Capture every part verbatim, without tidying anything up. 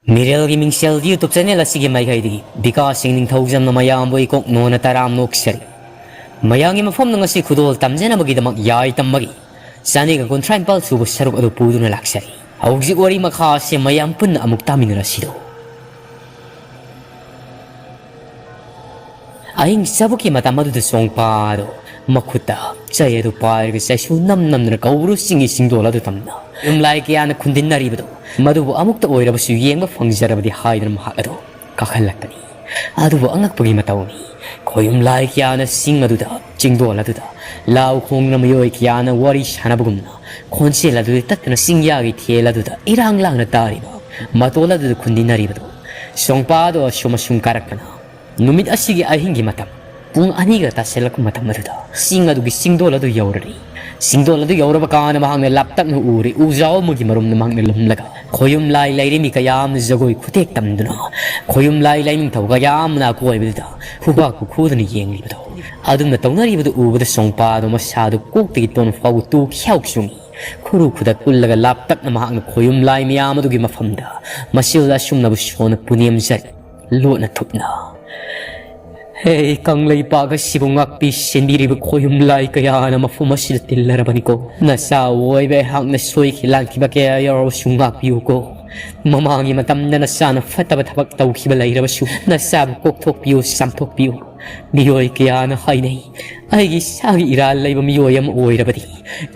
ꯃꯤꯔꯦꯜꯒꯤ ꯃꯤꯡꯁꯦꯜ YouTube channel ꯑꯁꯤꯒꯤ ꯃꯥꯏꯀꯩꯗꯒꯤ ꯕꯤꯀꯥꯁ ꯁꯤꯡ ꯅꯤꯡꯊꯧꯖꯝꯅ ꯃꯌꯥꯝꯕꯨ ꯏꯀꯣꯛ ꯅꯣꯟꯅ ꯇꯔꯥꯝ ꯅꯣꯛꯆꯔꯤ꯫ ꯃꯌꯥꯝꯒꯤ ꯃꯐꯝꯗ ꯉꯁꯤ ꯈꯨꯗꯣꯜ ꯇꯝꯖꯅꯕꯒꯤꯗꯃꯛ ꯌꯥꯏ ꯇꯝꯕꯒꯤ ꯆꯅꯤꯒ ꯀꯨꯟꯊ꯭ꯔꯥ ꯅꯤꯄꯥꯜ ꯁꯨꯕ ꯁꯔꯨꯛ ꯑꯗꯨ ꯄꯨꯗꯨꯅ ꯂꯥꯛꯆꯔꯤ꯫ ꯍꯧꯖꯤꯛ ꯋꯥꯔꯤ ꯃꯈꯥ ꯑꯁꯤ ꯃꯌꯥꯝ ꯄꯨꯟꯅ ꯑꯃꯨꯛ ꯇꯥꯃꯤꯟꯅꯔꯁꯤꯗꯣ꯫ ꯑꯍꯤꯡ ꯆꯕꯨꯛꯀꯤ ꯃꯇꯝ ꯑꯗꯨꯗ ꯆꯣꯡꯄꯥꯗꯣ ꯃꯈꯨꯠꯇ ꯆꯩ ꯑꯗꯨ ꯄꯥꯏꯔꯒ ꯆꯩꯁꯨ ꯅꯝ ꯅꯝꯗꯨꯅ ꯀꯧꯕ꯭ꯔꯨ ꯆꯤꯡꯒꯤ ꯆꯤꯡꯗꯣꯜ ꯑꯗꯨ ꯇꯝꯅ ꯌꯨꯝꯂꯥꯏ ꯀꯌꯥꯅ ꯈꯨꯟꯗꯤꯟꯅꯔꯤꯕꯗꯨ ꯃꯗꯨꯕꯨ ꯑꯃꯨꯛꯇ ꯑꯣꯏꯔꯕꯁꯨ ꯌꯦꯡꯕ ꯐꯪꯖꯔꯕꯗꯤ ꯍꯥꯏꯗꯨꯅ ꯃꯍꯥꯛ ꯑꯗꯨ ꯀꯥꯈꯠꯂꯛꯄꯅꯤ꯫ ꯑꯗꯨꯕꯨ ꯑꯉꯛꯄꯒꯤ ꯃꯇꯧꯅꯤ, ꯈꯣꯌꯨꯝ ꯂꯥꯏ ꯀꯌꯥꯅ ꯆꯤꯡ ꯑꯗꯨꯗ, ꯆꯤꯡꯗꯣꯜ ꯑꯗꯨꯗ ꯂꯥꯎ ꯈꯣꯡꯗꯨꯅ ꯃꯤꯑꯣꯏ ꯀꯌꯥꯅ ꯋꯥꯔꯤ ꯁꯥꯟꯅꯕꯒꯨꯝꯅ ꯈꯣꯟꯖꯦꯜ ꯑꯗꯨꯗꯤ ꯇꯠꯇꯅ ꯆꯤꯡꯌꯥꯒꯤ ꯊꯦꯜ ꯑꯗꯨꯗ ꯏꯔꯥꯡ ꯂꯥꯡꯅ ꯇꯥꯔꯤꯕ ꯃꯇꯣꯜ ꯑꯗꯨꯗ ꯈꯨꯟꯗꯤꯟꯅꯔꯤꯕꯗꯨ ꯁꯣꯡꯄꯥꯗꯣ ꯑꯁꯨꯝ ꯑꯁꯨꯝ ꯀꯥꯔꯛꯄꯅ ꯅꯨꯃꯤꯠ ꯑꯁꯤꯒꯤ ꯑꯍꯤꯡꯒꯤ ꯃꯇꯝ ꯄꯨꯡ ꯑꯅꯤꯒ ꯇꯥꯁꯤꯜꯂꯛꯄ ꯃꯇꯝ ꯑꯗꯨꯗ ꯆꯤꯡ ꯑꯗꯨꯒꯤ ꯆꯤꯡꯗꯣꯜ ꯑꯗꯨ ꯌꯧꯔꯔꯤ꯫ ꯆꯤꯡꯗꯣꯜ ꯑꯗꯨ ꯌꯧꯔꯕ ꯀꯥꯟꯗ ꯃꯍꯥꯛꯅ ꯂꯥꯞꯇꯛꯅ ꯎꯔꯦ, ꯎꯖꯥꯎ ꯑꯃꯒꯤ ꯃꯔꯨꯝꯗ ꯃꯍꯥꯛꯅ ꯂꯨꯝꯂꯒ ꯈꯣꯌꯨꯝ ꯂꯥꯏ ꯂꯩꯔꯤꯃꯤ ꯀꯌꯥ ꯑꯃꯅ ꯖꯒꯣꯏ ꯈꯨꯊꯦꯛ ꯇꯝꯗꯨꯅ ꯈꯣꯌꯨꯝ ꯂꯥꯏ ꯂꯥꯏꯅꯤꯡꯊꯧ ꯀꯌꯥ ꯑꯃꯅ ꯑꯀꯣꯏꯕꯗꯨꯗ ꯈꯨꯕꯥꯛꯄꯨ ꯈꯨꯗꯨꯅ ꯌꯦꯡꯂꯤꯕꯗꯣ꯫ ꯑꯗꯨꯝꯅ ꯇꯧꯅꯔꯤꯕꯗꯨ ꯎꯕꯗ ꯁꯣꯡꯄꯥꯗꯣ ꯃꯁꯥꯗꯨ ꯀꯣꯛꯇꯒꯤ ꯇꯣꯟ ꯐꯥꯎꯕ ꯇꯨ ꯈ꯭ꯌꯥꯎ ꯆꯨꯡꯏ꯫ ꯈꯨꯔꯨ ꯈꯨꯗꯛ ꯀꯨꯜꯂꯒ ꯂꯥꯞꯇꯛꯅ ꯃꯍꯥꯛꯅ ꯈꯣꯌꯨꯝ ꯂꯥꯏ ꯃꯌꯥꯝ ꯑꯗꯨꯒꯤ ꯃꯐꯝꯗ ꯃꯁꯤꯜ ꯑꯁꯨꯝꯅꯕꯨ ꯁꯣꯟꯅ ꯄꯨꯅꯦꯝꯖꯔꯤ꯫ ꯂꯣꯠꯅ ꯊꯨꯞꯅ, "ꯍꯦ ꯀꯪꯂꯩꯄꯥꯛ ꯑꯁꯤꯕꯨ ꯉꯥꯛꯄꯤ ꯁꯦꯟꯕꯤꯔꯤꯕ ꯈꯣꯌꯨꯝ ꯂꯥꯏ ꯀꯌꯥꯅ ꯃꯐꯝ ꯑꯁꯤꯗ ꯇꯤꯜꯂꯔꯕꯅꯤꯀꯣ꯫ ꯅꯆꯥ ꯑꯣꯏꯕ ꯑꯩꯍꯥꯛꯅ ꯁꯣꯏꯈꯤ ꯂꯥꯟꯈꯤꯕ ꯀꯌꯥ ꯌꯥꯎꯔꯕꯁꯨ ꯉꯥꯛꯄꯤꯌꯨꯀꯣ꯫ ꯃꯃꯥꯡꯒꯤ ꯃꯇꯝꯗ ꯅꯆꯥꯅ ꯐꯠꯇꯕ ꯊꯕꯛ ꯇꯧꯈꯤꯕ ꯂꯩꯔꯕꯁꯨ ꯅꯆꯥꯕꯨ ꯀꯣꯛꯊꯣꯛꯄꯤꯌꯨ, ꯆꯥꯝꯊꯣꯛꯄꯤꯌꯨ꯫ ꯃꯤꯑꯣꯏ ꯀꯌꯥꯅ ꯍꯥꯏꯅꯩ, ꯑꯩꯒꯤ ꯏꯁꯥꯒꯤ ꯏꯔꯥꯜ ꯂꯩꯕ ꯃꯤꯑꯣꯏ ꯑꯃ ꯑꯣꯏꯔꯕꯗꯤ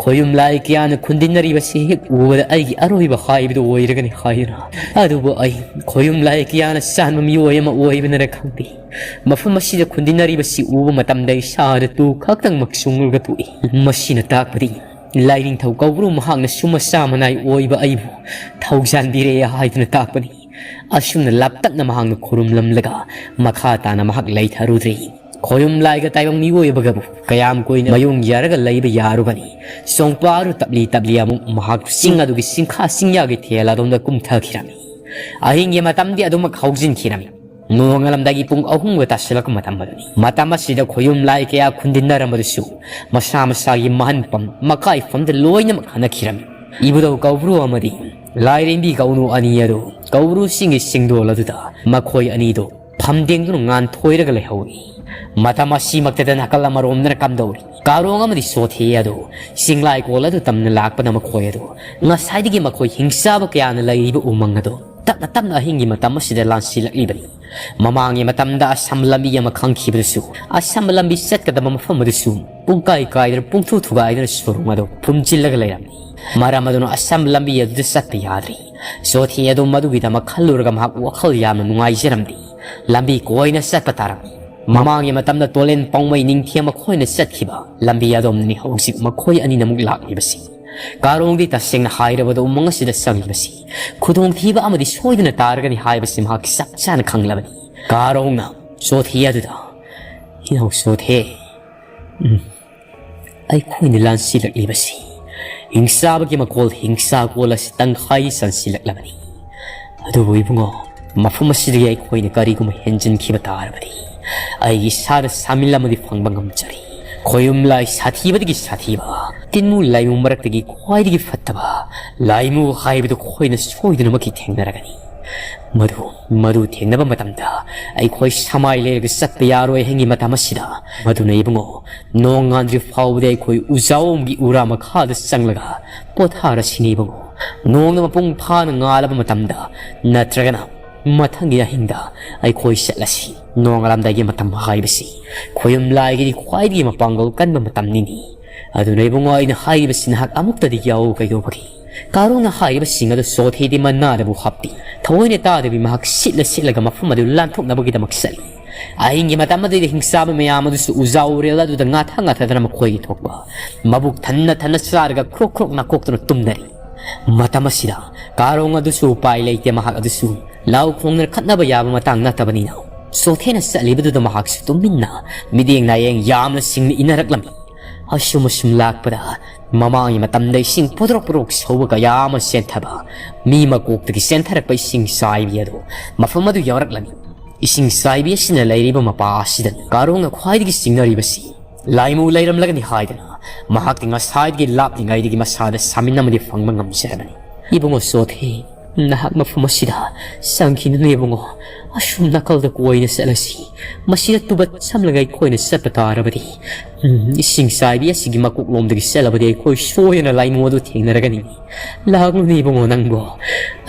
ꯈꯣꯌꯨꯝ ꯂꯥꯏ ꯀꯌꯥꯅ ꯈꯨꯟꯗꯤꯟꯅꯔꯤꯕꯁꯤ ꯍꯦꯛ ꯎꯕꯗ ꯑꯩꯒꯤ ꯑꯔꯣꯏꯕ ꯍꯥꯏꯕꯗꯨ ꯑꯣꯏꯔꯒꯅꯤ" ꯍꯥꯏꯗꯨꯅ꯫ ꯑꯗꯨꯕꯨ ꯑꯩ ꯈꯣꯌꯨꯝ ꯂꯥꯏ ꯀꯌꯥꯅ ꯆꯥꯟꯕ ꯃꯤꯑꯣꯏ ꯑꯃ ꯑꯣꯏꯕꯅꯔ ꯈꯪꯗꯦ, ꯃꯐꯝ ꯑꯁꯤꯗ ꯈꯨꯟꯗꯤꯟꯅꯔꯤꯕꯁꯤ ꯎꯕ ꯃꯇꯝꯗ ꯏꯁꯥꯗ ꯇꯨ ꯈꯛꯇꯪꯃꯛ ꯆꯨꯡꯂꯒ ꯇꯣꯛꯏ꯫ ꯃꯁꯤꯅ ꯇꯥꯛꯄꯗꯤ ꯂꯥꯏꯅꯤꯡꯊꯧ ꯀꯧꯕ꯭ꯔꯨ ꯃꯍꯥꯛꯅ ꯁꯨꯝ ꯃꯆꯥ ꯃꯅꯥꯏ ꯑꯣꯏꯕ ꯑꯩꯕꯨ ꯊꯧꯖꯥꯟꯕꯤꯔꯦ ꯍꯥꯏꯗꯨꯅ ꯇꯥꯛꯄꯅꯤ꯫ ꯑꯁꯨꯝꯅ ꯂꯥꯞꯇꯛꯅ ꯃꯍꯥꯛꯅ ꯈꯨꯔꯨꯝꯂꯝꯂꯒ ꯃꯈꯥ ꯇꯥꯅ ꯃꯍꯥꯛ ꯂꯩꯊꯔꯨꯗ꯭ꯔꯦ꯫ ꯈꯣꯌꯨꯝ ꯂꯥꯏꯒ ꯇꯥꯏꯕꯪ ꯃꯤꯑꯣꯏꯕꯒꯕꯨ ꯀꯌꯥꯝ ꯀꯨꯏꯅ ꯃꯌꯨꯡ ꯌꯥꯔꯒ ꯂꯩꯕ ꯌꯥꯔꯨꯒꯅꯤ? ꯁꯣꯡꯄꯥꯔꯨ ꯇꯞꯂꯤ ꯇꯞꯂꯤ ꯑꯃꯨꯛ ꯃꯍꯥꯛ ꯆꯤꯡ ꯑꯗꯨꯒꯤ ꯆꯤꯡꯈꯥ ꯆꯤꯡꯌꯥꯒꯤ ꯊꯦꯜ ꯑꯗꯣꯝꯗ ꯀꯨꯝꯊꯈꯤꯔꯝꯃꯤ꯫ ꯑꯍꯤꯡꯒꯤ ꯃꯇꯝꯗꯤ ꯑꯗꯨꯃꯛ ꯍꯧꯖꯤꯟꯈꯤꯔꯝꯃꯤ꯫ ꯅꯣꯡꯉꯥꯜꯂꯝꯗꯥꯏꯒꯤ ꯄꯨꯡ ꯑꯍꯨꯝꯒ ꯇꯥꯁꯤꯜꯂꯛꯄ ꯃꯇꯝ ꯑꯗꯨꯅꯤ꯫ ꯃꯇꯝ ꯑꯁꯤꯗ ꯈꯣꯌꯨꯝ ꯂꯥꯏ ꯀꯌꯥ ꯈꯨꯟꯗꯤꯟꯅꯔꯝꯕꯗꯨꯁꯨ ꯃꯁꯥ ꯃꯁꯥꯒꯤ ꯃꯍꯟꯐꯝ, ꯃꯀꯥꯏꯐꯝꯗ ꯂꯣꯏꯅꯃꯛ ꯍꯟꯅꯈꯤꯔꯝꯃꯤ꯫ ꯏꯕꯨꯙꯧ ꯀꯧꯕ꯭ꯔꯨ ꯑꯃꯗꯤ ꯂꯥꯏꯔꯦꯝꯕꯤ ꯀꯧꯅꯨ ꯑꯅꯤ ꯑꯗꯨ ꯀꯧꯕ꯭ꯔꯨ ꯆꯤꯡꯒꯤ ꯆꯤꯡꯗꯣꯜ ꯑꯗꯨꯗ ꯃꯈꯣꯏ ꯑꯅꯤꯗꯨ ꯐꯝꯗꯦꯡꯗꯨꯅ ꯉꯥꯟꯊꯣꯏꯔꯒ ꯂꯩꯍꯧꯏ꯫ ꯃꯇꯝ ꯑꯁꯤꯃꯛꯇꯗ ꯅꯥꯀꯜ ꯑꯃꯔꯣꯝꯗꯅ ꯀꯝꯗꯧꯔꯤ? ꯀꯥꯔꯣꯡ ꯑꯃꯗꯤ ꯆꯣꯊꯦ ꯑꯗꯨ ꯆꯤꯡꯂꯥꯏꯀꯣꯜ ꯑꯗꯨ ꯇꯝꯅ ꯂꯥꯛꯄꯅ ꯃꯈꯣꯏ ꯑꯗꯨ ꯉꯁꯥꯏꯗꯒꯤ ꯃꯈꯣꯏ ꯍꯤꯡꯆꯥꯕ ꯀꯌꯥꯅ ꯂꯩꯔꯤꯕ ꯎꯃꯪ ꯑꯗꯨ ꯇꯞꯅ ꯇꯞꯅ ꯑꯍꯤꯡꯒꯤ ꯃꯇꯝ ꯑꯁꯤꯗ ꯂꯥꯟꯁꯤꯜꯂꯛꯂꯤꯕꯅꯤ꯫ ꯃꯃꯥꯡꯒꯤ ꯃꯇꯝꯗ ꯑꯁꯝ ꯂꯝꯕꯤ ꯑꯃ ꯈꯪꯈꯤꯕꯗꯨꯁꯨ, ꯑꯁꯝꯕ ꯂꯝꯕꯤ ꯆꯠꯀꯗꯕ ꯃꯐꯝ ꯑꯗꯨꯁꯨ ꯄꯨꯡꯀꯥꯏ ꯀꯥꯏꯗꯅ, ꯄꯨꯡꯊꯨ ꯊꯨꯒꯥꯏꯗꯅ ꯁꯣꯔꯨꯡ ꯑꯗꯨ ꯐꯨꯝꯖꯤꯜꯂꯒ ꯂꯩꯔꯝꯃꯤ꯫ ꯃꯔꯝ ꯑꯗꯨꯅ ꯑꯁꯝꯕ ꯂꯝꯕꯤ ꯑꯗꯨꯗ ꯆꯠꯄ ꯌꯥꯗ꯭ꯔꯤ꯫ ꯆꯣꯊꯦ ꯑꯗꯨ ꯃꯗꯨꯒꯤꯗꯃꯛ ꯈꯜꯂꯨꯔꯒ ꯃꯍꯥꯛ ꯋꯥꯈꯜ ꯌꯥꯝꯅ ꯅꯨꯡꯉꯥꯏꯖꯔꯝꯗꯦ꯫ ꯂꯝꯕꯤ ꯀꯣꯏꯅ ꯆꯠꯄ ꯇꯥꯔꯝꯃꯤ꯫ ꯃꯃꯥꯡꯒꯤ ꯃꯇꯝꯗ ꯇꯣꯂꯦꯟ ꯄꯥꯎꯃꯩ ꯅꯤꯡꯊꯦꯝ ꯃꯈꯣꯏꯅ ꯆꯠꯈꯤꯕ ꯂꯝꯕꯤ ꯑꯗꯣꯝꯅꯅꯤ ꯍꯧꯖꯤꯛ ꯃꯈꯣꯏ ꯑꯅꯤꯅ ꯑꯃꯨꯛ ꯂꯥꯛꯂꯤꯕꯁꯤ꯫ ꯀꯥꯔꯣꯡꯗꯤ ꯇꯁꯦꯡꯅ ꯍꯥꯏꯔꯕꯗ ꯎꯃꯪ ꯑꯁꯤꯗ ꯆꯪꯂꯤꯕꯁꯤ ꯈꯨꯗꯣꯡꯊꯤꯕ ꯑꯃꯗꯤ ꯁꯣꯏꯗꯅ ꯇꯥꯔꯒꯅꯤ ꯍꯥꯏꯕꯁꯤ ꯃꯍꯥꯛ ꯆꯞ ꯆꯥꯅ ꯈꯪꯂꯕꯅꯤ꯫ ꯀꯥꯔꯣꯡꯅ ꯆꯣꯊꯦ ꯑꯗꯨꯗ, "ꯏꯅꯥꯎ ꯆꯣꯊꯦ, ꯎꯝ, ꯑꯩꯈꯣꯏꯅ ꯂꯥꯟꯁꯤꯜꯂꯛꯂꯤꯕꯁꯤ ꯍꯤꯡꯁꯥꯕꯒꯤ ꯃꯀꯣꯜ, ꯍꯤꯡꯁꯥꯀꯣꯜ ꯑꯁꯤ ꯇꯪꯈꯥꯏ ꯆꯟꯁꯤꯜꯂꯛꯂꯕꯅꯤ꯫ ꯑꯗꯨꯕꯨ ꯏꯕꯨꯡꯉꯣ, ꯃꯐꯝ ꯑꯁꯤꯗꯒꯤ ꯑꯩꯈꯣꯏꯅ ꯀꯔꯤꯒꯨꯝꯕ ꯍꯦꯟꯖꯤꯟꯈꯤꯕ ꯇꯥꯔꯕꯗꯤ ꯑꯩꯒꯤ ꯏꯁꯥꯗ ꯁꯥꯃꯤꯜ ꯑꯃꯗꯤ ꯐꯪꯕ ꯉꯝꯖꯔꯤ꯫ ꯈꯣꯌꯨꯝ ꯂꯥꯏ ꯁꯥꯊꯤꯕꯗꯒꯤ ꯁꯥꯊꯤꯕ, ꯇꯤꯟꯃꯨ ꯂꯥꯏꯃꯨ ꯃꯔꯛꯇꯒꯤ ꯈ꯭ꯋꯥꯏꯗꯒꯤ ꯐꯠꯇꯕ ꯂꯥꯏꯃꯨ ꯍꯥꯏꯕꯗꯨ ꯑꯩꯈꯣꯏꯅ ꯁꯣꯏꯗꯅꯃꯛꯀꯤ ꯊꯦꯡꯅꯔꯒꯅꯤ꯫ ꯃꯗꯨ, ꯃꯗꯨ ꯊꯦꯡꯅꯕ ꯃꯇꯝꯗ ꯑꯩꯈꯣꯏ ꯁꯃꯥꯏ ꯂꯩꯔꯒ ꯆꯠꯄ ꯌꯥꯔꯣꯏ꯫ ꯑꯍꯤꯡꯒꯤ ꯃꯇꯝ ꯑꯁꯤꯗ ꯃꯗꯨꯅ ꯏꯕꯨꯡꯉꯣ, ꯅꯣꯡ ꯉꯥꯟꯗ꯭ꯔꯤ ꯐꯥꯎꯕꯗꯤ ꯑꯩꯈꯣꯏ ꯎꯖꯥꯎꯝꯒꯤ ꯎꯔꯥ ꯃꯈꯥꯗ ꯆꯪꯂꯒ ꯄꯣꯊꯥꯔꯁꯤꯅꯦ ꯏꯕꯨꯡꯉꯣ꯫ ꯅꯣꯡꯅ ꯃꯄꯨꯡ ꯐꯥꯅ ꯉꯥꯜꯂꯕ ꯃꯇꯝꯗ, ꯅꯠꯇ꯭ꯔꯒꯅ ꯃꯊꯪꯒꯤ ꯑꯍꯤꯡꯗ ꯑꯩꯈꯣꯏ ꯆꯠꯂꯁꯤ꯫ ꯅꯣꯡꯉꯥꯜꯂꯝꯗꯥꯏꯒꯤ ꯃꯇꯝ ꯍꯥꯏꯕꯁꯤ ꯈꯣꯌꯨꯝ ꯂꯥꯏꯒꯤꯗꯤ ꯈ꯭ꯋꯥꯏꯗꯒꯤ ꯃꯄꯥꯡꯒꯜ ꯀꯟꯕ ꯃꯇꯝꯅꯤꯅꯤ꯫ ꯑꯗꯨꯅ ꯏꯕꯨꯡꯉꯣ, ꯑꯩꯅ ꯍꯥꯏꯔꯤꯕꯁꯤ ꯅꯍꯥꯛ ꯑꯃꯨꯛꯇꯗꯤ ꯌꯥꯎ ꯀꯩꯗꯧꯕꯒꯦ?" ꯀꯥꯔꯣꯡꯅ ꯍꯥꯏꯔꯤꯕꯁꯤꯡ ꯑꯗꯨ ꯆꯣꯊꯦꯗꯤ ꯃꯅꯥꯗꯕꯨ ꯍꯥꯞꯇꯦ꯫ ꯊꯑꯣꯏꯅ ꯇꯥꯗꯕꯤ ꯃꯍꯥꯛ ꯁꯤꯠꯂ ꯁꯤꯠꯂꯒ ꯃꯐꯝ ꯑꯗꯨ ꯂꯥꯟꯊꯣꯛꯅꯕꯒꯤꯗꯃꯛ ꯆꯠꯂꯤ꯫ ꯑꯍꯤꯡꯒꯤ ꯃꯇꯝ ꯑꯗꯨꯗ ꯍꯤꯡꯆꯥꯕ ꯃꯌꯥꯝ ꯑꯗꯨꯁꯨ ꯎꯖꯥ ꯎꯔꯦꯜ ꯑꯗꯨꯗ ꯉꯥꯊ ꯉꯥꯊꯗꯅ ꯃꯈꯣꯏꯒꯤ ꯊꯣꯛꯄ ꯃꯕꯨꯛ ꯊꯟꯅ ꯊꯟꯅ ꯆꯥꯔꯒ ꯈ꯭ꯔꯣꯛ ꯈ꯭ꯔꯣꯛ ꯅꯥꯀꯣꯛꯇꯨꯅ ꯇꯨꯝꯅꯔꯤ꯫ ꯃꯇꯝ ꯑꯁꯤꯗ ꯀꯥꯔꯣꯡ ꯑꯗꯨꯁꯨ ꯎꯄꯥꯏ ꯂꯩꯇꯦ꯫ ꯃꯍꯥꯛ ꯑꯗꯨꯁꯨ ꯂꯥꯎ ꯈꯣꯡꯗꯅ ꯈꯠꯅꯕ ꯌꯥꯕ ꯃꯇꯥꯡ ꯅꯠꯇꯕꯅꯤꯅ, ꯆꯣꯊꯦꯅ ꯆꯠꯂꯤꯕꯗꯨꯗ ꯃꯍꯥꯛꯁꯨ ꯇꯨꯃꯤꯟꯅ ꯃꯤꯠꯌꯦꯡ ꯅꯥꯌꯦꯡ ꯌꯥꯝꯅ ꯁꯤꯡꯅ ꯏꯟꯅꯔꯛꯂꯝꯃꯤ꯫ ꯑꯁꯨꯝ ꯑꯁꯨꯝ ꯂꯥꯛꯄꯗ ꯃꯃꯥꯡꯒꯤ ꯃꯇꯝꯗ ꯏꯁꯤꯡ ꯄꯣꯗ꯭ꯔꯣꯛ ꯄꯣꯗ꯭ꯔꯣꯛ ꯁꯧꯕ ꯀꯌꯥ ꯑꯃ ꯆꯦꯟꯊꯕ, ꯃꯤ ꯃꯀꯣꯛꯇꯒꯤ ꯆꯦꯟꯊꯔꯛꯄ ꯏꯁꯤꯡ ꯆꯥꯏꯕꯤ ꯑꯗꯨ ꯃꯐꯝ ꯑꯗꯨ ꯌꯧꯔꯛꯂꯝꯃꯤ꯫ ꯏꯁꯤꯡ ꯆꯥꯏꯕꯤ ꯑꯁꯤꯅ ꯂꯩꯔꯤꯕ ꯃꯄꯥ ꯑꯁꯤꯗꯅꯤ ꯀꯥꯔꯣꯡꯅ ꯈ꯭ꯋꯥꯏꯗꯒꯤ ꯆꯤꯡꯅꯔꯤꯕꯁꯤ꯫ ꯂꯥꯏꯃꯨ ꯂꯩꯔꯝꯂꯒꯅꯤ ꯍꯥꯏꯗꯅ ꯃꯍꯥꯛꯇꯤ ꯉꯁꯥꯏꯗꯒꯤ ꯂꯥꯞꯂꯤꯉꯩꯗꯒꯤ ꯃꯁꯥꯗ ꯁꯥꯃꯤꯟ ꯑꯃꯗꯤ ꯐꯪꯕ ꯉꯝꯖꯔꯕꯅꯤ꯫ ꯏꯕꯨꯡꯉꯣ ꯆꯣꯊꯦ, "ꯅꯍꯥꯛ ꯃꯐꯝ ꯑꯁꯤꯗ ꯆꯪꯈꯤꯅꯨꯅꯦ ꯏꯕꯨꯡꯉꯣ꯫ ꯑꯁꯨꯝ ꯅꯥꯀꯜꯗ ꯀꯣꯏꯅ ꯆꯠꯂꯁꯤ꯫ ꯃꯁꯤꯗ ꯇꯨꯕꯠ ꯁꯝꯂꯒ ꯑꯩꯈꯣꯏꯅ ꯆꯠꯄ ꯇꯥꯔꯕꯗꯤ, ꯎꯝ, ꯏꯁꯤꯡ ꯆꯥꯏꯕꯤ ꯑꯁꯤꯒꯤ ꯃꯀꯣꯛꯂꯣꯝꯗꯒꯤ ꯆꯠꯂꯕꯗꯤ ꯑꯩꯈꯣꯏ ꯁꯣꯏꯗꯅ ꯂꯥꯏꯃꯨ ꯑꯗꯨ ꯊꯦꯡꯅꯔꯒꯅꯤ꯫ ꯂꯥꯛꯂꯨꯅꯦ ꯏꯕꯨꯡꯉꯣ ꯅꯪꯕꯣ꯫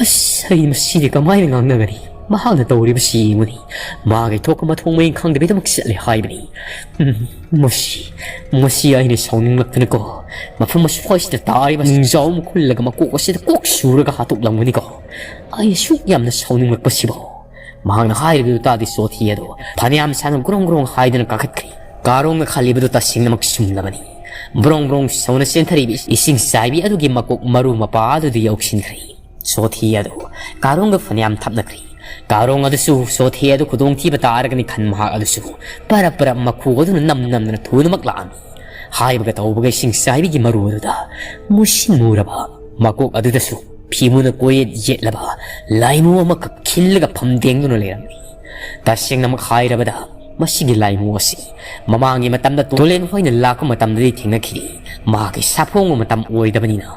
ꯑꯁ, ꯑꯩ ꯃꯁꯤꯗꯤ ꯀꯃꯥꯏꯅ ꯉꯥꯡꯅꯒꯅꯤ? ꯃꯍꯥꯛꯅ ꯇꯧꯔꯤꯕꯁꯤ ꯌꯦꯡꯉꯨꯅꯦ꯫ ꯃꯥꯒꯤ ꯊꯣꯛꯄ ꯃꯊꯣꯡ ꯃꯔꯤꯡ ꯈꯪꯗꯕꯤꯗꯃꯛ ꯆꯠꯂꯦ ꯍꯥꯏꯕꯅꯤ꯫ ꯎꯝ, ꯃꯁꯤ, ꯃꯁꯤ ꯑꯩꯅ ꯁꯥꯎꯅꯤꯡꯂꯛꯇꯅꯀꯣ, ꯃꯐꯝ ꯑꯁ꯭ꯋꯥꯏꯁꯤꯗ ꯇꯥꯔꯤꯕ ꯅꯤꯡꯖꯥꯎ ꯑꯃ ꯈꯨꯜꯂꯒ ꯃꯀꯣꯛ ꯑꯁꯤꯗ ꯀꯣꯛ ꯁꯨꯔꯒ ꯍꯥꯠꯇꯣꯛꯂꯝꯒꯅꯤꯀꯣ꯫ ꯑꯩ ꯑꯁꯨꯛ ꯌꯥꯝꯅ ꯁꯥꯎꯅꯤꯡꯂꯛꯄꯁꯤꯕꯣ!" ꯃꯍꯥꯛꯅ ꯍꯥꯏꯔꯤꯕꯗꯨ ꯇꯥꯗꯦ ꯆꯣꯊꯤ ꯑꯗꯣ ꯐꯅꯌꯥꯝ ꯁꯥꯡꯅ ꯒ꯭ꯔꯣꯡ ꯒ꯭ꯔꯣꯡ ꯍꯥꯏꯗꯨꯅ ꯀꯥꯈꯠꯈ꯭ꯔꯦ꯫ ꯀꯥꯔꯣꯡꯅ ꯈꯜꯂꯤꯕꯗꯨ ꯇꯁꯦꯡꯅꯃꯛ ꯆꯨꯝꯂꯕꯅꯤ꯫ ꯕ꯭ꯔꯣꯡ ꯕ꯭ꯔꯣꯡ ꯁꯧꯅ ꯆꯦꯟꯊꯔꯤꯕ ꯏꯁꯤꯡ ꯆꯥꯏꯕꯤ ꯑꯗꯨꯒꯤ ꯃꯀꯣꯛ ꯃꯔꯨ ꯃꯄꯥ ꯑꯗꯨꯗ ꯌꯧꯁꯤꯟꯈ꯭ꯔꯦ꯫ ꯆꯣꯊꯤ ꯑꯗꯨ ꯀꯥꯔꯣꯡꯒ ꯐꯅꯌꯥꯝ ꯊꯞꯅꯈ꯭ꯔꯦ꯫ ꯀꯥꯔꯣꯡ ꯑꯗꯨꯁꯨ ꯆꯣꯊꯤ ꯑꯗꯨ ꯈꯨꯗꯣꯡꯊꯤꯕ ꯇꯥꯔꯒꯅꯤ ꯈꯟ ꯃꯍꯥꯛ ꯑꯗꯨꯁꯨ ꯄꯔꯞ ꯄꯔꯞ ꯃꯈꯨ ꯑꯗꯨꯅ ꯅꯝ ꯅꯝꯗꯅ ꯊꯨꯅꯃꯛ ꯂꯥꯛꯑꯝꯃꯤ꯫ ꯍꯥꯏꯕꯒ ꯇꯧꯕꯒ ꯏꯁꯤꯡ ꯆꯥꯏꯕꯤꯒꯤ ꯃꯔꯨ ꯑꯗꯨꯗ ꯃꯨꯁꯤꯟ ꯃꯨꯔꯕ ꯃꯀꯣꯛ ꯑꯗꯨꯗꯁꯨ ꯐꯤꯃꯨꯅ ꯀꯣꯏꯌꯦꯠ ꯌꯦꯠꯂꯕ ꯂꯥꯏꯃꯨ ꯑꯃꯈꯛ ꯈꯤꯜꯂꯒ ꯐꯝꯗꯦꯡꯗꯨꯅ ꯂꯩꯔꯝꯃꯤ꯫ ꯇꯁꯦꯡꯅꯃꯛ ꯍꯥꯏꯔꯕꯗ, ꯃꯁꯤꯒꯤ ꯂꯥꯏꯃꯨ ꯑꯁꯤ ꯃꯃꯥꯡꯒꯤ ꯃꯇꯝꯗ ꯇꯣꯂꯦꯟ ꯍꯣꯏꯅ ꯂꯥꯛꯄ ꯃꯇꯝꯗꯗꯤ ꯊꯦꯡꯅꯈꯤꯗꯦ꯫ ꯃꯍꯥꯛꯀꯤ ꯁꯥꯐꯣꯡꯕ ꯃꯇꯝ ꯑꯣꯏꯗꯕꯅꯤꯅ꯫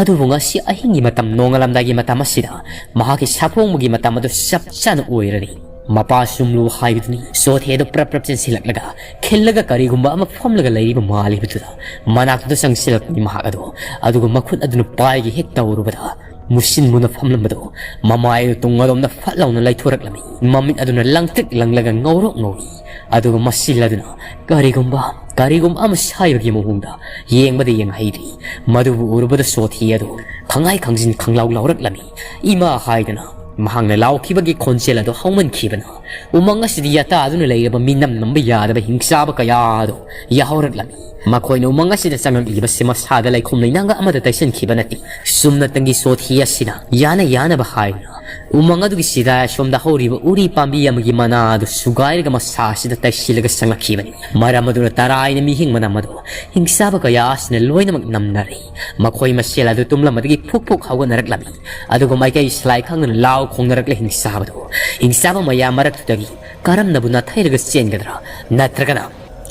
ꯑꯗꯨꯕꯨ ꯉꯁꯤ ꯑꯍꯤꯡꯒꯤ ꯃꯇꯝ, ꯅꯣꯡꯉꯥꯜꯂꯝꯗꯥꯏꯒꯤ ꯃꯇꯝ ꯑꯁꯤꯗ ꯃꯍꯥꯛꯀꯤ ꯁꯥꯐꯣꯡꯕꯒꯤ ꯃꯇꯝ ꯑꯗꯨ ꯆꯞ ꯆꯥꯅ ꯑꯣꯏꯔꯅꯤ꯫ ꯃꯄꯥ ꯆꯨꯝꯂꯨ ꯍꯥꯏꯕꯗꯨꯅꯤ꯫ ꯆꯣꯊꯦ ꯑꯗꯨ ꯄ꯭ꯔꯞ ꯄ꯭ꯔꯞ ꯆꯦꯟꯁꯤꯜꯂꯛꯂꯒ ꯈꯤꯜꯂꯒ ꯀꯔꯤꯒꯨꯝꯕ ꯑꯃ ꯐꯝꯂꯒ ꯂꯩꯔꯤꯕ ꯃꯥꯜꯂꯤꯕꯗꯨꯗ ꯃꯅꯥꯛꯇꯨꯗ ꯆꯪꯁꯤꯜꯂꯛꯄꯅꯤ ꯃꯍꯥꯛ ꯑꯗꯨ꯫ ꯑꯗꯨꯒ ꯃꯈꯨꯠ ꯑꯗꯨꯅ ꯄꯥꯏꯒꯦ ꯍꯦꯛ ꯇꯧꯔꯨꯕꯗ ꯃꯨꯁꯤꯟ ꯃꯨꯅ ꯐꯝꯂꯝꯕꯗꯨ ꯃꯃꯥꯏ ꯑꯗꯨ ꯇꯨꯡ ꯑꯗꯣꯝꯗ ꯐꯠ ꯂꯥꯎꯅ ꯂꯩꯊꯣꯔꯛꯂꯝꯃꯤ꯫ ꯃꯃꯤꯠ ꯑꯗꯨꯅ ꯂꯪꯇ꯭ꯔꯤꯛ ꯂꯪꯂꯒ ꯉꯧꯔꯣꯛ ꯉꯧꯏ꯫ ꯑꯗꯨꯒ ꯃꯁꯤꯜ ꯑꯗꯨꯅ ꯀꯔꯤꯒꯨꯝꯕ, ꯀꯔꯤꯒꯨꯝꯕ ꯑꯃ ꯁꯥꯏꯕꯒꯤ ꯃꯑꯣꯡꯗ ꯌꯦꯡꯕꯗ ꯌꯦꯡꯍꯩꯗ꯭ꯔꯤ꯫ ꯃꯗꯨꯕꯨ ꯎꯔꯨꯕꯗ ꯆꯣꯊꯤ ꯑꯗꯨ ꯈꯪꯍꯥꯏ ꯈꯪꯖꯤꯟ ꯈꯪꯂꯥꯎ ꯂꯥꯎꯔꯛꯂꯝꯃꯤ꯫ "ꯏꯃꯥ!" ꯍꯥꯏꯗꯨꯅ ꯃꯍꯥꯛꯅ ꯂꯥꯎꯈꯤꯕꯒꯤ ꯈꯣꯟꯖꯦꯜ ꯑꯗꯨ ꯍꯧꯃꯟꯈꯤꯕꯅ ꯎꯃꯪ ꯑꯁꯤꯗ ꯌꯥꯇꯥꯗꯨꯅ ꯂꯩꯔꯕ ꯃꯤꯅꯝ ꯅꯝꯕ ꯌꯥꯗꯕ ꯍꯤꯡꯆꯥꯕ ꯀꯌꯥ ꯑꯗꯨ ꯌꯥꯍꯧꯔꯛꯂꯝꯃꯤ꯫ ꯃꯈꯣꯏꯅ ꯎꯃꯪ ꯑꯁꯤꯗ ꯆꯪꯂꯛꯂꯤꯕꯁꯤ ꯃꯁꯥꯗ ꯂꯩꯈꯣꯝ ꯂꯩꯅꯥꯡꯒ ꯑꯃꯠꯇ ꯇꯩꯁꯤꯟꯈꯤꯕ ꯅꯠꯇꯦ꯫ ꯆꯨꯝꯅꯇꯪꯒꯤ ꯆꯣꯊꯤ ꯑꯁꯤꯅ ꯌꯥꯅ ꯌꯥꯅꯕ ꯍꯥꯏꯗꯨꯅ ꯎꯃꯪ ꯑꯗꯨꯒꯤ ꯆꯤꯗꯥꯏ ꯑꯁꯣꯝꯗ ꯍꯧꯔꯤꯕ ꯎꯔꯤ ꯄꯥꯝꯕꯤ ꯑꯃꯒꯤ ꯃꯅꯥ ꯑꯗꯨ ꯁꯨꯒꯥꯏꯔꯒ ꯃꯁꯥ ꯑꯁꯤꯗ ꯇꯩꯁꯤꯜꯂꯒ ꯆꯪꯂꯛꯈꯤꯕꯅꯤ꯫ ꯃꯔꯝ ꯑꯗꯨꯅ ꯇꯔꯥꯏꯅ ꯃꯤꯍꯤꯡ ꯃꯅꯝ ꯑꯗꯨ ꯍꯤꯡꯆꯥꯕ ꯀꯌꯥ ꯑꯁꯤꯅ ꯂꯣꯏꯅꯃꯛ ꯅꯝꯅꯔꯦ꯫ ꯃꯈꯣꯏ ꯃꯁꯦꯜ ꯑꯗꯨ ꯇꯨꯝꯂꯝꯕꯗꯒꯤ ꯐꯨꯛ ꯐꯨꯛ ꯍꯧꯒꯠꯅꯔꯛꯂꯝꯃꯤ꯫ ꯑꯗꯨꯒ ꯃꯥꯏꯀꯩ ꯁꯂꯥꯏ ꯈꯪꯗꯅ ꯂꯥꯎ ꯈꯣꯡꯅꯔꯛꯂꯦ ꯍꯤꯡꯆꯥꯕꯗꯨ꯫ ꯍꯤꯡꯆꯥꯕ ꯃꯌꯥꯝ ꯃꯔꯛꯇꯨꯗꯒꯤ ꯀꯔꯝꯅꯕꯨ ꯅꯥꯊꯩꯔꯒ ꯆꯦꯟꯒꯗ꯭ꯔꯥ? ꯅꯠꯇ꯭ꯔꯒꯅ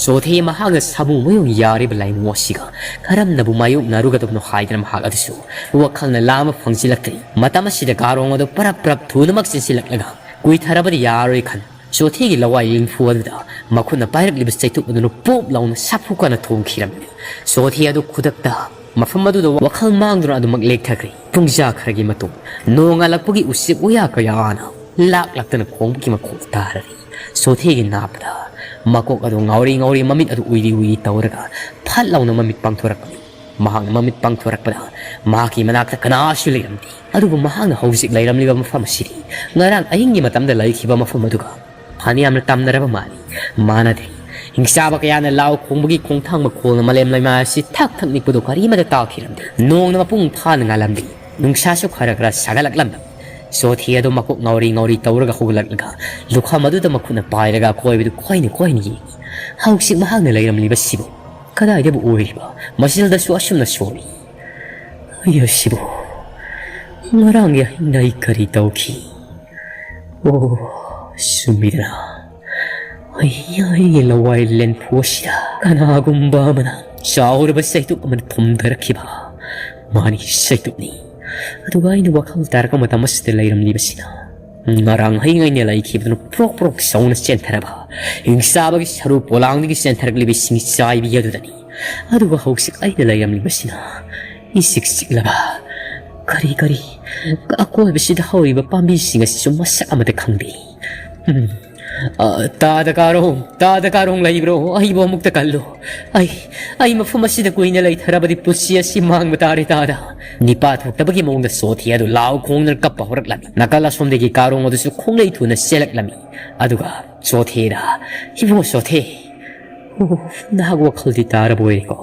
ꯆꯣꯊꯦ ꯃꯍꯥꯛꯅ ꯁꯥꯃꯨ ꯃꯌꯨꯡ ꯌꯥꯔꯤꯕ ꯂꯥꯏꯃꯨ ꯑꯁꯤꯒ ꯀꯔꯝꯅꯕꯨ ꯃꯥꯌꯣꯛꯅꯔꯨꯒꯗꯕꯅꯣ ꯍꯥꯏꯗꯅ ꯃꯍꯥꯛ ꯑꯗꯨꯁꯨ ꯋꯥꯈꯜꯅ ꯂꯥꯝꯕ ꯐꯪꯖꯤꯜꯂꯛꯇ꯭ꯔꯤ꯫ ꯃꯇꯝ ꯑꯁꯤꯗ ꯒꯥꯔꯣꯡ ꯑꯗꯨ ꯄꯔꯞ ꯄꯔꯞ ꯊꯨꯅꯃꯛ ꯆꯦꯟꯁꯤꯜꯂꯛꯂꯒ ꯀꯨꯏꯊꯔꯕꯗꯤ ꯌꯥꯔꯣꯏ ꯈꯟ ꯆꯣꯊꯦꯒꯤ ꯂꯋꯥꯏ ꯂꯦꯟꯐꯨ ꯑꯗꯨꯗ ꯃꯈꯨꯠꯅ ꯄꯥꯏꯔꯛꯂꯤꯕ ꯆꯩꯇꯨꯞ ꯑꯗꯨꯅ ꯄꯣꯞ ꯂꯥꯎꯅ ꯁꯥꯐꯨ ꯀꯥꯅ ꯊꯣꯝꯈꯤꯔꯝꯃꯤ꯫ ꯆꯣꯊꯦ ꯑꯗꯨ ꯈꯨꯗꯛꯇ ꯃꯐꯝ ꯑꯗꯨꯗ ꯋꯥꯈꯜ ꯃꯥꯡꯗꯨꯅ ꯑꯗꯨꯃꯛ ꯂꯦꯛꯊꯈ꯭ꯔꯦ꯫ ꯄꯨꯡꯖꯥ ꯈꯔꯒꯤ ꯃꯇꯨꯡ ꯅꯣꯡ ꯉꯥꯜꯂꯛꯄꯒꯤ ꯎꯆꯦꯛ ꯋꯥꯌꯥ ꯀꯌꯥꯅ ꯂꯥꯛꯂꯛꯇꯅ ꯈꯣꯡꯕꯒꯤ ꯃꯈꯣꯜ ꯇꯥꯔꯔꯤ꯫ ꯆꯣꯊꯦꯒꯤ ꯅꯥꯞꯄꯗ ꯃꯀꯣꯛ ꯑꯗꯨ ꯉꯥꯎꯔꯤ ꯉꯥꯎꯔꯤ ꯃꯃꯤꯠ ꯑꯗꯨ ꯎꯏꯔꯤ ꯎꯏꯔꯤ ꯇꯧꯔꯒ ꯐꯠ ꯂꯥꯎꯅ ꯃꯃꯤꯠ ꯄꯥꯡꯊꯣꯔꯛꯄꯅꯤ꯫ ꯃꯍꯥꯛꯅ ꯃꯃꯤꯠ ꯄꯥꯡꯊꯣꯔꯛꯄꯗ ꯃꯍꯥꯛꯀꯤ ꯃꯅꯥꯛꯇ ꯀꯅꯥꯁꯨ ꯂꯩꯔꯝꯗꯦ꯫ ꯑꯗꯨꯕꯨ ꯃꯍꯥꯛꯅ ꯍꯧꯖꯤꯛ ꯂꯩꯔꯝꯂꯤꯕ ꯃꯐꯝ ꯑꯁꯤꯗꯤ ꯉꯔꯥꯡ ꯑꯍꯤꯡꯒꯤ ꯃꯇꯝꯗ ꯂꯩꯈꯤꯕ ꯃꯐꯝ ꯑꯗꯨꯒ ꯐꯅꯌꯥꯝꯅ ꯇꯝꯅꯔꯕ ꯃꯥꯜꯂꯤ꯫ ꯃꯥꯟꯅꯗꯦ꯫ ꯍꯤꯡꯆꯥꯕ ꯀꯌꯥꯅ ꯂꯥꯎ ꯈꯣꯡꯕꯒꯤ ꯈꯣꯡꯊꯥꯡ ꯃꯈꯣꯜꯅ ꯃꯥꯂꯦꯝ ꯂꯩꯃꯥꯏ ꯑꯁꯤ ꯊꯛ ꯊꯛ ꯅꯤꯛꯄꯗꯨ ꯀꯔꯤꯃꯠꯇ ꯇꯥꯈꯤꯔꯝꯗꯦ꯫ ꯅꯣꯡꯅ ꯃꯄꯨꯡ ꯐꯥꯅ ꯉꯥꯜꯂꯝꯗꯦ꯫ ꯅꯨꯡꯁꯥꯁꯨ ꯈꯔ ꯈꯔ ꯁꯥꯒꯠꯂꯛꯂꯝꯃꯤ꯫ ꯆꯣꯊꯦ ꯑꯗꯨ ꯃꯀꯣꯛ ꯉꯥꯎꯔꯤ ꯉꯥꯎꯔꯤ ꯇꯧꯔꯒ ꯍꯧꯒꯠꯂꯛꯂꯒ ꯂꯨꯈꯝ ꯑꯗꯨꯗ ꯃꯈꯨꯠꯅ ꯄꯥꯏꯔꯒ ꯑꯀꯣꯏꯕꯗꯨ ꯀꯣꯏꯅ ꯀꯣꯏꯅ ꯌꯦꯡꯏ꯫ ꯍꯧꯖꯤꯛ ꯃꯍꯥꯛꯅ ꯂꯩꯔꯝꯂꯤꯕꯁꯤꯕꯨ ꯀꯗꯥꯏꯗꯕꯨ ꯑꯣꯏꯔꯤꯕ? ꯃꯁꯤꯗꯁꯨ ꯑꯁꯨꯝꯅ ꯁꯣꯜꯂꯤ꯫ ꯑꯩ ꯑꯁꯤꯕꯨ ꯉꯔꯥꯡꯒꯤ ꯑꯍꯤꯡꯗ ꯑꯩ ꯀꯔꯤ ꯇꯧꯈꯤ? ꯑꯣ, ꯆꯨꯝꯃꯤꯗꯅ꯫ ꯑꯩ, ꯑꯩꯒꯤ ꯂꯋꯥꯏ ꯂꯦꯟꯐꯨ ꯑꯁꯤꯗ ꯀꯅꯥꯒꯨꯝꯕ ꯑꯃꯅ ꯆꯥꯎꯔꯕ ꯆꯩꯇꯨꯞ ꯑꯃꯅ ꯊꯣꯝꯊꯔꯛꯈꯤꯕ꯫ ꯃꯥꯅꯤ, ꯆꯩꯇꯨꯞꯅꯤ꯫ ꯑꯗꯨꯒ ꯑꯩꯅ ꯋꯥꯈꯜ ꯇꯥꯔꯛꯄ ꯃꯇꯝ ꯑꯁꯤꯗ ꯂꯩꯔꯝꯂꯤꯕꯁꯤꯅ ꯉꯔꯥꯡ ꯑꯍꯤꯡ ꯑꯩꯅ ꯂꯩꯈꯤꯕꯗꯨꯅ ꯄ꯭ꯔꯣꯛ ꯄ꯭ꯔꯣꯛ ꯁꯧꯅ ꯆꯦꯟꯊꯔꯕ ꯍꯤꯡꯆꯥꯕꯒꯤ ꯁꯔꯨ ꯄꯣꯂꯥꯡꯗꯒꯤ ꯆꯦꯟꯊꯔꯛꯂꯤꯕ ꯏꯁꯤꯡ ꯆꯥꯏꯕꯤ ꯑꯗꯨꯗꯅꯤ꯫ ꯑꯗꯨꯒ ꯍꯧꯖꯤꯛ ꯑꯩꯅ ꯂꯩꯔꯝꯂꯤꯕꯁꯤꯅ ꯏꯆꯤꯛ ꯆꯤꯛꯂꯕ ꯀꯔꯤ ꯀꯔꯤ ꯑꯀꯣꯏꯕꯁꯤꯗ ꯍꯧꯔꯤꯕ ꯄꯥꯝꯕꯤꯁꯤꯡ ꯑꯁꯤꯁꯨ ꯃꯁꯛ ꯑꯃꯠꯇ ꯈꯪꯗꯦ꯫ ꯎꯝ꯫ ꯑ, ꯇꯥꯗ ꯀꯥꯔꯣꯡ, ꯇꯥꯗ ꯀꯥꯔꯣꯡ ꯂꯩꯕ꯭ꯔꯣ? ꯑꯩꯕꯨ ꯑꯃꯨꯛꯇ ꯀꯜꯂꯨ꯫ ꯑꯩ, ꯑꯩ ꯃꯐꯝ ꯑꯁꯤꯗ ꯀꯨꯏꯅ ꯂꯩꯊꯔꯕꯗꯤ ꯄꯨꯟꯁꯤ ꯑꯁꯤ ꯃꯥꯡꯕ ꯇꯥꯔꯦ ꯇꯥꯗ꯫ ꯅꯤꯄꯥ ꯊꯣꯛꯇꯕꯒꯤ ꯃꯑꯣꯡꯗ ꯆꯣꯊꯦ ꯑꯗꯨ ꯂꯥꯎ ꯈꯣꯡꯗꯨꯅ ꯀꯞꯄ ꯍꯧꯔꯛꯂꯝꯃꯤ꯫ ꯅꯥꯀꯜ ꯑꯁꯣꯝꯗꯒꯤ ꯀꯥꯔꯣꯡ ꯑꯗꯨꯁꯨ ꯈꯣꯡꯂꯩ ꯊꯨꯅ ꯆꯦꯜꯂꯛꯂꯝꯃꯤ꯫ ꯑꯗꯨꯒ ꯆꯣꯊꯦꯗ, "ꯏꯕꯨꯡꯉꯣ ꯆꯣꯊꯦ, ꯑꯣ, ꯅꯍꯥꯛ ꯋꯥꯈꯜꯗꯤ ꯇꯥꯔꯕ ꯑꯣꯏꯔꯦꯀꯣ?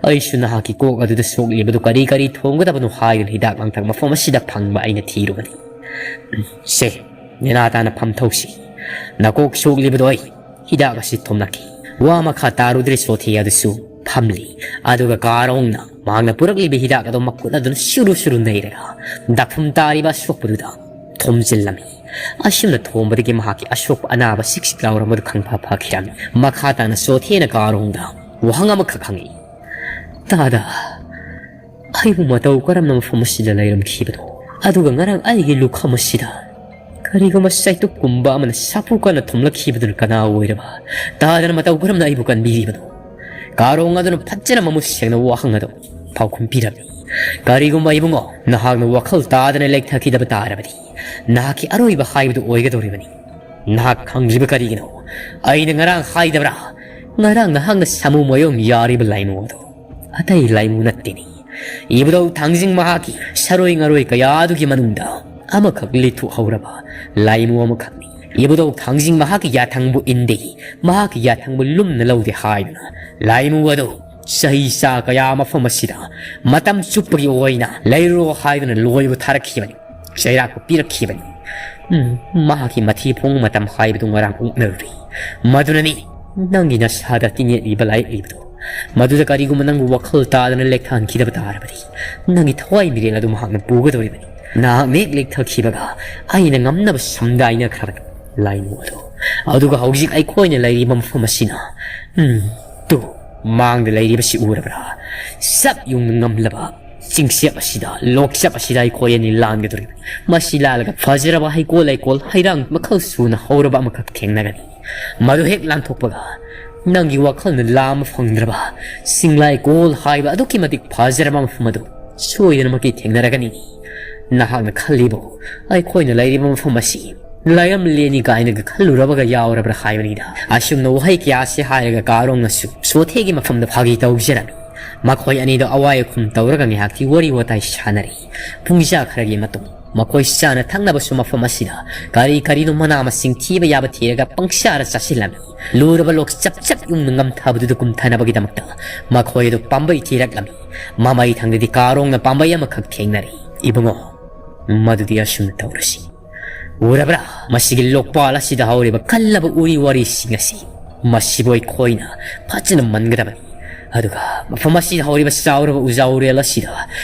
ꯑꯩꯁꯨ ꯅꯍꯥꯛꯀꯤ ꯀꯣꯛ ꯑꯗꯨꯗ ꯁꯣꯛꯂꯤꯕꯗꯨ ꯀꯔꯤ ꯀꯔꯤ ꯊꯣꯡꯒꯗꯕꯅꯣ ꯍꯥꯏꯗꯨꯅ ꯍꯤꯗꯥꯛ ꯂꯥꯡꯊꯛ ꯃꯐꯝ ꯑꯁꯤꯗ ꯐꯪꯕ ꯑꯩꯅ ꯊꯤꯔꯨꯕꯅꯤ꯫ ꯎꯝ, ꯁꯦ, ꯅꯦꯅꯥ ꯇꯥꯅ ꯐꯝꯊꯧꯁꯤ꯫ ꯅꯀꯣꯛ ꯁꯣꯛꯂꯤꯕꯗꯣ ꯑꯩ ꯍꯤꯗꯥꯛ ꯑꯁꯤ ꯊꯣꯝꯂꯛꯈꯤ꯫" ꯋꯥ ꯃꯈꯥ ꯇꯥꯔꯨꯗ꯭ꯔꯦ꯫ ꯆꯣꯊꯦ ꯑꯗꯨꯁꯨ ꯐꯝꯂꯤ꯫ ꯑꯗꯨꯒ ꯀꯥꯔꯣꯡꯅ ꯃꯍꯥꯛꯅ ꯄꯨꯔꯛꯂꯤꯕ ꯍꯤꯗꯥꯛ ꯑꯗꯨ ꯃꯈꯨꯠ ꯑꯗꯨꯅ ꯁꯨꯔꯨ ꯁꯨꯔꯨ ꯅꯩꯔꯒ ꯗꯥꯛꯐꯝ ꯇꯥꯔꯤꯕ ꯑꯁꯣꯛꯄꯗꯨꯗ ꯊꯣꯝꯖꯤꯜꯂꯝꯃꯤ꯫ ꯑꯁꯨꯝꯅ ꯊꯣꯝꯕꯗꯒꯤ ꯃꯍꯥꯛꯀꯤ ꯑꯁꯣꯛꯄ ꯑꯅꯥꯕ ꯁꯤꯛ ꯁꯤꯛ ꯂꯥꯎꯔꯝꯕꯗꯨ ꯈꯪꯐ ꯐꯈꯤꯔꯝꯃꯤ꯫ ꯃꯈꯥ ꯇꯥꯅ ꯆꯣꯊꯦꯅ ꯀꯥꯔꯣꯡꯗ ꯋꯥꯍꯪ ꯑꯃꯈꯛ ꯍꯪꯉꯤ꯫ "ꯇꯥꯗ, ꯑꯩꯕꯨ ꯃꯇꯧ ꯀꯔꯝꯅ ꯃꯐꯝ ꯑꯁꯤꯗ ꯂꯩꯔꯝꯈꯤꯕꯅꯣ? ꯑꯗꯨꯒ ꯉꯔꯥꯡ ꯑꯩꯒꯤ ꯂꯨꯈꯝ ꯑꯁꯤꯗ ꯀꯔꯤꯒꯨꯝꯕ ꯆꯩꯇꯨꯞꯀꯨꯝꯕ ꯑꯃꯅ ꯁꯥꯐꯨ ꯀꯟꯅ ꯊꯨꯝꯂꯛꯈꯤꯕꯗꯨꯅ ꯀꯅꯥ ꯑꯣꯏꯔꯕ? ꯇꯥꯗꯅ ꯃꯇꯧ ꯀꯔꯝꯅ ꯑꯩꯕꯨ ꯀꯟꯕꯤꯔꯤꯕꯅꯣ?" ꯀꯥꯔꯣꯡ ꯑꯗꯨꯅ ꯐꯖꯅ ꯃꯃꯨꯠ ꯁꯦꯡꯅ ꯋꯥꯍꯪ ꯑꯗꯨ ꯄꯥꯎꯈꯨꯝ ꯄꯤꯔꯝꯃꯤ꯫ "ꯀꯔꯤꯒꯨꯝꯕ ꯏꯕꯨꯡꯉꯣ, ꯅꯍꯥꯛꯅ ꯋꯥꯈꯜ ꯇꯥꯗꯅ ꯂꯦꯛꯊꯈꯤꯗꯕ ꯇꯥꯔꯕꯗꯤ, ꯅꯍꯥꯛꯀꯤ ꯑꯔꯣꯏꯕ ꯍꯥꯏꯕꯗꯨ ꯑꯣꯏꯒꯗꯧꯔꯤꯕꯅꯤ꯫ ꯅꯍꯥꯛ ꯈꯪꯗ꯭ꯔꯤꯕ ꯀꯔꯤꯒꯤꯅꯣ? ꯑꯩꯅ ꯉꯔꯥꯡ ꯍꯥꯏꯗꯕ꯭ꯔꯥ? ꯉꯔꯥꯡ ꯅꯍꯥꯛꯅ ꯁꯥꯃꯨ ꯃꯌꯣꯡ ꯌꯥꯔꯤꯕ ꯂꯥꯏꯃꯨ ꯑꯗꯨ ꯑꯇꯩ ꯂꯥꯏꯃꯨ ꯅꯠꯇꯦꯅꯤ꯫ ꯏꯕꯨꯙꯧ ꯊꯥꯡꯖꯤꯡ ꯃꯍꯥꯛꯀꯤ ꯁꯔꯣꯏ ꯉꯔꯣꯏ ꯀꯌꯥ ꯑꯗꯨꯒꯤ ꯃꯅꯨꯡꯗ ꯑꯃꯈꯛ ꯂꯤꯊꯣꯛꯍꯧꯔꯕ ꯂꯥꯏꯃꯨ ꯑꯃꯈꯛꯅꯤ꯫ ꯏꯕꯨꯙꯧ ꯊꯥꯡꯖꯤꯡ ꯃꯍꯥꯛꯀꯤ ꯌꯥꯊꯪꯕꯨ ꯏꯟꯗꯦ, ꯃꯍꯥꯛꯀꯤ ꯌꯥꯊꯪꯕꯨ ꯂꯨꯝꯅ ꯂꯧꯗꯦ ꯍꯥꯏꯗꯨꯅ ꯂꯥꯏꯃꯨ ꯑꯗꯨ ꯆꯍꯤ ꯆꯥ ꯀꯌꯥ ꯃꯐꯝ ꯑꯁꯤꯗ ꯃꯇꯝ ꯆꯨꯞꯄꯒꯤ ꯑꯣꯏꯅ ꯂꯩꯔꯨꯔꯣ ꯍꯥꯏꯗꯨꯅ ꯂꯣꯏꯕ ꯊꯥꯔꯛꯈꯤꯕꯅꯤ, ꯆꯩꯔꯥꯛꯄ ꯄꯤꯔꯛꯈꯤꯕꯅꯤ꯫ ꯎꯝ, ꯃꯍꯥꯛꯀꯤ ꯃꯊꯤ ꯐꯣꯡ ꯃꯇꯝ ꯍꯥꯏꯕꯗꯨ ꯉꯔꯥꯡ ꯑꯣꯛꯅꯔꯨꯔꯦ꯫ ꯃꯗꯨꯅꯅꯤ ꯅꯪꯒꯤ ꯅꯁꯥꯗ ꯇꯤꯡꯉꯦꯠꯂꯤꯕ ꯂꯥꯏꯔꯛꯂꯤꯕꯗꯨ꯫ ꯃꯗꯨꯗ ꯀꯔꯤꯒꯨꯝꯕ ꯅꯪꯕꯨ ꯋꯥꯈꯜ ꯇꯥꯗꯅ ꯂꯦꯛꯊꯍꯟꯈꯤꯗꯕ ꯇꯥꯔꯕꯗꯤ, ꯅꯪꯒꯤ ꯊꯋꯥꯏ ꯃꯤꯔꯦꯜ ꯑꯗꯨ ꯃꯍꯥꯛꯅ ꯄꯨꯒꯗꯧꯔꯤꯕꯅꯤ꯫ ꯅꯍꯥꯛ ꯍꯦꯛ ꯂꯦꯛꯊꯈꯤꯕꯒ ꯑꯩꯅ ꯉꯝꯅꯕ ꯁꯝꯗꯥꯏꯅꯈ꯭ꯔꯕꯅꯤ ꯂꯥꯏꯃꯨ ꯑꯗꯨ꯫ ꯑꯗꯨꯒ ꯍꯧꯖꯤꯛ ꯑꯩꯈꯣꯏꯅ ꯂꯩꯔꯤꯕ ꯃꯐꯝ ꯑꯁꯤꯅ, ꯎꯝ, ꯇꯨ, ꯃꯥꯡꯗ ꯂꯩꯔꯤꯕꯁꯤ ꯎꯔꯕ꯭ꯔꯥ? ꯆꯞ ꯌꯨꯡꯅ ꯉꯝꯂꯕ ꯆꯤꯡꯆꯦꯞ ꯑꯁꯤꯗ, ꯂꯣꯛꯆꯦꯞ ꯑꯁꯤꯗ ꯑꯩꯈꯣꯏ ꯑꯅꯤ ꯂꯥꯟꯒꯗꯧꯔꯤꯕꯅꯤ꯫ ꯃꯁꯤ ꯂꯥꯜꯂꯒ ꯐꯖꯔꯕ ꯍꯩꯀꯣꯜ ꯂꯩꯀꯣꯜ, ꯍꯩꯔꯥꯡ ꯃꯈꯜ ꯁꯨꯅ ꯍꯧꯔꯕ ꯑꯃꯈꯛ ꯊꯦꯡꯅꯒꯅꯤ꯫ ꯃꯗꯨ ꯍꯦꯛ ꯂꯥꯟꯊꯣꯛꯄꯒ ꯅꯪꯒꯤ ꯋꯥꯈꯜꯅ ꯂꯥꯝꯕ ꯐꯪꯗ꯭ꯔꯕ ꯆꯤꯡꯂꯥꯏꯀꯣꯜ ꯍꯥꯏꯕ ꯑꯗꯨꯛꯀꯤ ꯃꯇꯤꯛ ꯐꯖꯔꯕ ꯃꯐꯝ ꯑꯗꯨ ꯁꯣꯏꯗꯅꯃꯛꯀꯤ ꯊꯦꯡꯅꯔꯒꯅꯤ꯫ ꯅꯍꯥꯛꯅ ꯈꯜꯂꯤꯕ ꯑꯩꯈꯣꯏꯅ ꯂꯩꯔꯤꯕ ꯃꯐꯝ ꯑꯁꯤ ꯂꯥꯏꯔꯝꯂꯦꯅꯤ ꯀꯥꯏꯅꯒ ꯈꯜꯂꯨꯔꯕꯒ ꯌꯥꯎꯔꯕ꯭ꯔꯥ ꯍꯥꯏꯕꯅꯤꯗ꯫ ꯑꯁꯨꯝꯅ ꯋꯥꯍꯩ ꯀꯌꯥꯁꯤ ꯍꯥꯏꯔꯒ ꯀꯥꯔꯣꯡꯅꯁꯨ ꯁꯣꯊꯦꯒꯤ ꯃꯐꯝꯗ ꯐꯥꯒꯤ ꯇꯧꯖꯔꯝꯃꯤ꯫ ꯃꯈꯣꯏ ꯑꯅꯤꯗꯣ ꯑꯋꯥꯏ ꯑꯈꯨꯝ ꯇꯧꯔꯒ ꯉꯥꯏꯍꯥꯛꯇꯤ ꯋꯥꯔꯤ ꯋꯥꯇꯥꯏ ꯁꯥꯟꯅꯔꯤ꯫ ꯄꯨꯡꯖꯥ ꯈꯔꯒꯤ ꯃꯇꯨꯡ ꯃꯈꯣꯏ ꯆꯥꯅ ꯊꯛꯅꯕꯁꯨ ꯃꯐꯝ ꯑꯁꯤꯗ ꯀꯔꯤ ꯀꯔꯤꯅꯣ ꯃꯅꯥ ꯃꯁꯤꯡ ꯊꯤꯕ ꯌꯥꯕ ꯊꯤꯔꯒ ꯄꯪꯆꯥꯔ ꯆꯥꯁꯤꯜꯂꯝꯃꯤ꯫ ꯂꯨꯔꯕ ꯂꯣꯛ ꯆꯞ ꯆꯞ ꯌꯨꯡꯅ ꯉꯝꯊꯕꯗꯨꯗ ꯀꯨꯝꯊꯅꯕꯒꯤꯗꯃꯛꯇ ꯃꯈꯣꯏ ꯑꯗꯨ ꯄꯥꯝꯕꯩ ꯊꯤꯔꯛꯂꯝꯃꯤ꯫ ꯃꯃꯩ ꯊꯪꯗꯗꯤ ꯀꯥꯔꯣꯡꯅ ꯄꯥꯝꯕꯩ ꯑꯃꯈꯛ ꯊꯦꯡꯅꯔꯤ꯫ ꯏꯕꯨꯡꯉꯣ, ꯃꯗꯨꯗꯤ ꯑꯁꯨꯝꯅ ꯇꯧꯔꯁꯤ꯫ ꯎꯔꯕ꯭ꯔꯥ? ꯃꯁꯤꯒꯤ ꯂꯣꯛꯄꯥꯜ ꯑꯁꯤꯗ ꯍꯧꯔꯤꯕ ꯀꯜꯂꯕ ꯎꯔꯤ ꯋꯥꯔꯤꯁꯤꯡ ꯑꯁꯤ, ꯃꯁꯤꯕꯨ ꯑꯩꯈꯣꯏꯅ ꯐꯖꯅ ꯃꯟꯒꯗꯕꯅꯤ꯫ ꯑꯗꯨꯒ ꯃꯐꯝ ꯑꯁꯤꯗ ꯍꯧꯔꯤꯕ ꯆꯥꯎꯔꯕ ꯎꯖꯥꯎꯔꯦꯜ ꯑꯁꯤꯗ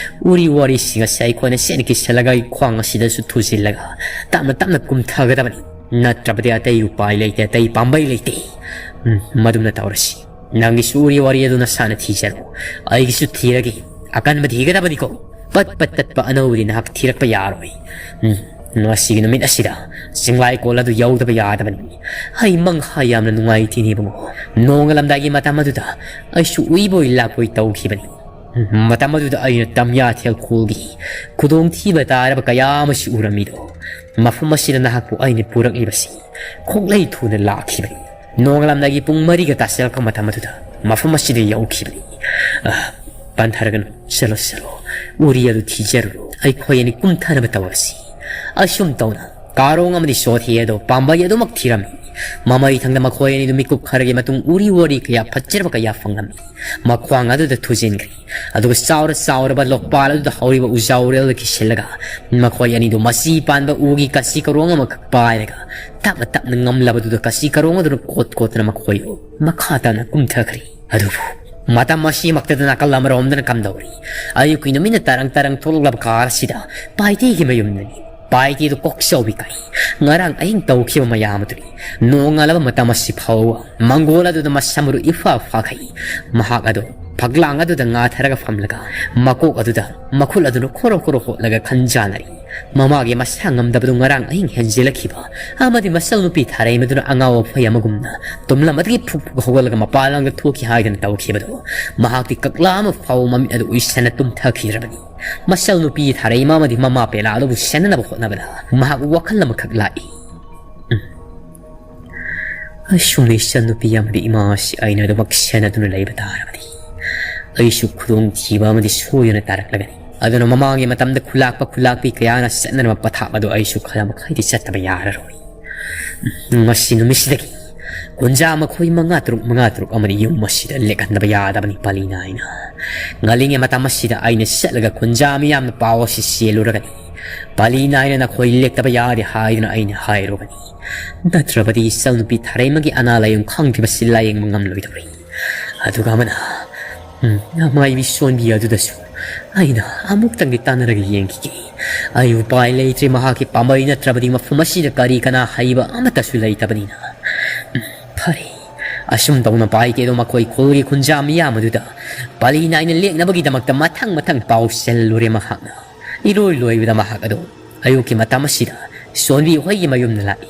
ꯎꯔꯤ ꯋꯥꯔꯤꯁꯤꯡ ꯑꯁꯤ ꯑꯩꯈꯣꯏꯅ ꯁꯦꯠꯅ ꯀꯤꯁꯜꯂꯒ ꯑꯩ ꯈ꯭ꯋꯥꯡ ꯑꯁꯤꯗꯁꯨ ꯊꯨꯖꯤꯜꯂꯒ ꯇꯞꯅ ꯇꯞꯅ ꯀꯨꯝꯊꯒꯗꯕꯅꯤ꯫ ꯅꯠꯇ꯭ꯔꯕꯗꯤ ꯑꯇꯩ ꯎꯄꯥꯏ ꯂꯩꯇꯦ, ꯑꯇꯩ ꯄꯥꯝꯕꯩ ꯂꯩꯇꯦ꯫ ꯎꯝ, ꯃꯗꯨꯝꯅ ꯇꯧꯔꯁꯤ꯫ ꯅꯪꯒꯤꯁꯨ ꯎꯔꯤ ꯋꯥꯔꯤ ꯑꯗꯨ ꯅꯁꯥꯅ ꯊꯤꯖꯔꯣ꯫ ꯑꯩꯒꯤꯁꯨ ꯊꯤꯔꯒꯦ꯫ ꯑꯀꯟꯕ ꯊꯤꯒꯗꯕꯅꯤꯀꯣ꯫ ꯄꯠ ꯄꯠ ꯇꯠꯄ ꯑꯅꯧꯕꯗꯤ ꯅꯍꯥꯛ ꯊꯤꯔꯛꯄ ꯌꯥꯔꯣꯏ꯫ ꯎꯝ, ꯉꯁꯤꯒꯤ ꯅꯨꯃꯤꯠ ꯑꯁꯤꯗ ꯆꯤꯡꯂꯥꯏꯀꯣꯜ ꯑꯗꯨ ꯌꯧꯗꯕ ꯌꯥꯗꯕꯅꯤ꯫ ꯑꯩ ꯃꯪꯍꯥ ꯌꯥꯝꯅ ꯅꯨꯡꯉꯥꯏꯇꯦꯅꯦ ꯏꯕꯨꯡꯉꯣ꯫ ꯅꯣꯡꯉꯥꯜꯂꯝꯗꯥꯏꯒꯤ ꯃꯇꯝ ꯑꯗꯨꯗ ꯑꯩꯁꯨ ꯎꯏꯕꯣꯏ ꯂꯥꯛꯄꯣꯏ ꯇꯧꯈꯤꯕꯅꯤ꯫ ꯃꯇꯝ ꯑꯗꯨꯗ ꯑꯩꯅ ꯇꯝꯌꯥꯊꯦꯜ ꯈꯨꯜꯒꯤ ꯈꯨꯗꯣꯡꯊꯤꯕ ꯇꯥꯔꯕ ꯀꯌꯥ ꯑꯃꯁꯨ ꯎꯔꯝꯃꯤꯗꯣ꯫ ꯃꯐꯝ ꯑꯁꯤꯗ ꯅꯍꯥꯛꯄꯨ ꯑꯩꯅ ꯄꯨꯔꯛꯂꯤꯕꯁꯤ ꯈꯣꯛꯂꯩ ꯊꯨꯅ ꯂꯥꯛꯈꯤꯕꯅꯤ꯫ ꯅꯣꯡꯉꯥꯜꯂꯝꯗꯥꯏꯒꯤ ꯄꯨꯡ ꯃꯔꯤꯒ ꯇꯥꯁꯤꯜꯂꯛꯄ ꯃꯇꯝ ꯑꯗꯨꯗ ꯃꯐꯝ ꯑꯁꯤꯗ ꯌꯧꯈꯤꯕꯅꯤ꯫ ꯑ, ꯄꯟꯊꯔꯒꯅꯨ, ꯆꯠꯂꯣ, ꯆꯠꯂꯣ꯫ ꯎꯔꯤ ꯑꯗꯨ ꯊꯤꯖꯔꯨꯔꯣ꯫ ꯑꯩꯈꯣꯏ ꯑꯅꯤ ꯀꯨꯝꯊꯅꯕ ꯇꯧꯔꯁꯤ꯫ ꯑꯁꯨꯝ ꯇꯧꯅ ꯀꯥꯔꯣꯡ ꯑꯃꯗꯤ ꯆꯣꯊꯦ ꯑꯗꯣ ꯄꯥꯝꯕꯩ ꯑꯗꯨꯃꯛ ꯊꯤꯔꯝꯃꯤ꯫ ꯃꯃꯩ ꯊꯪꯗ ꯃꯈꯣꯏ ꯑꯅꯤꯗꯨ ꯃꯤꯀꯨꯞ ꯈꯔꯒꯤ ꯃꯇꯨꯡ ꯎꯔꯤ ꯋꯥꯔꯤ ꯀꯌꯥ, ꯐꯠꯖꯔꯕ ꯀꯌꯥ ꯐꯪꯂꯝꯃꯤ꯫ ꯃꯈ꯭ꯋꯥꯡ ꯑꯗꯨꯗ ꯊꯨꯖꯤꯟꯈ꯭ꯔꯦ꯫ ꯑꯗꯨꯒ ꯆꯥꯎꯔ ꯆꯥꯎꯔꯕ ꯂꯣꯛꯄꯥꯜ ꯑꯗꯨꯗ ꯍꯧꯔꯤꯕ ꯎꯖꯥꯎꯔꯦꯜꯗ ꯀꯤꯁꯤꯜꯂꯒ ꯃꯈꯣꯏ ꯑꯅꯤꯗꯨ ꯃꯆꯤ ꯄꯥꯟꯕ ꯎꯒꯤ ꯀꯥꯆꯤ ꯀꯔꯣꯡ ꯑꯃꯈꯛ ꯄꯥꯏꯔꯒ ꯇꯞꯅ ꯇꯞꯅ ꯉꯝꯂꯕꯗꯨꯗ ꯀꯥꯆꯤ ꯀꯔꯣꯡ ꯑꯗꯨꯅ ꯀꯣꯠ ꯀꯣꯠꯇꯨꯅ ꯃꯈꯣꯏ ꯃꯈꯥ ꯇꯥꯅ ꯀꯨꯝꯊꯈ꯭ꯔꯦ꯫ ꯑꯗꯨꯕꯨ ꯃꯇꯝ ꯑꯁꯤꯃꯛꯇꯗ ꯅꯥꯀꯜ ꯑꯃꯔꯣꯝꯗꯅ ꯀꯝꯗꯧꯔꯤ? ꯑꯌꯨꯛꯀꯤ ꯅꯨꯃꯤꯠꯅ ꯇꯔꯪ ꯇꯔꯪ ꯊꯣꯛꯂꯛꯂꯕ ꯀꯥꯔ ꯑꯁꯤꯗ ꯄꯥꯏꯇꯦꯒꯤ ꯃꯌꯨꯝꯗꯅꯤ꯫ ꯄꯥꯏꯇꯦꯗꯨ ꯀꯣꯛꯆꯧꯕꯤ ꯀꯥꯏ꯫ ꯉꯔꯥꯡ ꯑꯍꯤꯡ ꯇꯧꯈꯤꯕ ꯃꯌꯥꯝ ꯑꯗꯨꯅꯤ꯫ ꯅꯣꯡꯉꯥꯜꯂꯕ ꯃꯇꯝ ꯑꯁꯤ ꯐꯥꯎꯕ ꯃꯪꯒꯣꯜ ꯑꯗꯨꯗ ꯃꯁꯝ ꯃꯔꯨ ꯏꯐꯥ ꯐꯥꯈꯩ꯫ ꯃꯍꯥꯛ ꯑꯗꯨ ꯐꯛꯂꯥꯡ ꯑꯗꯨꯗ ꯉꯥꯊꯔꯒ ꯐꯝꯂꯒ ꯃꯀꯣꯛ ꯑꯗꯨꯗ ꯃꯈꯨꯠ ꯑꯗꯨꯅ ꯈꯣꯔꯣ ꯈꯣꯔꯣ ꯍꯣꯠꯂꯒ ꯈꯟꯖꯥꯟꯅꯔꯤ꯫ ꯃꯃꯥꯒꯤ ꯃꯁꯥ ꯉꯝꯗꯕꯗꯨ ꯉꯔꯥꯡ ꯑꯍꯤꯡ ꯍꯦꯟꯖꯤꯜꯂꯛꯈꯤꯕ ꯑꯃꯗꯤ ꯃꯆꯜ ꯅꯨꯄꯤ ꯊꯥꯔꯩꯃꯗꯨꯅ ꯑꯉꯥꯎ ꯑꯐꯩ ꯑꯃꯒꯨꯝꯅ ꯇꯨꯝꯂꯝꯕꯗꯒꯤ ꯐꯨꯛ ꯐꯨꯛ ꯍꯧꯒꯠꯂꯒ ꯃꯄꯥꯟ ꯂꯝꯗ ꯊꯣꯛꯈꯤ ꯍꯥꯏꯗꯨꯅ ꯇꯧꯈꯤꯕꯗꯨ꯫ ꯃꯍꯥꯛꯇꯤ ꯀꯛꯂꯥ ꯑꯃ ꯐꯥꯎꯕ ꯃꯃꯤꯠ ꯑꯗꯨ ꯎꯏꯁꯟꯅ ꯇꯨꯝꯊꯈꯤꯗ꯭ꯔꯕꯅꯤ꯫ ꯃꯆꯜ ꯅꯨꯄꯤ ꯊꯥꯔꯩꯃ ꯑꯃꯗꯤ ꯃꯃꯥ ꯄꯦꯂꯥ ꯑꯗꯨꯕꯨ ꯁꯦꯟꯅꯅꯕ ꯍꯣꯠꯅꯕꯗ ꯃꯍꯥꯛ ꯋꯥꯈꯜ ꯑꯃꯈꯛ ꯂꯥꯛꯏ꯫ ꯎꯝ꯫ ꯑꯁꯨꯝꯅ ꯏꯆꯟ ꯅꯨꯄꯤ ꯑꯃꯗꯤ ꯏꯃꯥ ꯑꯁꯤ ꯑꯩꯅ ꯑꯗꯨꯃꯛ ꯁꯦꯟꯅꯗꯨꯅ ꯂꯩꯕ ꯇꯥꯔꯕꯗꯤ ꯑꯩꯁꯨ ꯈꯨꯗꯣꯡꯊꯤꯕ ꯑꯃꯗꯤ ꯁꯣꯏꯗꯅ ꯇꯥꯔꯛꯂꯒꯅꯤ꯫ ꯑꯗꯨꯅ ꯃꯃꯥꯡꯒꯤ ꯃꯇꯝꯗ ꯈꯨꯂꯥꯛꯄ ꯈꯨꯂꯥꯛꯄꯤ ꯀꯌꯥꯅ ꯆꯠꯅꯔꯝꯕ ꯄꯊꯥꯞ ꯑꯗꯨ ꯑꯩꯁꯨ ꯈꯔ ꯃꯈꯩꯗꯤ ꯆꯠꯇꯕ ꯌꯥꯔꯔꯣꯏ꯫ ꯎꯝ, ꯉꯁꯤ ꯅꯨꯃꯤꯠꯁꯤꯗꯒꯤ ꯀꯨꯟꯖꯥ ꯃꯈꯣꯏ ꯃꯉꯥ ꯇꯔꯨꯛ, ꯃꯉꯥ ꯇꯔꯨꯛ ꯑꯃꯗꯤ ꯌꯨꯝ ꯑꯁꯤꯗ ꯂꯦꯛꯍꯟꯗꯕ ꯌꯥꯗꯕꯅꯤ ꯄꯥꯂꯤ ꯅꯥꯏꯅ꯫ ꯉꯜꯂꯤꯉꯩ ꯃꯇꯝ ꯑꯁꯤꯗ ꯑꯩꯅ ꯆꯠꯂꯒ ꯀꯨꯟꯖꯥ ꯃꯤꯌꯥꯝꯅ ꯄꯥꯎ ꯑꯁꯤ ꯆꯦꯜꯂꯨꯔꯒꯅꯤ꯫ ꯄꯥꯂꯤ ꯅꯥꯏꯅ ꯅꯈꯣꯏ ꯂꯦꯛꯇꯕ ꯌꯥꯗꯦ ꯍꯥꯏꯗꯨꯅ ꯑꯩꯅ ꯍꯥꯏꯔꯨꯒꯅꯤ꯫ ꯅꯠꯇ꯭ꯔꯕꯗꯤ ꯏꯆꯜ ꯅꯨꯄꯤ ꯊꯥꯔꯩꯃꯒꯤ ꯑꯅꯥ ꯂꯥꯏꯌꯣꯡ ꯈꯪꯗ꯭ꯔꯤꯕꯁꯤ ꯂꯥꯌꯦꯡꯕ ꯉꯝꯂꯣꯏꯗꯧꯔꯤ꯫ ꯑꯗꯨꯒ ꯑꯃꯅ ꯎꯝ, ꯃꯥꯏꯕꯤ ꯁꯣꯟꯕꯤ ꯑꯗꯨꯗꯁꯨ ꯑꯩꯅ ꯑꯃꯨꯛꯇꯪꯗꯤ ꯇꯥꯟꯅꯔꯒ ꯌꯦꯡꯈꯤꯒꯦ꯫ ꯑꯩ ꯎꯄꯥꯏ ꯂꯩꯇ꯭ꯔꯦ, ꯃꯍꯥꯛꯀꯤ ꯄꯥꯝꯕꯩ ꯅꯠꯇ꯭ꯔꯕꯗꯤ ꯃꯐꯝ ꯑꯁꯤꯗ ꯀꯔꯤ ꯀꯅꯥ ꯍꯩꯕ ꯑꯃꯠꯇꯁꯨ ꯂꯩꯇꯕꯅꯤꯅ꯫ ꯎꯝ, ꯐꯔꯦ, ꯑꯁꯨꯝ ꯇꯧꯅ ꯄꯥꯏꯇꯦꯗꯣ ꯃꯈꯣꯏ ꯈꯨꯜꯒꯤ ꯈꯨꯟꯖꯥ ꯃꯤꯌꯥꯝ ꯑꯗꯨꯗ ꯄꯂꯤ ꯅꯥꯏꯅ ꯂꯦꯛꯅꯕꯒꯤꯗꯃꯛꯇ ꯃꯊꯪ ꯃꯊꯪ ꯄꯥꯎ ꯁꯤꯜꯂꯨꯔꯦ ꯃꯍꯥꯛꯅ꯫ ꯏꯔꯣꯏ ꯂꯣꯏꯕꯗ ꯃꯍꯥꯛ ꯑꯗꯨ ꯑꯌꯨꯛꯀꯤ ꯃꯇꯝ ꯑꯁꯤꯗ ꯁꯣꯟꯕꯤ ꯍꯣꯏꯒꯤ ꯃꯌꯨꯝꯗ ꯂꯥꯛꯏ꯫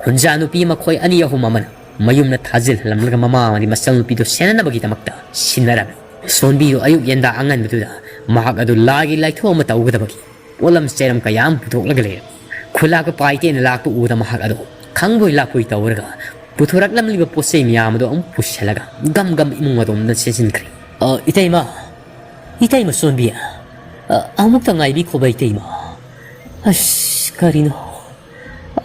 ꯈꯨꯟꯖꯥ ꯅꯨꯄꯤ ꯃꯈꯣꯏ ꯑꯅꯤ ꯑꯍꯨꯝ ꯑꯃꯅ ꯃꯌꯨꯝꯗ ꯊꯥꯖꯤꯜꯍꯜꯂꯝꯂꯒ ꯃꯃꯥ ꯑꯃꯗꯤ ꯃꯆꯜꯅꯨꯄꯤꯗꯨ ꯁꯦꯟꯅꯅꯕꯒꯤꯗꯃꯛꯇ ꯁꯤꯟꯅꯔꯝꯃꯤ꯫ ꯁꯣꯟꯕꯤꯗꯨ ꯑꯌꯨꯛ ꯌꯦꯟꯗꯥ ꯑꯉꯟꯕꯗꯨꯗ ꯃꯍꯥꯛ ꯑꯗꯨ ꯂꯥꯒꯤ ꯂꯥꯏꯊꯣꯛ ꯑꯃ ꯇꯧꯒꯗꯕꯒꯤ ꯄꯣꯠꯂꯝ ꯆꯩꯔꯝ ꯀꯌꯥ ꯑꯃ ꯄꯨꯊꯣꯛꯂꯒ ꯂꯩꯔꯝꯃꯤ꯫ ꯈꯨꯂꯥꯛꯄ ꯄꯥꯏꯇꯦꯅ ꯂꯥꯛꯄ ꯎꯕꯗ ꯃꯍꯥꯛ ꯑꯗꯨ ꯈꯪꯕꯣꯏ ꯂꯥꯛꯄꯣꯏ ꯇꯧꯔꯒ ꯄꯨꯊꯣꯔꯛꯂꯝꯂꯤꯕ ꯄꯣꯠ ꯆꯩ ꯃꯌꯥꯝ ꯑꯗꯨ ꯑꯃꯨꯛ ꯄꯨꯁꯤꯜꯂꯒ ꯒꯝ ꯒꯝ ꯏꯃꯨꯡ ꯑꯗꯣꯝꯗ ꯆꯦꯟꯁꯤꯟꯈ꯭ꯔꯦ꯫ "ꯑ, ꯏꯇꯩꯃ, ꯏꯇꯩꯃ ꯁꯣꯟꯕꯤ, ꯑ, ꯑꯃꯨꯛꯇ ꯉꯥꯏꯕꯤꯈꯣꯕ ꯏꯇꯩꯃ꯫ ꯑꯁ, ꯀꯔꯤꯅꯣ?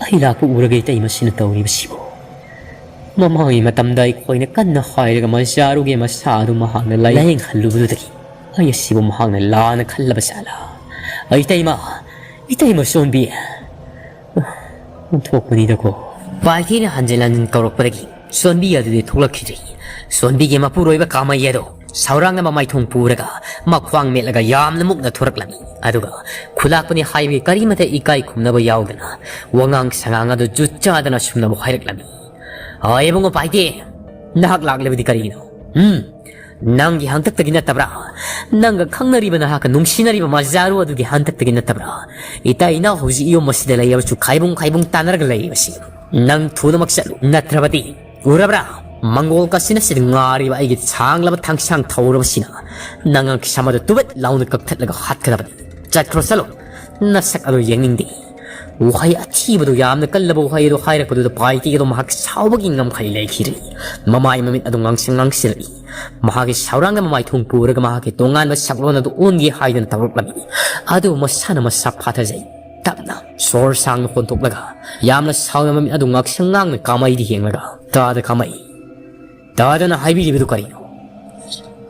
ꯑꯩ ꯂꯥꯛꯄ ꯎꯔꯒ ꯏꯇꯩꯃꯁꯤꯅ ꯇꯧꯔꯤꯕꯁꯤꯕꯨ?" ꯃꯃꯥꯡꯒꯤ ꯃꯇꯝꯗ ꯑꯩꯈꯣꯏꯅ ꯀꯟꯅ ꯍꯥꯏꯔꯒ ꯃꯆꯥꯔꯨꯒꯤ ꯃꯁꯥ ꯑꯗꯨ ꯃꯍꯥꯛꯅ ꯂꯥꯏꯌꯦꯡꯍꯜꯂꯨꯕꯗꯨꯗꯒꯤ ꯑꯩ ꯑꯁꯤꯕꯨ ꯃꯍꯥꯛꯅ ꯂꯥꯟꯅ ꯈꯜꯂꯕ ꯖꯥꯠꯂꯥ? "ꯏꯇꯩꯃ, ꯏꯇꯩꯃ ꯁꯣꯟꯕꯤ!" ꯑꯣꯟꯊꯣꯛꯄꯅꯤꯗꯀꯣ꯫ ꯄꯥꯏꯊꯤꯅ ꯍꯟꯖꯤꯟ ꯍꯟꯖꯤꯟ ꯀꯧꯔꯛꯄꯗꯒꯤ ꯁꯣꯟꯕꯤ ꯑꯗꯨꯗꯤ ꯊꯣꯛꯂꯛꯈꯤꯗ꯭ꯔꯦ꯫ ꯁꯣꯟꯕꯤꯒꯤ ꯃꯄꯨꯔꯣꯏꯕ ꯀꯥꯃꯩ ꯑꯗꯣ ꯁꯥꯎꯔꯥꯡꯅ ꯃꯃꯥꯏꯊꯣꯡ ꯄꯨꯔꯒ ꯃꯈ꯭ꯋꯥꯡ ꯃꯦꯠꯂꯒ ꯌꯥꯝꯅ ꯃꯨꯛꯅ ꯊꯣꯔꯛꯂꯝꯃꯤ꯫ ꯑꯗꯨꯒ ꯈꯨꯂꯥꯛꯄꯅꯤ ꯍꯥꯏꯕꯒꯤ ꯀꯔꯤꯃꯇ ꯏꯀꯥꯏ ꯈꯨꯝꯅꯕ ꯌꯥꯎꯗꯅ ꯋꯥꯉꯥꯡ ꯁꯉꯥꯡ ꯑꯗꯨ ꯖꯨꯠ ꯆꯥꯗꯅ ꯁꯨꯝꯅꯕꯨ ꯍꯥꯏꯔꯛꯂꯝꯃꯤ꯫ "ꯑ, ꯏꯕꯨꯡꯉꯣ ꯄꯥꯏꯊꯤ, ꯅꯍꯥꯛ ꯂꯥꯛꯂꯤꯕꯗꯤ ꯀꯔꯤꯒꯤꯅꯣ? ꯎꯝ? ꯅꯪꯒꯤ ꯍꯟꯇꯛꯇꯒꯤ ꯅꯠꯇꯕ꯭ꯔꯥ? ꯅꯪꯒ ꯈꯪꯅꯔꯤꯕ, ꯅꯍꯥꯛꯀ ꯅꯨꯡꯁꯤꯅꯔꯤꯕ ꯃꯖꯥꯔꯨ ꯑꯗꯨꯒꯤ ꯍꯟꯇꯛꯇꯒꯤ ꯅꯠꯇꯕ꯭ꯔꯥ? ꯏꯇꯩ ꯏꯅꯥꯎ ꯍꯧꯖꯤꯛ ꯌꯨꯝ ꯑꯁꯤꯗ ꯂꯩꯔꯕꯁꯨ ꯈꯥꯏꯕꯨꯡ ꯈꯥꯏꯕꯨꯡ ꯇꯥꯟꯅꯔꯒ ꯂꯩꯔꯤꯕꯁꯤ꯫ ꯅꯪ ꯊꯨꯅꯃꯛ ꯆꯠꯂꯨ, ꯅꯠꯇ꯭ꯔꯕꯗꯤ, ꯎꯔꯕ꯭ꯔꯥ? ꯃꯪꯒꯣꯜ ꯀꯥꯆꯤꯟ ꯑꯁꯤꯗ ꯉꯥꯔꯤꯕ ꯑꯩꯒꯤ ꯁꯥꯡꯂꯕ ꯊꯥꯡꯁꯥꯡ ꯊꯧꯔꯕꯁꯤꯅ ꯅꯉꯛ ꯁꯝ ꯑꯗꯨ ꯇꯨꯕꯠ ꯂꯥꯎꯅ ꯀꯛꯊꯠꯂꯒ ꯍꯥꯠꯀꯗꯕꯅꯤ꯫ ꯆꯠꯈ꯭ꯔꯣ, ꯆꯠꯂꯣ, ꯅꯁꯛ ꯑꯗꯨ ꯌꯦꯡꯅꯤꯡꯗꯦ꯫" ꯋꯥꯍꯩ ꯑꯊꯤꯕꯗꯨ, ꯌꯥꯝꯅ ꯀꯜꯂꯕ ꯋꯥꯍꯩ ꯑꯗꯨ ꯍꯥꯏꯔꯛꯄꯗꯨꯗ ꯄꯥꯏꯇꯤ ꯑꯗꯨ ꯃꯍꯥꯛ ꯁꯥꯎꯕꯒꯤ ꯉꯝꯈꯩ ꯂꯩꯈꯤꯗ꯭ꯔꯦ꯫ ꯃꯃꯥꯏ ꯃꯃꯤꯠ ꯑꯗꯨ ꯉꯥꯡꯁꯪ ꯉꯥꯡꯁꯤꯜꯂꯛꯏ꯫ ꯃꯍꯥꯛꯀꯤ ꯁꯥꯎꯔꯥꯡꯅ ꯃꯃꯥꯏ ꯊꯣꯡ ꯄꯨꯔꯒ ꯃꯍꯥꯛꯀꯤ ꯇꯣꯉꯥꯟꯕ ꯁꯛꯂꯣꯟ ꯑꯗꯨ ꯑꯣꯟꯒꯦ ꯍꯥꯏꯗꯨꯅ ꯇꯧꯔꯛꯂꯝꯃꯤ꯫ ꯑꯗꯨꯕꯨ ꯃꯁꯥꯅ ꯃꯁꯥ ꯐꯥꯊꯖꯩ꯫ ꯇꯞꯅ ꯁꯣꯔ ꯁꯥꯡꯅ ꯍꯣꯟꯊꯣꯛꯂꯒ ꯌꯥꯝꯅ ꯁꯥꯎꯅ ꯃꯃꯤꯠ ꯑꯗꯨ ꯉꯥꯡꯁꯪ ꯉꯥꯡꯅ ꯀꯥꯃꯩꯗ ꯌꯦꯡꯂꯒ, "ꯇꯥꯗ ꯀꯥꯃꯩ, ꯇꯥꯗꯅ ꯍꯥꯏꯕꯤꯔꯤꯕꯗꯨ ꯀꯔꯤꯅꯣ?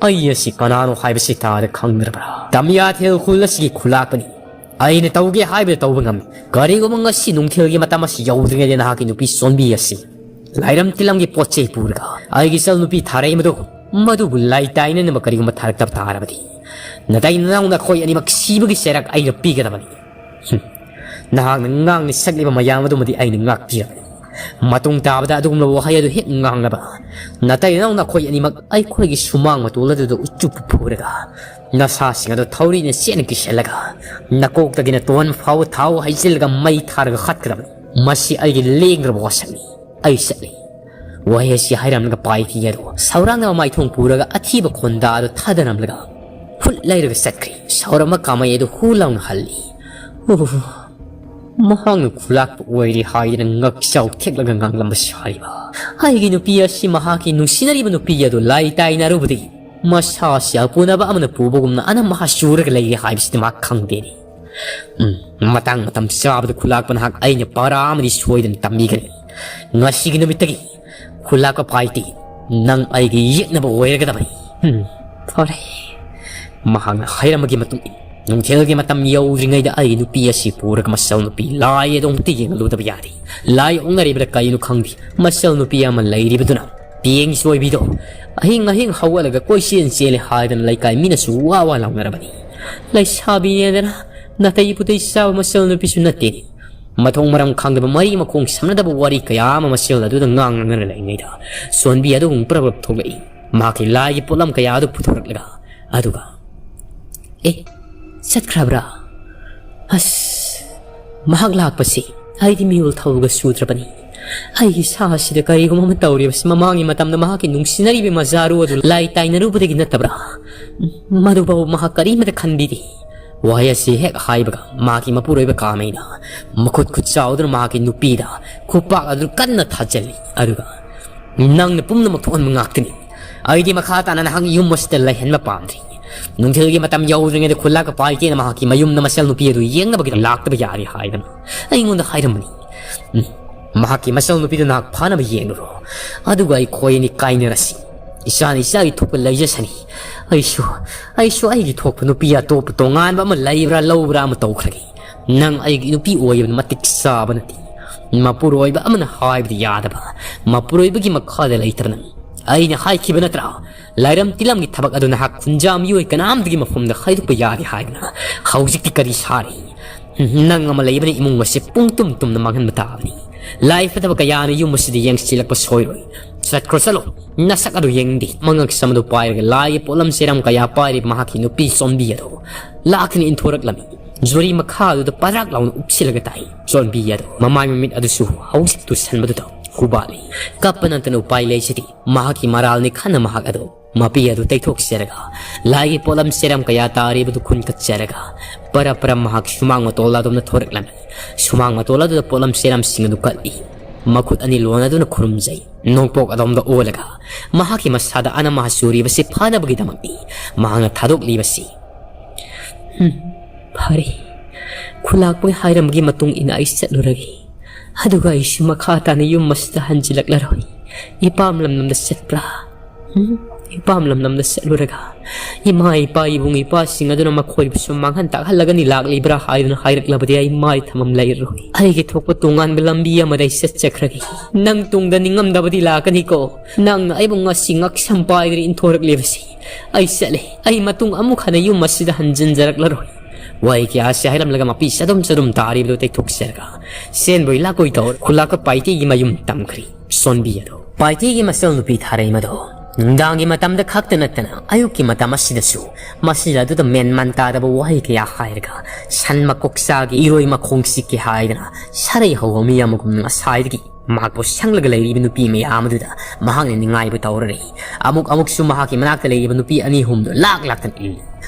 ꯑꯩ ꯑꯁꯤ ꯀꯅꯥꯅꯣ ꯍꯥꯏꯕꯁꯤ ꯇꯥꯗ ꯈꯪꯗ꯭ꯔꯕ꯭ꯔꯥ? ꯇꯃꯤꯌꯥꯊꯦꯜ ꯈꯨꯜ ꯑꯁꯤꯒꯤ ꯈꯨꯂꯥꯛꯄꯅꯤ꯫ ꯑꯩꯅ ꯇꯧꯒꯦ ꯍꯥꯏꯕꯗ ꯇꯧꯕ ꯉꯝꯃꯤ꯫ ꯀꯔꯤꯒꯨꯝꯕ ꯉꯁꯤ ꯅꯨꯡꯊꯤꯜꯒꯤ ꯃꯇꯝ ꯑꯁꯤ ꯌꯧꯗ꯭ꯔꯤꯉꯩꯗ ꯅꯍꯥꯛꯀꯤ ꯅꯨꯄꯤ ꯁꯣꯟꯕꯤ ꯑꯁꯤ ꯂꯥꯏꯔꯝ ꯇꯤꯂꯝꯒꯤ ꯄꯣꯠ ꯆꯩ ꯄꯨꯔꯒ ꯑꯩꯒꯤ ꯏꯆꯜ ꯅꯨꯄꯤ ꯊꯥꯔꯩ ꯃꯗꯨ ꯃꯗꯨꯕꯨ ꯂꯥꯏ ꯇꯥꯏꯅꯅꯕ ꯀꯔꯤꯒꯨꯝꯕ ꯊꯥꯔꯛꯇꯕ ꯇꯥꯔꯕꯗꯤ, ꯅꯇꯩ ꯅꯅꯥꯎ ꯅꯈꯣꯏ ꯑꯅꯤꯃꯛ ꯁꯤꯕꯒꯤ ꯆꯩꯔꯥꯛ ꯑꯩꯅ ꯄꯤꯒꯗꯕꯅꯤ꯫ ꯍꯨꯝ, ꯅꯍꯥꯛꯅ ꯉꯥꯡꯂꯤ ꯁꯛꯂꯤꯕ ꯃꯌꯥꯝ ꯑꯗꯨꯃꯗꯤ ꯑꯩꯅ ꯉꯥꯛꯄꯤꯔꯕꯅꯤ꯫ ꯃꯇꯨꯡ ꯇꯥꯕꯗ ꯑꯗꯨꯒꯨꯝꯂꯕ ꯋꯥꯍꯩ ꯑꯗꯨ ꯍꯦꯛ ꯉꯥꯡꯂꯕ, ꯅꯇꯩ ꯅꯅꯥꯎ ꯅꯈꯣꯏ ꯑꯅꯤꯃꯛ ꯑꯩꯈꯣꯏꯒꯤ ꯁꯨꯃꯥꯡ ꯃꯇꯣꯜ ꯑꯗꯨꯗ ꯎꯆꯨꯞ ꯐꯨꯔꯒ, ꯅꯁꯥꯁꯤꯡ ꯑꯗꯨ ꯊꯧꯔꯤꯅ ꯆꯦꯠꯅ ꯀꯤꯁꯜꯂꯒ, ꯅꯀꯣꯛꯇꯒꯤꯅ ꯇꯣꯟ ꯐꯥꯎꯕ ꯊꯥꯎ ꯍꯩꯖꯤꯜꯂꯒ ꯃꯩ ꯊꯥꯔꯒ ꯍꯥꯠꯀꯗꯕꯅꯤ꯫ ꯃꯁꯤ ꯑꯩꯒꯤ ꯂꯦꯡꯗ꯭ꯔꯕ ꯋꯥꯁꯛꯅꯤ꯫ ꯑꯩ ꯆꯠꯂꯤ꯫ ꯋꯥꯍꯩ ꯑꯁꯤ ꯍꯥꯏꯔꯝꯂꯒ ꯄꯥꯏꯊꯤ ꯑꯗꯨ ꯁꯧꯔꯥꯡꯅꯕ ꯃꯥꯏꯊꯣꯡ ꯄꯨꯔꯒ ꯑꯊꯤꯕ ꯈꯣꯟꯗꯥ ꯑꯗꯨ ꯊꯥꯗꯔꯝꯂꯒ ꯍꯨꯠ ꯂꯩꯔꯒ ꯆꯠꯈ꯭ꯔꯤ꯫ ꯁꯥꯎꯔꯝꯕ ꯀꯥꯃꯩ ꯑꯗꯨ ꯍꯨ ꯂꯥꯎꯅ ꯍꯜꯂꯤ꯫ ꯎꯍ, ꯃꯍꯥꯛꯅ ꯈꯨꯂꯥꯛꯄ ꯑꯣꯏꯔꯦ ꯍꯥꯏꯗꯅ ꯉꯛꯆꯥꯎ ꯊꯦꯛꯂꯒ ꯉꯥꯡꯂꯝꯕ ꯁꯥꯔꯤꯕ ꯑꯩꯒꯤ ꯅꯨꯄꯤ ꯑꯁꯤ ꯃꯍꯥꯛꯀꯤ ꯅꯨꯡꯁꯤꯅꯔꯤꯕ ꯅꯨꯄꯤ ꯑꯗꯨ ꯂꯥꯏ ꯇꯥꯏꯅꯔꯨꯕꯗꯒꯤ ꯃꯁꯥꯁꯤ ꯑꯄꯨꯅꯕ ꯑꯃꯅ ꯄꯨꯕꯒꯨꯝꯅ ꯑꯅꯝ ꯃꯍꯥ ꯆꯨꯔꯒ ꯂꯩꯔꯦ ꯍꯥꯏꯕꯁꯤꯗꯤ ꯃꯍꯥꯛ ꯈꯪꯗꯦꯅꯤ꯫ ꯎꯝ, ꯃꯇꯥꯡ ꯃꯇꯝ ꯆꯥꯕꯗ ꯈꯨꯂꯥꯛꯄ ꯅꯍꯥꯛ ꯑꯩꯅ ꯄꯥꯔꯥ ꯑꯃꯗꯤ ꯁꯣꯏꯗꯅ ꯇꯝꯕꯤꯒꯅꯤ꯫ ꯉꯁꯤꯒꯤ ꯅꯨꯃꯤꯠꯇꯒꯤ ꯈꯨꯂꯥꯛꯄ ꯄꯥꯏꯇꯤ ꯅꯪ ꯑꯩꯒꯤ ꯌꯦꯛꯅꯕ ꯑꯣꯏꯔꯒꯗꯕꯅꯤ꯫ ꯎꯝ, ꯐꯔꯦ꯫ ꯃꯍꯥꯛꯅ ꯍꯥꯏꯔꯝꯕꯒꯤ ꯃꯇꯨꯡ ꯏꯟꯅ ꯅꯨꯡꯊꯤꯜꯒꯤ ꯃꯇꯝ ꯌꯧꯗ꯭ꯔꯤꯉꯩꯗ ꯑꯩꯒꯤ ꯅꯨꯄꯤ ꯑꯁꯤ ꯄꯨꯔꯒ ꯃꯁꯜ ꯅꯨꯄꯤ ꯂꯥꯏ ꯑꯗꯨ ꯑꯃꯨꯛꯇ ꯌꯦꯡꯍꯜꯂꯨꯗꯕ ꯌꯥꯗꯦ꯫ ꯂꯥꯏ ꯑꯣꯛꯅꯔꯤꯕ꯭ꯔꯥ ꯀꯩꯅꯣ ꯈꯪꯗꯦ, ꯃꯁꯜ ꯅꯨꯄꯤ ꯑꯃ ꯂꯩꯔꯤꯕꯗꯨꯅ ꯄꯤꯌꯦꯡ ꯆꯣꯏꯕꯤꯗꯣ ꯑꯍꯤꯡ ꯑꯍꯤꯡ ꯍꯧꯒꯠꯂꯒ ꯀꯣꯏꯆꯦꯟ ꯆꯦꯜꯂꯦ ꯍꯥꯏꯗꯅ ꯂꯩꯀꯥꯏ ꯃꯤꯅꯁꯨ ꯋꯥ ꯋꯥ ꯂꯥꯎꯅꯔꯕꯅꯤ꯫ ꯂꯩꯁꯥꯕꯤꯅꯦꯗꯅ ꯅꯥꯇꯩ ꯄꯨꯇꯩ ꯆꯥꯕ ꯃꯁꯜ ꯅꯨꯄꯤꯁꯨ ꯅꯠꯇꯦ꯫ ꯃꯊꯣꯡ ꯃꯔꯝ ꯈꯪꯗꯕ ꯃꯔꯤ ꯃꯈꯣꯡ ꯁꯝꯅꯗꯕ ꯋꯥꯔꯤ ꯀꯌꯥ ꯑꯃ ꯃꯁꯦꯜ ꯑꯗꯨꯗ ꯉꯥꯡꯅꯗꯨꯅ ꯂꯩꯔꯤꯉꯩꯗ ꯁꯣꯟꯕꯤ ꯑꯗꯨꯒꯨꯝ ꯄ꯭ꯔꯞ ꯄ꯭ꯔꯞ ꯊꯣꯛꯂꯛꯏ꯫ ꯃꯍꯥꯛꯀꯤ ꯂꯥꯏꯒꯤ ꯄꯣꯠꯂꯝ ꯀꯌꯥ ꯑꯗꯨ ꯄꯨꯊꯣꯔꯛꯂꯒ ꯑꯗꯨꯒ, "ꯑꯦ, ꯆꯠꯈ꯭ꯔꯕ꯭ꯔꯥ? ꯑꯁ, ꯃꯍꯥꯛ ꯂꯥꯛꯄꯁꯤ ꯑꯩꯗꯤ ꯃꯤꯍꯨꯜ ꯊꯧꯒ ꯁꯨꯗ꯭ꯔꯕꯅꯤ꯫ ꯑꯩꯒꯤ ꯁꯥ ꯑꯁꯤꯗ ꯀꯔꯤꯒꯨꯝꯕ ꯑꯃ ꯇꯧꯔꯤꯕꯁꯤ ꯃꯃꯥꯡꯒꯤ ꯃꯇꯝꯗ ꯃꯍꯥꯛꯀꯤ ꯅꯨꯡꯁꯤꯅꯔꯤꯕ ꯃꯖꯥꯔꯨ ꯑꯗꯨ ꯂꯥꯏ ꯇꯥꯏꯅꯔꯨꯕꯗꯒꯤ ꯅꯠꯇꯕ꯭ꯔꯥ? ꯃꯗꯨꯐꯥꯎ ꯃꯍꯥꯛ ꯀꯔꯤꯃꯠꯇ ꯈꯟꯕꯤꯗꯦ꯫" ꯋꯥꯍꯩ ꯑꯁꯤ ꯍꯦꯛ ꯍꯥꯏꯕꯒ ꯃꯍꯥꯛꯀꯤ ꯃꯄꯨꯔꯣꯏꯕ ꯀꯥꯃꯩꯅ ꯃꯈꯨꯠ ꯈꯨꯠ ꯆꯥꯎꯗꯨꯅ ꯃꯍꯥꯛꯀꯤ ꯅꯨꯄꯤꯗ ꯈꯨꯄꯥꯛ ꯑꯗꯨ ꯀꯟꯅ ꯊꯥꯖꯤꯜꯂꯤ꯫ ꯑꯗꯨꯒ, "ꯅꯪꯅ ꯄꯨꯝꯅꯃꯛ ꯊꯣꯛꯍꯟꯕ ꯉꯥꯛꯇꯅꯤ꯫ ꯑꯩꯗꯤ ꯃꯈꯥ ꯇꯥꯅ ꯅꯍꯥꯛ ꯌꯨꯝ ꯑꯁꯤꯗ ꯂꯩꯍꯟꯕ ꯄꯥꯝꯗ꯭ꯔꯤ꯫ ꯅꯨꯡꯊꯤꯜꯒꯤ ꯃꯇꯝ ꯌꯧꯗ꯭ꯔꯤꯉꯩꯗ ꯈꯨꯂꯥꯛꯀ ꯄꯥꯏꯇꯦꯅ ꯃꯍꯥꯛꯀꯤ ꯃꯌꯨꯝꯗ ꯃꯁꯦꯜ ꯅꯨꯄꯤ ꯑꯗꯨ ꯌꯦꯡꯅꯕꯒꯤꯗꯃꯛ ꯂꯥꯛꯇꯕ ꯌꯥꯔꯦ ꯍꯥꯏꯗꯅ ꯑꯩꯉꯣꯟꯗ ꯍꯥꯏꯔꯝꯕꯅꯤ꯫ ꯎꯝ, ꯃꯍꯥꯛꯀꯤ ꯃꯁꯦꯜ ꯅꯨꯄꯤꯗꯨ ꯅꯍꯥꯛ ꯐꯥꯅꯕ ꯌꯦꯡꯂꯨꯔꯣ꯫ ꯑꯗꯨꯒ ꯑꯩꯈꯣꯏ ꯑꯅꯤ ꯀꯥꯏꯅꯔꯁꯤ꯫ ꯏꯆꯥꯅ ꯏꯆꯥꯒꯤ ꯊꯣꯛꯄ ꯂꯩꯖꯁꯅꯤ꯫ ꯑꯩꯁꯨ, ꯑꯩꯁꯨ ꯑꯩꯒꯤ ꯊꯣꯛꯄ ꯅꯨꯄꯤ ꯑꯇꯣꯞꯄ ꯇꯣꯉꯥꯟꯕ ꯑꯃ ꯂꯩꯕ꯭ꯔꯥ ꯂꯧꯕ꯭ꯔꯥ ꯑꯃ ꯇꯧꯈ꯭ꯔꯒꯦ꯫ ꯅꯪ ꯑꯩꯒꯤ ꯅꯨꯄꯤ ꯑꯣꯏꯕꯅ ꯃꯇꯤꯛ ꯆꯥꯕ ꯅꯠꯇꯦ꯫" ꯃꯄꯨꯔꯣꯏꯕ ꯑꯃꯅ ꯍꯥꯏꯕꯗꯤ ꯌꯥꯗꯕ, ꯃꯄꯨꯔꯣꯏꯕꯒꯤ ꯃꯈꯥꯗ ꯂꯩꯇꯕ ꯅꯪ ꯑꯩꯅ ꯍꯥꯏꯈꯤꯕ ꯅꯠꯇ꯭ꯔꯥ? ꯂꯥꯏꯔꯝ ꯇꯤꯂꯝꯒꯤ ꯊꯕꯛ ꯑꯗꯨ ꯅꯍꯥꯛ ꯈꯨꯟꯖꯥ ꯃꯤꯑꯣꯏ ꯀꯅꯥꯝꯇꯒꯤ ꯃꯐꯝꯗ ꯍꯥꯏꯗꯣꯛꯄ ꯌꯥꯗꯦ ꯍꯥꯏꯗꯅ꯫ ꯍꯧꯖꯤꯛꯇꯤ ꯀꯔꯤ ꯁꯥꯔꯤ? ꯅꯪ ꯑꯃ ꯂꯩꯕꯅ ꯏꯃꯨꯡ ꯑꯁꯤ ꯄꯨꯡ ꯇꯨꯝ ꯇꯨꯝꯅ ꯃꯥꯡꯍꯟꯕ ꯇꯥꯕꯅꯤ꯫ ꯂꯥꯏ ꯐꯠꯇꯕ ꯀꯌꯥꯅ ꯌꯨꯝ ꯑꯁꯤꯗ ꯌꯦꯡꯁꯤꯜꯂꯛꯄ ꯁꯣꯏꯔꯣꯏ꯫ ꯆꯠꯈ꯭ꯔꯣ, ꯆꯠꯂꯣ꯫ ꯅꯁꯛ ꯑꯗꯨ ꯌꯦꯡꯅꯤꯡꯗꯦ꯫ ꯃꯉꯛ ꯁꯝ ꯑꯗꯨ ꯄꯥꯏꯔꯒ ꯂꯥꯏꯒꯤ ꯄꯣꯠꯂꯝ ꯆꯦꯔꯝ ꯀꯌꯥ ꯄꯥꯏꯔꯤꯕ ꯃꯍꯥꯛꯀꯤ ꯅꯨꯄꯤ ꯆꯣꯟꯕꯤ ꯑꯗꯨ ꯂꯥꯛꯇꯨꯅ ꯏꯟꯊꯣꯔꯛꯂꯝꯃꯤ꯫ ꯖꯨꯔꯤ ꯃꯈꯥ ꯑꯗꯨꯗ ꯄꯗ꯭ꯔꯥꯛ ꯂꯥꯎꯅ ꯎꯞꯁꯤꯜꯂꯒ ꯇꯥꯏ꯫ ꯆꯣꯟꯕꯤ ꯑꯗꯨ ꯃꯃꯥꯏ ꯃꯃꯤꯠ ꯑꯗꯨꯁꯨ ꯍꯧꯖꯤꯛ ꯇꯨꯁꯟꯕꯗꯨꯗ ꯈꯨꯕꯥꯛꯂꯤ꯫ ꯀꯞꯄ ꯅꯠꯇꯅ ꯎꯄꯥꯏ ꯂꯩꯖꯗꯦ꯫ ꯃꯍꯥꯛꯀꯤ ꯃꯔꯥꯜꯅꯤ ꯈꯟꯅ ꯃꯍꯥꯛ ꯑꯗꯨ ꯃꯄꯤ ꯑꯗꯨ ꯇꯩꯊꯣꯛꯆꯔꯒ ꯂꯥꯏꯒꯤ ꯄꯣꯠꯂꯝ ꯆꯦꯔꯝ ꯀꯌꯥ ꯇꯥꯔꯤꯕꯗꯨ ꯈꯨꯟ ꯀꯠꯆꯔꯒ ꯄꯔꯞ ꯄꯔꯞ ꯃꯍꯥꯛ ꯁꯨꯃꯥꯡ ꯃꯇꯣꯜ ꯑꯗꯣꯝꯗ ꯊꯣꯔꯛꯂꯝꯃꯤ꯫ ꯁꯨꯃꯥꯡ ꯃꯇꯣꯜ ꯑꯗꯨꯗ ꯄꯣꯠꯂꯝ ꯆꯦꯔꯝꯁꯤꯡ ꯑꯗꯨ ꯀꯠꯂꯤ꯫ ꯃꯈꯨꯠ ꯑꯅꯤ ꯂꯣꯟꯅꯗꯨꯅ ꯈꯨꯔꯨꯝꯖꯩ꯫ ꯅꯣꯡꯄꯣꯛ ꯑꯗꯣꯝꯗ ꯑꯣꯜꯂꯒ ꯃꯍꯥꯛꯀꯤ ꯃꯁꯥꯗ ꯑꯅꯥ ꯃꯍꯥ ꯆꯨꯔꯤꯕꯁꯤ ꯐꯅꯕꯒꯤꯗꯃꯛꯅꯤ ꯃꯍꯥꯛꯅ ꯊꯥꯗꯣꯛꯂꯤꯕꯁꯤ꯫ ꯎꯝ, ꯐꯔꯦ꯫ ꯈꯨꯂꯥꯛꯄꯒꯤ ꯍꯥꯏꯔꯝꯕꯒꯤ ꯃꯇꯨꯡ ꯏꯟꯅ ꯑꯩ ꯆꯠꯂꯨꯔꯒꯦ꯫ ꯑꯗꯨꯒ ꯑꯩꯁꯨ ꯃꯈꯥ ꯇꯥꯅ ꯌꯨꯝ ꯑꯁꯤꯗ ꯍꯟꯖꯤꯜꯂꯛꯂꯔꯣꯏ꯫ ꯏꯄꯥꯝ ꯂꯝꯂꯝꯗ ꯆꯠꯄ꯭ꯔꯥ? ꯎꯝ, ꯏꯄꯥꯝ ꯂꯝꯂꯝꯗ ꯆꯠꯂꯨꯔꯒ ꯏꯃꯥ ꯏꯄꯥ ꯏꯕꯨꯡ ꯏꯄꯥꯁꯤꯡ ꯑꯗꯨꯅ ꯃꯈꯣꯏꯕꯨꯁꯨ ꯃꯥꯡꯍꯟ ꯇꯥꯛꯍꯜꯂꯒꯅꯤ ꯂꯥꯛꯂꯤꯕ꯭ꯔꯥ ꯍꯥꯏꯗꯨꯅ ꯍꯥꯏꯔꯛꯂꯕꯗꯤ ꯑꯩ ꯃꯥꯏ ꯊꯝꯐꯝ ꯂꯩꯔꯔꯣꯏ꯫ ꯑꯩꯒꯤ ꯊꯣꯛꯄ ꯇꯣꯉꯥꯟꯕ ꯂꯝꯕꯤ ꯑꯃꯗ ꯑꯩ ꯆꯠꯆꯈ꯭ꯔꯒꯦ꯫ ꯅꯪ ꯇꯨꯡꯗ ꯅꯤꯡꯉꯝꯗꯕꯗꯤ ꯂꯥꯛꯀꯅꯤꯀꯣ꯫ ꯅꯪꯅ ꯑꯩꯕꯨ ꯉꯁꯤ ꯉꯛꯁꯝ ꯄꯥꯏꯗꯨꯅ ꯏꯟꯊꯣꯔꯛꯂꯤꯕꯁꯤ꯫ ꯑꯩ ꯆꯠꯂꯦ꯫ ꯑꯩ ꯃꯇꯨꯡ ꯑꯃꯨꯛ ꯍꯟꯅ ꯌꯨꯝ ꯑꯁꯤꯗ ꯍꯟꯖꯤꯟꯖꯔꯛꯂꯔꯣꯏ꯫ ꯋꯥꯍꯩ ꯀꯌꯥ ꯑꯁꯤ ꯍꯥꯏꯔꯝꯂꯒ ꯃꯄꯤ ꯆꯗꯨꯝ ꯆꯗꯨꯝ ꯇꯥꯔꯤꯕꯗꯨ ꯇꯩꯊꯣꯛꯆꯔꯒ ꯁꯦꯟꯕꯣꯏ ꯂꯥꯛꯀꯣꯏ ꯇꯧꯔ ꯈꯨꯂꯥꯛꯄ ꯄꯥꯏꯇꯦꯒꯤ ꯃꯌꯨꯝ ꯇꯝꯈ꯭ꯔꯤ꯫ ꯁꯣꯟꯕꯤ ꯑꯗꯨ ꯄꯥꯏꯇꯦꯒꯤ ꯃꯆꯜ ꯅꯨꯄꯤ ꯊꯥꯔꯩ ꯃꯗꯣ ꯅꯨꯡꯗꯥꯡꯒꯤ ꯃꯇꯝꯗ ꯈꯛꯇ ꯅꯠꯇꯅ ꯑꯌꯨꯛꯀꯤ ꯃꯇꯝ ꯑꯁꯤꯗꯁꯨ ꯃꯁꯤꯗ ꯑꯗꯨꯗ ꯃꯦꯟ ꯃꯥꯟ ꯇꯥꯗꯕ ꯋꯥꯍꯩ ꯀꯌꯥ ꯍꯥꯏꯔꯒ ꯁꯟ ꯃꯀꯣꯛ ꯆꯥꯒꯤ ꯏꯔꯣꯏ ꯃꯈꯣꯡ ꯆꯤꯛꯀꯤ ꯍꯥꯏꯗꯅ ꯁꯔꯩ ꯍꯧꯕ ꯃꯤ ꯑꯃꯒꯨꯝ ꯉꯁꯥꯏꯗꯒꯤ ꯃꯍꯥꯛꯄꯨ ꯁꯪꯂꯒ ꯂꯩꯔꯤꯕ ꯅꯨꯄꯤ ꯃꯌꯥꯝ ꯑꯗꯨꯗ ꯃꯍꯥꯛꯅ ꯅꯤꯡꯉꯥꯏꯕ ꯇꯧꯔꯔꯤ꯫ ꯑꯃꯨꯛ ꯑꯃꯨꯛꯁꯨ ꯃꯍꯥꯛꯀꯤ ꯃꯅꯥꯛꯇ ꯂꯩꯔꯤꯕ ꯅꯨꯄꯤ ꯑꯅꯤ ꯑꯍꯨꯝꯗꯨ ꯂꯥꯛ ꯂꯥꯛꯇꯅ ꯏꯜꯂꯤ꯫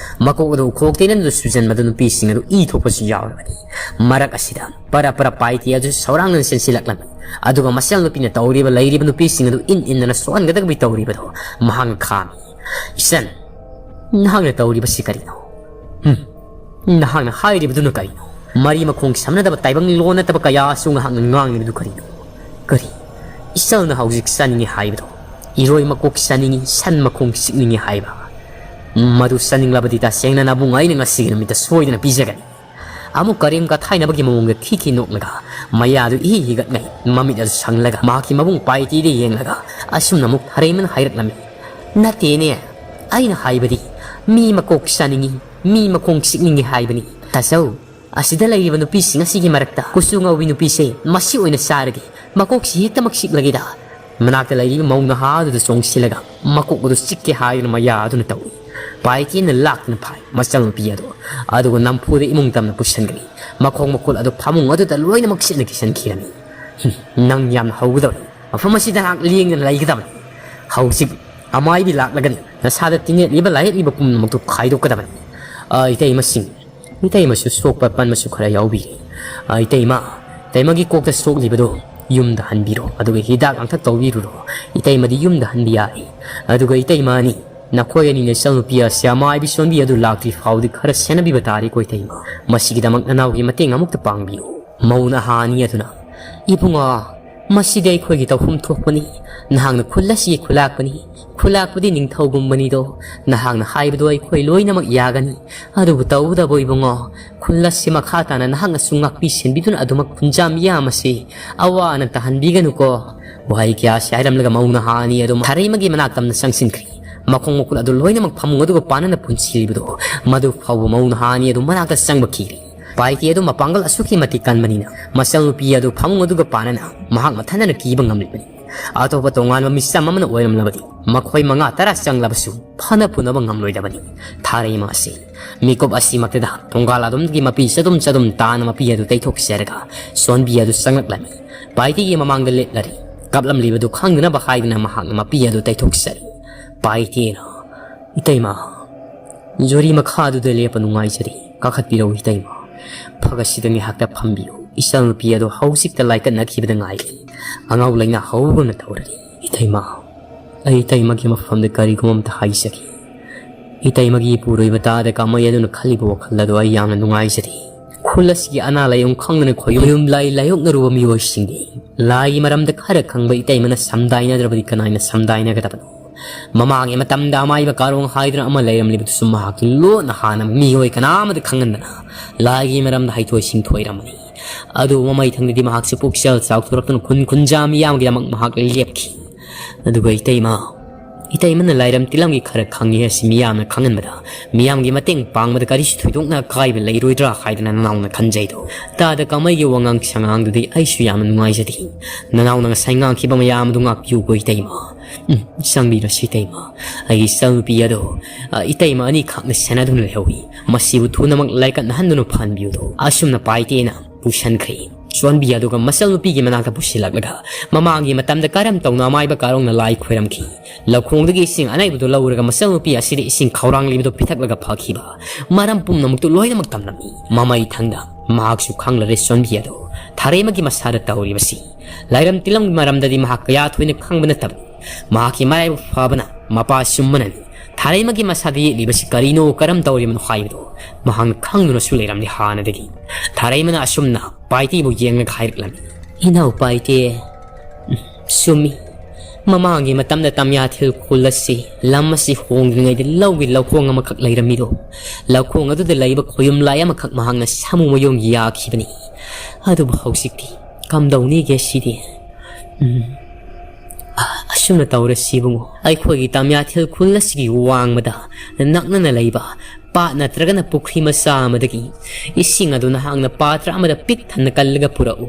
ꯃꯀꯣꯛ ꯑꯗꯨ ꯎꯈꯣꯛ ꯇꯩꯅꯗꯨꯅ ꯁꯨꯖꯟꯕꯗ ꯅꯨꯄꯤꯁꯤꯡ ꯑꯗꯨ ꯏ ꯊꯣꯛꯄꯁꯨ ꯌꯥꯎꯔꯕꯅꯤ꯫ ꯃꯔꯛ ꯑꯁꯤꯗ ꯄꯔ ꯄꯔ ꯄꯥꯏꯇꯤ ꯑꯗꯨꯁꯨ ꯁꯧꯔꯥꯡꯅꯅ ꯆꯦꯟꯁꯤꯜꯂꯛꯂꯝꯃꯤ꯫ ꯑꯗꯨꯒ ꯃꯁꯦꯜ ꯅꯨꯄꯤꯅ ꯇꯧꯔꯤꯕ ꯂꯩꯔꯤꯕ ꯅꯨꯄꯤꯁꯤꯡ ꯑꯗꯨ ꯏꯟ ꯏꯟꯗꯅ ꯁꯣꯛꯍꯟꯒꯗꯕꯒꯤ ꯇꯧꯔꯤꯕꯗꯨ ꯃꯍꯥꯛꯅ ꯈꯥꯝꯃꯤ꯫ "ꯏꯆꯟ, ꯅꯍꯥꯛꯅ ꯇꯧꯔꯤꯕꯁꯤ ꯀꯔꯤꯅꯣ? ꯍꯨꯝ, ꯅꯍꯥꯛꯅ ꯍꯥꯏꯔꯤꯕꯗꯨꯅ ꯀꯔꯤꯅꯣ? ꯃꯔꯤ ꯃꯈꯣꯡ ꯁꯝꯅꯗꯕ ꯇꯥꯏꯕꯪ ꯂꯣꯟ ꯅꯠꯇꯕ ꯀꯌꯥꯁꯨ ꯉꯥꯏꯍꯥꯛꯅ ꯉꯥꯡꯂꯤꯕꯗꯨ ꯀꯔꯤꯅꯣ? ꯀꯔꯤ? ꯏꯆꯜꯅ ꯍꯧꯖꯤꯛ ꯆꯥꯅꯤꯡꯉꯤ ꯍꯥꯏꯕꯗꯣ? ꯏꯔꯣꯏ ꯃꯀꯣꯛ ꯆꯥꯅꯤꯡꯉꯤ, ꯁꯟ ꯃꯈꯣꯡ ꯆꯤꯛꯅꯤꯡꯉꯤ ꯍꯥꯏꯕ? ꯃꯗꯨ ꯆꯥꯅꯤꯡꯂꯕꯗꯤ ꯇꯁꯦꯡꯅ ꯅꯕꯨꯡ ꯑꯩꯅ ꯉꯁꯤꯒꯤ ꯅꯨꯃꯤꯠꯇ ꯁꯣꯏꯗꯅ ꯄꯤꯖꯒꯅꯤ꯫ ꯑꯃꯨꯛ ꯀꯔꯦꯝ ꯀꯊꯥꯏꯅꯕꯒꯤ ꯃꯑꯣꯡꯗ ꯊꯤ ꯊꯤ ꯅꯣꯛꯂꯒ ꯃꯌꯥꯗꯨ ꯏꯍꯤ ꯍꯤꯒꯠꯅꯩ꯫ ꯃꯃꯤꯠ ꯑꯗꯨ ꯁꯪꯂꯒ ꯃꯍꯥꯛꯀꯤ ꯃꯕꯨꯡ ꯄꯥꯏꯇꯤꯗ ꯌꯦꯡꯂꯒ ꯑꯁꯨꯝꯅ ꯑꯃꯨꯛ ꯊꯔꯩꯃꯅ ꯍꯥꯏꯔꯛꯂꯝꯃꯤ, "ꯅꯠꯇꯦꯅꯦ, ꯑꯩꯅ ꯍꯥꯏꯕꯗꯤ ꯃꯤ ꯃꯀꯣꯛ ꯆꯥꯅꯤꯡꯉꯤ, ꯃꯤ ꯃꯈꯣꯡ ꯆꯤꯛꯅꯤꯡꯉꯤ ꯍꯥꯏꯕꯅꯤ꯫ ꯇꯥꯆꯧ, ꯑꯁꯤꯗ ꯂꯩꯔꯤꯕ ꯅꯨꯄꯤꯁꯤꯡ ꯑꯁꯤꯒꯤ ꯃꯔꯛꯇ ꯀꯨꯆꯨ ꯉꯧꯕꯤ ꯅꯨꯄꯤꯁꯦ ꯃꯁꯤ ꯑꯣꯏꯅ ꯆꯥꯔꯒꯦ, ꯃꯀꯣꯛꯁꯤ ꯍꯦꯛꯇꯃꯛ ꯆꯤꯛꯂꯒꯦꯗ"꯫ ꯃꯅꯥꯛꯇ ꯂꯩꯔꯤꯕ ꯃꯧ ꯅꯍꯥ ꯑꯗꯨꯗ ꯆꯣꯡꯁꯤꯜꯂꯒ ꯃꯀꯣꯛ ꯑꯗꯨ ꯆꯤꯛꯀꯦ ꯍꯥꯏꯗꯨꯅ ꯃꯌꯥ ꯑꯗꯨꯅ ꯇꯧꯏ꯫ ꯄꯥꯏꯇꯦꯅ ꯂꯥꯛꯇꯨꯅ ꯐꯥꯏ ꯃꯆꯜꯅꯨꯄꯤ ꯑꯗꯨ, ꯑꯗꯨꯒ ꯅꯝꯐꯨꯗ ꯏꯃꯨꯡ ꯇꯝꯅ ꯄꯨꯁꯤꯟꯈ꯭ꯔꯦ꯫ ꯃꯈꯣꯡ ꯃꯈꯨꯠ ꯑꯗꯨ ꯐꯃꯨꯡ ꯑꯗꯨꯗ ꯂꯣꯏꯅꯃꯛ ꯆꯦꯠꯅ ꯀꯤꯁꯟꯈꯤꯔꯝꯃꯤ꯫ "ꯍꯨꯝ, ꯅꯪ ꯌꯥꯝꯅ ꯍꯧꯒꯗꯧꯔꯤ꯫ ꯃꯐꯝ ꯑꯁꯤꯗ ꯉꯥꯏꯍꯥꯛ ꯂꯦꯡꯗꯅ ꯂꯩꯒꯗꯕꯅꯤ꯫ ꯍꯧꯖꯤꯛ ꯑꯃꯥꯏꯕꯤ ꯂꯥꯛꯂꯒꯅꯤ꯫ ꯅꯁꯥꯗ ꯇꯤꯡꯉꯦꯠꯂꯤꯕ ꯂꯥꯏꯌꯦꯠꯂꯤꯕ ꯄꯨꯝꯅꯃꯛꯇꯨ ꯈꯥꯏꯗꯣꯛꯀꯗꯕꯅꯤ"꯫ ꯑ, ꯏꯇꯩꯃꯁꯤꯡ, ꯏꯇꯩꯃꯁꯨ ꯁꯣꯛꯄ ꯄꯟꯕꯁꯨ ꯈꯔ ꯌꯥꯎꯕꯤꯔꯦ꯫ "ꯑ, ꯏꯇꯩꯃ, ꯏꯇꯩꯃꯒꯤ ꯀꯣꯛꯇ ꯁꯣꯛꯂꯤꯕꯗꯣ ꯌꯨꯝꯗ ꯍꯟꯕꯤꯔꯣ, ꯑꯗꯨꯒ ꯍꯤꯗꯥꯛ ꯂꯥꯡꯊꯛ ꯇꯧꯕꯤꯔꯨꯔꯣ꯫ ꯏꯇꯩꯃꯗꯤ ꯌꯨꯝꯗ ꯍꯟꯕ ꯌꯥꯔꯦ꯫ ꯑꯗꯨꯒ ꯏꯇꯩꯃ ꯑꯅꯤ, ꯅꯈꯣꯏ ꯑꯅꯤ ꯅꯆꯜꯅꯨꯄꯤ ꯑꯁꯤ ꯑꯃꯥꯏꯕꯤ ꯁꯣꯟꯕꯤ ꯑꯗꯨ ꯂꯥꯛꯇ꯭ꯔꯤ ꯐꯥꯎꯗꯤ ꯈꯔ ꯁꯦꯟꯅꯕꯤꯕ ꯇꯥꯔꯦꯀꯣ ꯏꯇꯩꯃ꯫ ꯃꯁꯤꯒꯤꯗꯃꯛ ꯅꯅꯥꯎꯒꯤ ꯃꯇꯦꯡ ꯑꯃꯨꯛꯇ ꯄꯥꯡꯕꯤꯌꯨ"꯫ ꯃꯧ ꯅꯍꯥ ꯑꯅꯤ ꯑꯗꯨꯅ, "ꯏꯕꯨꯡꯉꯣ, ꯃꯁꯤꯗꯤ ꯑꯩꯈꯣꯏꯒꯤ ꯇꯧꯐꯝ ꯊꯣꯛꯄꯅꯤ꯫ ꯅꯍꯥꯛꯅ ꯈꯨꯜ ꯑꯁꯤꯒꯤ ꯈꯨꯂꯥꯛꯄꯅꯤ꯫ ꯈꯨꯂꯥꯛꯄꯗꯤ ꯅꯤꯡꯊꯧꯒꯨꯝꯕꯅꯤꯗꯣ꯫ ꯅꯍꯥꯛꯅ ꯍꯥꯏꯕꯗꯣ ꯑꯩꯈꯣꯏ ꯂꯣꯏꯅꯃꯛ ꯌꯥꯒꯅꯤ꯫ ꯑꯗꯨꯕꯨ ꯇꯧꯕꯇꯕꯨ ꯏꯕꯨꯡꯉꯣ, ꯈꯨꯜ ꯑꯁꯤ ꯃꯈꯥ ꯇꯥꯅ ꯅꯍꯥꯛꯅꯁꯨ ꯉꯥꯛꯄꯤ ꯁꯦꯟꯕꯤꯗꯨꯅ ꯑꯗꯨꯃꯛ ꯈꯨꯟꯖꯥ ꯃꯤꯌꯥꯝ ꯑꯁꯤ ꯑꯋꯥ ꯑꯅꯥ ꯇꯥꯍꯟꯕꯤꯒꯅꯨꯀꯣ"꯫ ꯋꯥꯍꯩ ꯀꯌꯥ ꯑꯁꯤ ꯍꯥꯏꯔꯝꯂꯒ ꯃꯧ ꯅꯍꯥ ꯑꯅꯤ ꯑꯗꯨ ꯊꯔꯩꯃꯒꯤ ꯃꯅꯥꯛ ꯇꯝꯅ ꯆꯪꯁꯤꯟꯈ꯭ꯔꯦ꯫ ꯃꯈꯣꯡ ꯃꯈꯨꯠ ꯑꯗꯨ ꯂꯣꯏꯅꯃꯛ ꯐꯃꯨꯡ ꯑꯗꯨꯒ ꯄꯥꯟꯅꯅ ꯄꯨꯟꯁꯤꯜꯂꯤꯕꯗꯣ ꯃꯗꯨ ꯐꯥꯎꯕ ꯃꯧ ꯅꯍꯥ ꯑꯅꯤ ꯑꯗꯨ ꯃꯅꯥꯛꯇ ꯆꯪꯕ ꯀꯤꯔꯦ꯫ ꯄꯥꯏꯇꯦ ꯑꯗꯨ ꯃꯄꯥꯡꯒꯜ ꯑꯁꯨꯛꯀꯤ ꯃꯇꯤꯛ ꯀꯟꯕꯅꯤꯅ ꯃꯆꯜꯅꯨꯄꯤ ꯑꯗꯨ ꯐꯃꯨꯡ ꯑꯗꯨꯒ ꯄꯥꯟꯅꯅ ꯃꯍꯥꯛ ꯃꯊꯟꯗꯅ ꯀꯤꯕ ꯉꯝꯂꯤꯕꯅꯤ꯫ ꯑꯇꯣꯞꯄ ꯇꯣꯉꯥꯟꯕ ꯃꯤꯆꯝ ꯑꯃꯅ ꯑꯣꯏꯔꯝꯂꯕꯗꯤ ꯃꯈꯣꯏ ꯃꯉꯥ ꯇꯔꯥ ꯆꯪꯂꯕꯁꯨ ꯐꯅ ꯐꯨꯅꯕ ꯉꯝꯂꯣꯏꯗꯕꯅꯤ꯫ ꯊꯥꯔꯩꯃ ꯑꯁꯤ ꯃꯤꯀꯨꯞ ꯑꯁꯤꯃꯛꯇꯗ ꯊꯣꯡꯒꯥꯜ ꯑꯗꯨꯝꯒꯤ ꯃꯄꯤ ꯆꯗꯨꯝ ꯆꯗꯨꯝ ꯇꯥꯅ ꯃꯄꯤ ꯑꯗꯨ ꯇꯩꯊꯣꯛꯆꯔꯒ ꯁꯣꯟꯕꯤ ꯑꯗꯨ ꯆꯪꯂꯛꯂꯝꯃꯤ꯫ ꯄꯥꯏꯇꯦꯒꯤ ꯃꯃꯥꯡꯗ ꯂꯦꯞꯂꯔꯤ꯫ ꯀꯞꯂꯝꯂꯤꯕꯗꯨ ꯈꯪꯗꯅꯕ ꯍꯥꯏꯗꯨꯅ ꯃꯍꯥꯛꯅ ꯃꯄꯤ ꯑꯗꯨ ꯇꯩꯊꯣꯛꯆꯔꯤ꯫ ꯄꯥꯏꯇꯦꯅ, "ꯏꯇꯩꯃ, ꯖꯨꯔꯤ ꯃꯈꯥꯗꯨꯗ ꯂꯦꯞꯄ ꯅꯨꯡꯉꯥꯏꯖꯔꯤ꯫ ꯀꯥꯈꯠꯄꯤꯔꯛꯎ ꯏꯇꯩꯃ꯫ ꯐꯛ ꯑꯁꯤꯗ ꯉꯥꯏꯍꯥꯛꯇ ꯐꯝꯕꯤꯌꯨ꯫ ꯏꯆꯥꯅꯨꯄꯤ ꯑꯗꯨ ꯍꯧꯖꯤꯛꯇ ꯂꯥꯏꯀꯠꯅꯈꯤꯕꯗ ꯉꯥꯏꯔꯤ꯫ ꯑꯉꯥꯎ ꯂꯩꯅꯥ ꯍꯧꯕꯒꯨꯝꯅ ꯇꯧꯔꯤ꯫ ꯏꯇꯩꯃ, ꯑꯩ ꯏꯇꯩꯃꯒꯤ ꯃꯐꯝꯗ ꯀꯔꯤꯒꯨꯝꯕ ꯑꯝꯇ ꯍꯥꯏꯖꯒꯦ꯫ ꯏꯇꯩꯃꯒꯤ ꯏꯄꯨꯔꯣꯏꯕ ꯇꯥꯗ ꯀꯥꯃꯩ ꯑꯗꯨꯅ ꯈꯜꯂꯤꯕ ꯋꯥꯈꯜ ꯑꯗꯨ ꯑꯩ ꯌꯥꯝꯅ ꯅꯨꯡꯉꯥꯏꯖꯔꯤ꯫ ꯈꯨꯜ ꯑꯁꯤꯒꯤ ꯑꯅꯥ ꯂꯥꯏꯌꯣꯡ ꯈꯪꯗꯅ ꯈꯣꯌꯨꯝ ꯂꯥꯏ ꯂꯥꯏꯌꯣꯛꯅꯔꯨꯕ ꯃꯤꯑꯣꯏꯁꯤꯡꯗꯤ ꯂꯥꯏꯒꯤ ꯃꯔꯝꯗ ꯈꯔ ꯈꯪꯕ ꯏꯇꯩꯃꯅ ꯁꯝꯗꯥꯏꯅꯗ꯭ꯔꯕꯗꯤ ꯀꯅꯥꯅ ꯁꯝꯗꯥꯏꯅꯒꯗꯕꯅꯣ? ꯃꯃꯥꯡꯒꯤ ꯃꯇꯝꯗ ꯑꯃꯥꯏꯕ ꯀꯥꯔꯣꯡ ꯍꯥꯏꯗꯨꯅ ꯑꯃ ꯂꯩꯔꯝꯂꯤꯕꯗꯨꯁꯨ ꯃꯍꯥꯛ ꯂꯣꯟꯅ ꯍꯥꯟꯅ ꯃꯤꯑꯣꯏ ꯀꯅꯥ ꯑꯃꯗ ꯈꯪꯍꯟꯗꯅ ꯂꯥꯏꯒꯤ ꯃꯔꯝꯗ ꯍꯩꯊꯣꯏ ꯁꯤꯡꯊꯣꯏꯔꯝꯕꯅꯤ꯫ ꯑꯗꯨꯕꯨ ꯃꯃꯩꯊꯪꯗꯗꯤ ꯃꯍꯥꯛꯁꯨ ꯄꯨꯛꯆꯦꯜ ꯆꯥꯎꯊꯣꯔꯛꯇꯨꯅ ꯈꯨꯟ ꯈꯨꯟꯖꯥ ꯃꯤꯌꯥꯝꯒꯤꯗꯃꯛ ꯃꯍꯥꯛ ꯂꯦꯞꯈꯤ꯫ ꯑꯗꯨꯒ ꯏꯇꯩꯃ, ꯏꯇꯩꯃꯅ ꯂꯥꯏꯔꯝ ꯇꯤꯂꯝꯒꯤ ꯈꯔ ꯈꯪꯉꯤ ꯍꯥꯏꯁꯤ ꯃꯤꯌꯥꯝꯅ ꯈꯪꯍꯟꯕꯗ, ꯃꯤꯌꯥꯝꯒꯤ ꯃꯇꯦꯡ ꯄꯥꯡꯕꯗ ꯀꯔꯤꯁꯨ ꯊꯣꯏꯗꯣꯛꯅ ꯑꯀꯥꯏꯕ ꯂꯩꯔꯣꯏꯗ꯭ꯔꯥ ꯍꯥꯏꯗꯅ ꯅꯅꯥꯎꯅ ꯈꯟꯖꯩꯗꯣ꯫ ꯇꯥꯗ ꯀꯃꯩꯒꯤ ꯋꯥꯉꯥꯡ ꯁꯉꯥꯡꯗꯨꯗꯤ ꯑꯩꯁꯨ ꯌꯥꯝꯅ ꯅꯨꯡꯉꯥꯏꯖꯗꯦ꯫ ꯅꯅꯥꯎꯅ ꯉꯁꯥꯏ ꯉꯥꯡꯈꯤꯕ ꯃꯌꯥꯝ ꯑꯗꯨ ꯉꯥꯛꯄꯤꯌꯨꯀꯣ ꯏꯇꯩꯃ꯫ ꯎꯝ, ꯆꯪꯕꯤꯔꯁꯤ ꯏꯇꯩꯃ꯫ ꯑꯩꯒꯤ ꯏꯆꯜꯅꯨꯄꯤ ꯑꯗꯣ, ꯑ, ꯏꯇꯩꯃ ꯑꯅꯤꯈꯛꯅ ꯁꯦꯟꯅꯗꯨꯅ ꯂꯩꯍꯧꯏ꯫ ꯃꯁꯤꯕꯨ ꯊꯨꯅꯃꯛ ꯂꯥꯏꯀꯠꯅꯍꯟꯗꯨꯅ ꯐꯍꯟꯕꯤꯌꯨꯗꯣ꯫ ꯑꯁꯨꯝꯅ ꯄꯥꯏꯇꯦꯅ ꯄꯨꯁꯟꯈ꯭ꯔꯦ꯫ ꯆꯣꯟꯕꯤ ꯑꯗꯨꯒ ꯃꯆꯜꯅꯨꯄꯤꯒꯤ ꯃꯅꯥꯛꯇ ꯄꯨꯁꯤꯜꯂꯛꯂꯒ ꯃꯃꯥꯡꯒꯤ ꯃꯇꯝꯗ ꯀꯔꯝ ꯇꯧꯅ ꯑꯃꯥꯏꯕ ꯀꯥꯔꯣꯡꯅ ꯂꯥꯏ ꯈꯣꯏꯔꯝꯈꯤ꯫ ꯂꯧꯈꯣꯡꯗꯒꯤ ꯏꯁꯤꯡ ꯑꯅꯩꯕꯗꯨ ꯂꯧꯔꯒ ꯃꯆꯜꯅꯨꯄꯤ ꯑꯁꯤꯗ ꯏꯁꯤꯡ ꯈꯧꯔꯥꯡꯂꯤꯕꯗꯨ ꯄꯤꯊꯛꯂꯒ ꯐꯈꯤꯕ꯫ ꯃꯔꯝ ꯄꯨꯝꯅꯃꯛꯇꯨ ꯂꯣꯏꯅꯃꯛ ꯇꯝꯂꯝꯃꯤ꯫ ꯃꯃꯩ ꯊꯪꯗ ꯃꯍꯥꯛꯁꯨ ꯈꯪꯂꯔꯦ ꯆꯣꯟꯕꯤ ꯑꯗꯨ ꯊꯥꯔꯩꯃꯒꯤ ꯃꯁꯥꯗ ꯇꯧꯔꯤꯕꯁꯤ꯫ ꯂꯥꯏꯔꯝ ꯇꯤꯂꯝꯒꯤ ꯃꯔꯝꯗꯗꯤ ꯃꯍꯥꯛ ꯀꯌꯥ ꯊꯣꯏꯅ ꯈꯪꯕ ꯅꯠꯇꯕꯅꯤ꯫ ꯃꯍꯥꯛꯀꯤ ꯃꯔꯥꯏꯕꯛ ꯐꯕꯅ ꯃꯄꯥ ꯆꯨꯝꯕꯅꯅꯤ꯫ ꯊꯥꯔꯩꯃꯒꯤ ꯃꯁꯥꯗ ꯌꯦꯛꯂꯤꯕꯁꯤ ꯀꯔꯤꯅꯣ, ꯀꯔꯝ ꯇꯧꯔꯤꯕꯅꯣ ꯍꯥꯏꯕꯗꯨ ꯃꯍꯥꯛꯅ ꯈꯪꯗꯨꯅꯁꯨ ꯂꯩꯔꯝꯂꯦ ꯍꯥꯟꯅꯗꯒꯤ꯫ ꯊꯥꯔꯩꯃꯅ ꯑꯁꯨꯝꯅ ꯄꯥꯏꯇꯤꯕꯨ ꯌꯦꯡꯂꯒ ꯍꯥꯏꯔꯛꯂꯝꯃꯤ, "ꯏꯅꯥꯎ ꯄꯥꯏꯇꯦ, ꯆꯨꯝꯃꯤ꯫ ꯃꯃꯥꯡꯒꯤ ꯃꯇꯝꯗ ꯇꯝꯌꯥꯊꯦꯜ ꯈꯨꯜ ꯑꯁꯤ, ꯂꯝ ꯑꯁꯤ ꯍꯣꯡꯗ꯭ꯔꯤꯉꯩꯗ ꯂꯧꯒꯤ ꯂꯧꯈꯣꯡ ꯑꯃꯈꯛ ꯂꯩꯔꯝꯃꯤꯗꯣ꯫ ꯂꯧꯈꯣꯡ ꯑꯗꯨꯗ ꯂꯩꯕ ꯈꯣꯌꯨꯝ ꯂꯥꯏ ꯑꯃꯈꯛ ꯃꯍꯥꯛꯅ ꯁꯥꯃꯨ ꯃꯌꯣꯝꯒꯤ ꯌꯥꯈꯤꯕꯅꯤ꯫ ꯑꯗꯨꯕꯨ ꯍꯧꯖꯤꯛꯇꯤ ꯀꯝꯗꯧꯅꯤꯒꯦ ꯁꯤꯗꯤ?" ꯎꯝ꯫ ꯑ, ꯑꯁꯨꯝꯅ ꯇꯧꯔꯁꯤ ꯏꯕꯨꯡꯉꯣ꯫ ꯑꯩꯈꯣꯏꯒꯤ ꯇꯝꯌꯥꯊꯦꯜ ꯈꯨꯜ ꯑꯁꯤꯒꯤ ꯋꯥꯡꯃꯗ ꯅꯛꯅꯅ ꯂꯩꯕ ꯄꯥꯠ ꯅꯠꯇ꯭ꯔꯒꯅ ꯄꯨꯈ꯭ꯔꯤ ꯃꯆꯥ ꯑꯃꯗꯒꯤ ꯏꯁꯤꯡ ꯑꯗꯨ ꯅꯍꯥꯛꯅ ꯄꯥꯇ꯭ꯔ ꯑꯃꯗ ꯄꯤꯛ ꯊꯟꯅ ꯀꯜꯂꯒ ꯄꯨꯔꯛꯎ꯫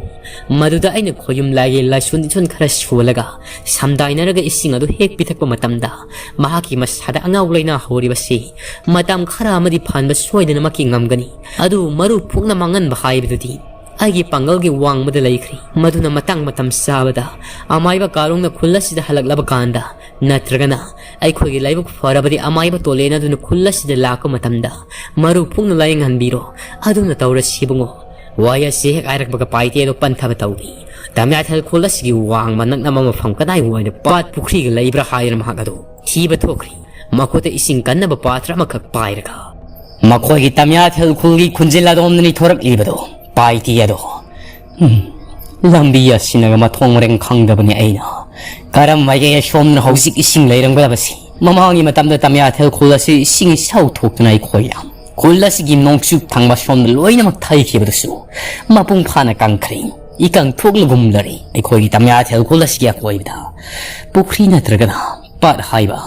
ꯃꯗꯨꯗ ꯑꯩꯅ ꯈꯣꯌꯨꯝ ꯂꯥꯏꯒꯤ ꯂꯥꯏꯁꯣꯟ ꯇꯤꯟꯁꯣꯟ ꯈꯔ ꯁꯣꯜꯂꯒ ꯁꯝꯗꯥꯏꯅꯔꯒ ꯏꯁꯤꯡ ꯑꯗꯨ ꯍꯦꯛ ꯄꯤꯊꯛꯄ ꯃꯇꯝꯗ ꯃꯍꯥꯛꯀꯤ ꯃꯁꯥꯗ ꯑꯉꯥꯎ ꯂꯩꯅꯥ ꯍꯧꯔꯤꯕꯁꯤ ꯃꯇꯝ ꯈꯔ ꯑꯃꯗꯤ ꯐꯍꯟꯕ ꯁꯣꯏꯗꯅꯃꯛꯀꯤ ꯉꯝꯒꯅꯤ꯫ ꯑꯗꯨꯕꯨ ꯃꯔꯨ ꯐꯨꯛꯅ ꯃꯥꯡꯍꯟꯕ ꯍꯥꯏꯕꯗꯨꯗꯤ ꯑꯩꯒꯤ ꯄꯥꯡꯒꯜꯒꯤ ꯋꯥꯡꯃꯗ ꯂꯩꯈ꯭ꯔꯦ꯫ ꯃꯗꯨꯅ ꯃꯇꯥꯡ ꯃꯇꯝ ꯆꯥꯕꯗ ꯑꯃꯥꯏꯕ ꯀꯥꯔꯣꯡꯅ ꯈꯨꯜ ꯑꯁꯤꯗ ꯍꯜꯂꯛꯂꯕ ꯀꯥꯟꯗ, ꯅꯠꯇ꯭ꯔꯒꯅ ꯑꯩꯈꯣꯏꯒꯤ ꯂꯥꯏꯕꯛ ꯐꯔꯕꯗꯤ ꯑꯃꯥꯏꯕ ꯇꯣꯂꯦꯟ ꯑꯗꯨꯅ ꯈꯨꯜ ꯑꯁꯤꯗ ꯂꯥꯛꯄ ꯃꯇꯝꯗ ꯃꯔꯨ ꯐꯨꯛꯅ ꯂꯥꯏꯌꯦꯡꯍꯟꯕꯤꯔꯣ꯫ ꯑꯗꯨꯝꯅ ꯇꯧꯔꯁꯤ ꯏꯕꯨꯡꯉꯣ꯫ ꯋꯥꯍꯩ ꯑꯁꯤ ꯍꯦꯛ ꯍꯥꯏꯔꯛꯄꯒ ꯄꯥꯏꯇꯦ ꯑꯗꯨ ꯄꯟꯊꯕ ꯇꯧꯏ꯫ ꯇꯝꯌꯥꯊꯦꯜ ꯈꯨꯜ ꯑꯁꯤꯒꯤ ꯋꯥꯡꯃ ꯅꯛꯅꯕ ꯃꯐꯝ ꯀꯗꯥꯏꯋꯥꯏꯗ ꯄꯥꯠ ꯄꯨꯈ꯭ꯔꯤꯒ ꯂꯩꯕ꯭ꯔꯥ ꯍꯥꯏꯗꯨꯅ ꯃꯍꯥꯛ ꯑꯗꯨ ꯊꯤꯕ ꯊꯣꯛꯈ꯭ꯔꯤ꯫ ꯃꯈꯨꯠꯇ ꯏꯁꯤꯡ ꯀꯟꯅꯕ ꯄꯥꯇ꯭ꯔ ꯑꯃꯈꯛ ꯄꯥꯏꯔꯒ, "ꯃꯈꯣꯏꯒꯤ ꯇꯝꯌꯥꯊꯦꯜ ꯈꯨꯜꯒꯤ ꯈꯨꯟꯖꯤꯜ ꯑꯗꯣꯝꯗꯅꯤ ꯊꯣꯔꯛꯂꯤꯕꯗꯣ, ꯄꯥꯏꯇꯤ ꯑꯗꯣ꯫ ꯎꯝ, ꯂꯝꯕꯤ ꯑꯁꯤꯅꯒ ꯃꯊꯣꯡ ꯃꯔꯦꯡ ꯈꯪꯗꯕꯅꯤ ꯑꯩꯅ꯫ ꯀꯔꯝ ꯍꯥꯏꯒꯦ, ꯁꯣꯝꯅ ꯍꯧꯖꯤꯛ ꯏꯁꯤꯡ ꯂꯩꯔꯝꯒꯗꯕꯁꯤ? ꯃꯃꯥꯡꯒꯤ ꯃꯇꯝꯗ ꯇꯃꯤꯌꯥꯊꯦꯜ ꯈꯨꯜ ꯑꯁꯤ ꯏꯁꯤꯡ ꯏꯆꯥꯎ ꯊꯣꯛꯇꯨꯅ ꯑꯩꯈꯣꯏ ꯈꯨꯜ ꯑꯁꯤꯒꯤ ꯅꯣꯡꯆꯨꯞ ꯊꯪꯕ ꯁꯣꯝꯗ ꯂꯣꯏꯅꯃꯛ ꯊꯩꯈꯤꯕꯗꯨꯁꯨ ꯃꯄꯨꯡ ꯐꯥꯅ ꯀꯪꯈ꯭ꯔꯦ꯫ ꯏꯀꯪ ꯊꯣꯛꯂꯒꯨꯝꯂꯔꯦ꯫ ꯑꯩꯈꯣꯏꯒꯤ ꯇꯃꯤꯌꯥꯊꯦꯜ ꯈꯨꯜ ꯑꯁꯤꯒꯤ ꯑꯀꯣꯏꯕꯗ ꯄꯨꯈ꯭ꯔꯤ ꯅꯠꯇ꯭ꯔꯒꯅ ꯄꯥꯠ ꯍꯥꯏꯕ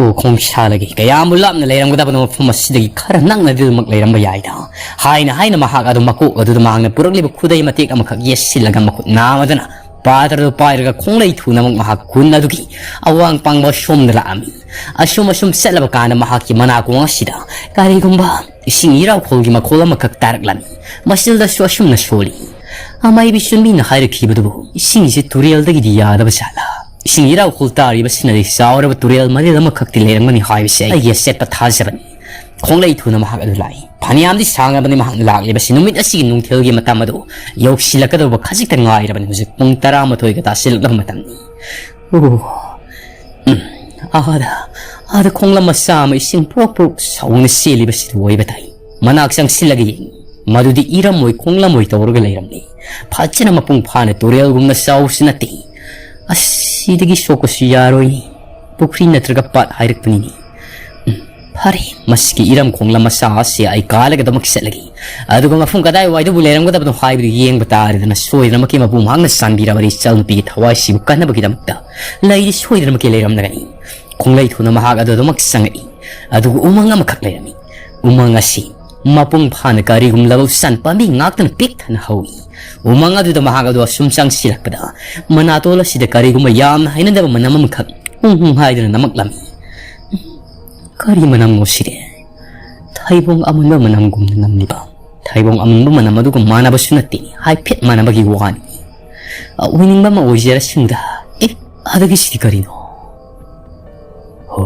ꯎ ꯈꯣꯡꯁꯥꯂꯒꯤ ꯀꯌꯥꯝꯕꯨ ꯂꯥꯞꯅ ꯂꯩꯔꯝꯒꯗꯕꯅꯣ, ꯃꯐꯝ ꯑꯁꯤꯗꯒꯤ ꯈꯔ ꯅꯛꯅꯗꯨꯃꯛ ꯂꯩꯔꯝꯕ ꯌꯥꯏꯗ꯫ ꯍꯥꯏꯅ ꯍꯥꯏꯅ ꯃꯍꯥꯛ ꯑꯗꯨ ꯃꯀꯣꯛ ꯑꯗꯨꯗ ꯃꯍꯥꯛꯅ ꯄꯨꯔꯛꯂꯤꯕ ꯈꯨꯗꯩ ꯃꯇꯦꯛ ꯑꯃꯈꯛ ꯌꯦꯠꯁꯤꯜꯂꯒ ꯃꯈꯨꯠ ꯅꯥꯝꯃꯗꯨꯅ ꯄꯥꯠ ꯑꯗꯨ ꯄꯥꯏꯔꯒ ꯈꯣꯡꯂꯩ ꯊꯨꯅꯃꯛ ꯃꯍꯥꯛ ꯈꯨꯟ ꯑꯗꯨꯒꯤ ꯑꯋꯥꯡ ꯄꯥꯡꯕ ꯁꯣꯝꯗ ꯂꯥꯛꯑꯝꯃꯤ꯫ ꯑꯁꯨꯝ ꯑꯁꯨꯝ ꯆꯠꯂꯕ ꯀꯥꯟꯗ ꯃꯍꯥꯛꯀꯤ ꯃꯅꯥꯀꯣꯡ ꯑꯁꯤꯗ ꯀꯔꯤꯒꯨꯝꯕ ꯏꯁꯤꯡ ꯏꯔꯥꯎꯈꯣꯜꯒꯤ ꯃꯈꯣꯜ ꯑꯃꯈꯛ ꯇꯥꯔꯛꯂꯝꯃꯤ꯫ ꯃꯁꯤꯗꯁꯨ ꯑꯁꯨꯝꯅ ꯁꯣꯜꯂꯤ, "ꯑꯃꯥꯏꯕꯤ ꯆꯨꯟꯕꯤꯅ ꯍꯥꯏꯔꯛꯈꯤꯕꯗꯨꯕꯨ ꯏꯁꯤꯡꯁꯤ ꯇꯨꯔꯦꯜꯗꯒꯤꯗꯤ ꯌꯥꯗꯕ ꯖꯥꯠꯂꯥ? ꯏꯁꯤꯡ ꯏꯔꯥꯎꯈꯣꯜ ꯇꯥꯔꯤꯕꯁꯤꯅꯗꯤ ꯆꯥꯎꯔꯕ ꯇꯨꯔꯦꯜ ꯃꯔꯤꯜ ꯑꯃꯈꯛꯇꯤ ꯂꯩꯔꯝꯒꯅꯤ ꯍꯥꯏꯕꯁꯦ ꯑꯩꯒꯤ ꯑꯆꯦꯠꯄ ꯊꯥꯖꯕꯅꯤ"꯫ ꯈꯣꯡꯂꯩ ꯊꯨꯅ ꯃꯍꯥꯛ ꯑꯗꯨ ꯂꯥꯛꯏ꯫ ꯐꯅꯌꯥꯝꯗꯤ ꯁꯥꯡꯉꯕꯅꯤ ꯃꯍꯥꯛꯅ ꯂꯥꯛꯂꯤꯕꯁꯤ꯫ ꯅꯨꯃꯤꯠ ꯑꯁꯤꯒꯤ ꯅꯨꯡꯊꯤꯜꯒꯤ ꯃꯇꯝ ꯑꯗꯨ ꯌꯧꯁꯤꯜꯂꯛꯀꯗꯧꯕ ꯈꯖꯤꯛꯇ ꯉꯥꯏꯔꯕꯅꯤ꯫ ꯍꯧꯖꯤꯛ ꯄꯨꯡ ꯇꯔꯥꯃꯥꯊꯣꯏꯒ ꯇꯥꯁꯤꯜꯂꯛꯂꯕ ꯃꯇꯝꯅꯤ꯫ ꯑꯣ, ꯎꯝ, ꯑꯥꯗ, ꯑꯥꯗ ꯈꯣꯡꯂꯝ ꯃꯆꯥ ꯑꯃ ꯏꯁꯤꯡ ꯄ꯭ꯔꯣꯛ ꯄ꯭ꯔꯣꯛ ꯁꯧꯅ ꯆꯦꯜꯂꯤꯕꯁꯤꯗ ꯑꯣꯏꯕ ꯇꯥꯏ꯫ ꯃꯅꯥꯛ ꯆꯪꯁꯤꯜꯂꯒ ꯌꯦꯡꯏ꯫ ꯃꯗꯨꯗꯤ ꯏꯔꯝ ꯑꯣꯏ ꯈꯣꯡꯂꯝ ꯑꯣꯏ ꯇꯧꯔꯒ ꯂꯩꯔꯝꯂꯤ꯫ ꯐꯖꯅ ꯃꯄꯨꯡ ꯐꯥꯅ ꯇꯨꯔꯦꯜꯒꯨꯝꯅ ꯆꯥꯎꯕꯁꯨ ꯅꯠꯇꯦ꯫ ꯑꯁꯤꯗꯒꯤ ꯁꯣꯛꯄꯁꯨ ꯌꯥꯔꯣꯏꯅꯦ꯫ ꯄꯨꯈ꯭ꯔꯤ ꯅꯠꯇ꯭ꯔꯒ ꯄꯥꯠ ꯍꯥꯏꯔꯛꯄꯅꯤꯅꯦ꯫ ꯎꯝ, ꯐꯔꯦ, ꯃꯁꯤꯒꯤ ꯏꯔꯝ ꯈꯣꯡꯂꯝ ꯃꯆꯥ ꯑꯁꯤ ꯑꯩ ꯀꯥꯜꯂꯒꯗꯃꯛ ꯆꯠꯂꯒꯦ꯫ ꯑꯗꯨꯒ ꯃꯐꯝ ꯀꯗꯥꯏꯋꯥꯏꯗꯕꯨ ꯂꯩꯔꯝꯒꯗꯕꯅꯣ ꯍꯥꯏꯕꯗꯨ ꯌꯦꯡꯕ ꯇꯥꯔꯦꯗꯅ꯫ ꯁꯣꯏꯗꯅꯃꯛꯀꯤ ꯃꯄꯨ ꯃꯍꯥꯛꯅ ꯆꯥꯟꯕꯤꯔꯕꯗꯤ ꯏꯆꯜ ꯅꯨꯄꯤꯒꯤ ꯊꯋꯥꯏꯁꯤꯕꯨ ꯀꯟꯅꯕꯒꯤꯗꯃꯛꯇ ꯂꯩꯗꯤ ꯁꯣꯏꯗꯅꯃꯛꯀꯤ ꯂꯩꯔꯝꯂꯒꯅꯤ꯫ ꯈꯣꯡꯂꯩ ꯊꯨꯅ ꯃꯍꯥꯛ ꯑꯗꯨ ꯑꯗꯨꯃꯛ ꯆꯪꯉꯛꯏ꯫ ꯑꯗꯨꯒ ꯎꯃꯪ ꯑꯃꯈꯛ ꯂꯩꯔꯝꯃꯤ꯫ ꯎꯃꯪ ꯑꯁꯤ ꯃꯄꯨꯡ ꯐꯥꯅ ꯀꯔꯤꯒꯨꯝꯂꯕ ꯎꯆꯥꯟ ꯄꯥꯝꯕꯤ ꯉꯥꯛꯇꯅ ꯄꯤꯛ ꯊꯟꯅ ꯍꯧꯏ꯫ ꯎꯃꯪ ꯑꯗꯨꯗ ꯃꯍꯥꯛ ꯑꯗꯨ ꯑꯁꯨꯝ ꯆꯪꯁꯤꯜꯂꯛꯄꯗ ꯃꯅꯥꯇꯣꯜ ꯑꯁꯤꯗ ꯀꯔꯤꯒꯨꯝꯕ ꯌꯥꯝꯅ ꯍꯩꯅꯗꯕ ꯃꯅꯝ ꯑꯃꯈꯛ ꯍꯨꯝ ꯍꯨꯝ ꯍꯥꯏꯗꯨꯅ ꯅꯝꯃꯛꯂꯝꯃꯤ꯫ "ꯀꯔꯤ ꯃꯅꯝꯅꯣ ꯁꯤꯗꯤ? ꯊꯩꯕꯣꯡ ꯑꯃꯨꯟꯕ ꯃꯅꯝꯒꯨꯝꯅ ꯅꯝꯂꯤꯕ꯫ ꯊꯩꯕꯣꯡ ꯑꯃꯨꯟꯕ ꯃꯅꯝ ꯑꯗꯨꯒ ꯃꯥꯟꯅꯕꯁꯨ ꯅꯠꯇꯦ, ꯍꯥꯏꯐꯦꯠ ꯃꯥꯟꯅꯕꯒꯤ ꯋꯥꯅꯤ꯫ ꯑꯣꯏꯅꯤꯡꯕ ꯑꯃ ꯑꯣꯏꯖꯔꯁꯅꯨꯗ꯫ ꯑꯦ, ꯑꯗꯒꯤ ꯁꯤꯗꯤ ꯀꯔꯤꯅꯣ? ꯍꯣ,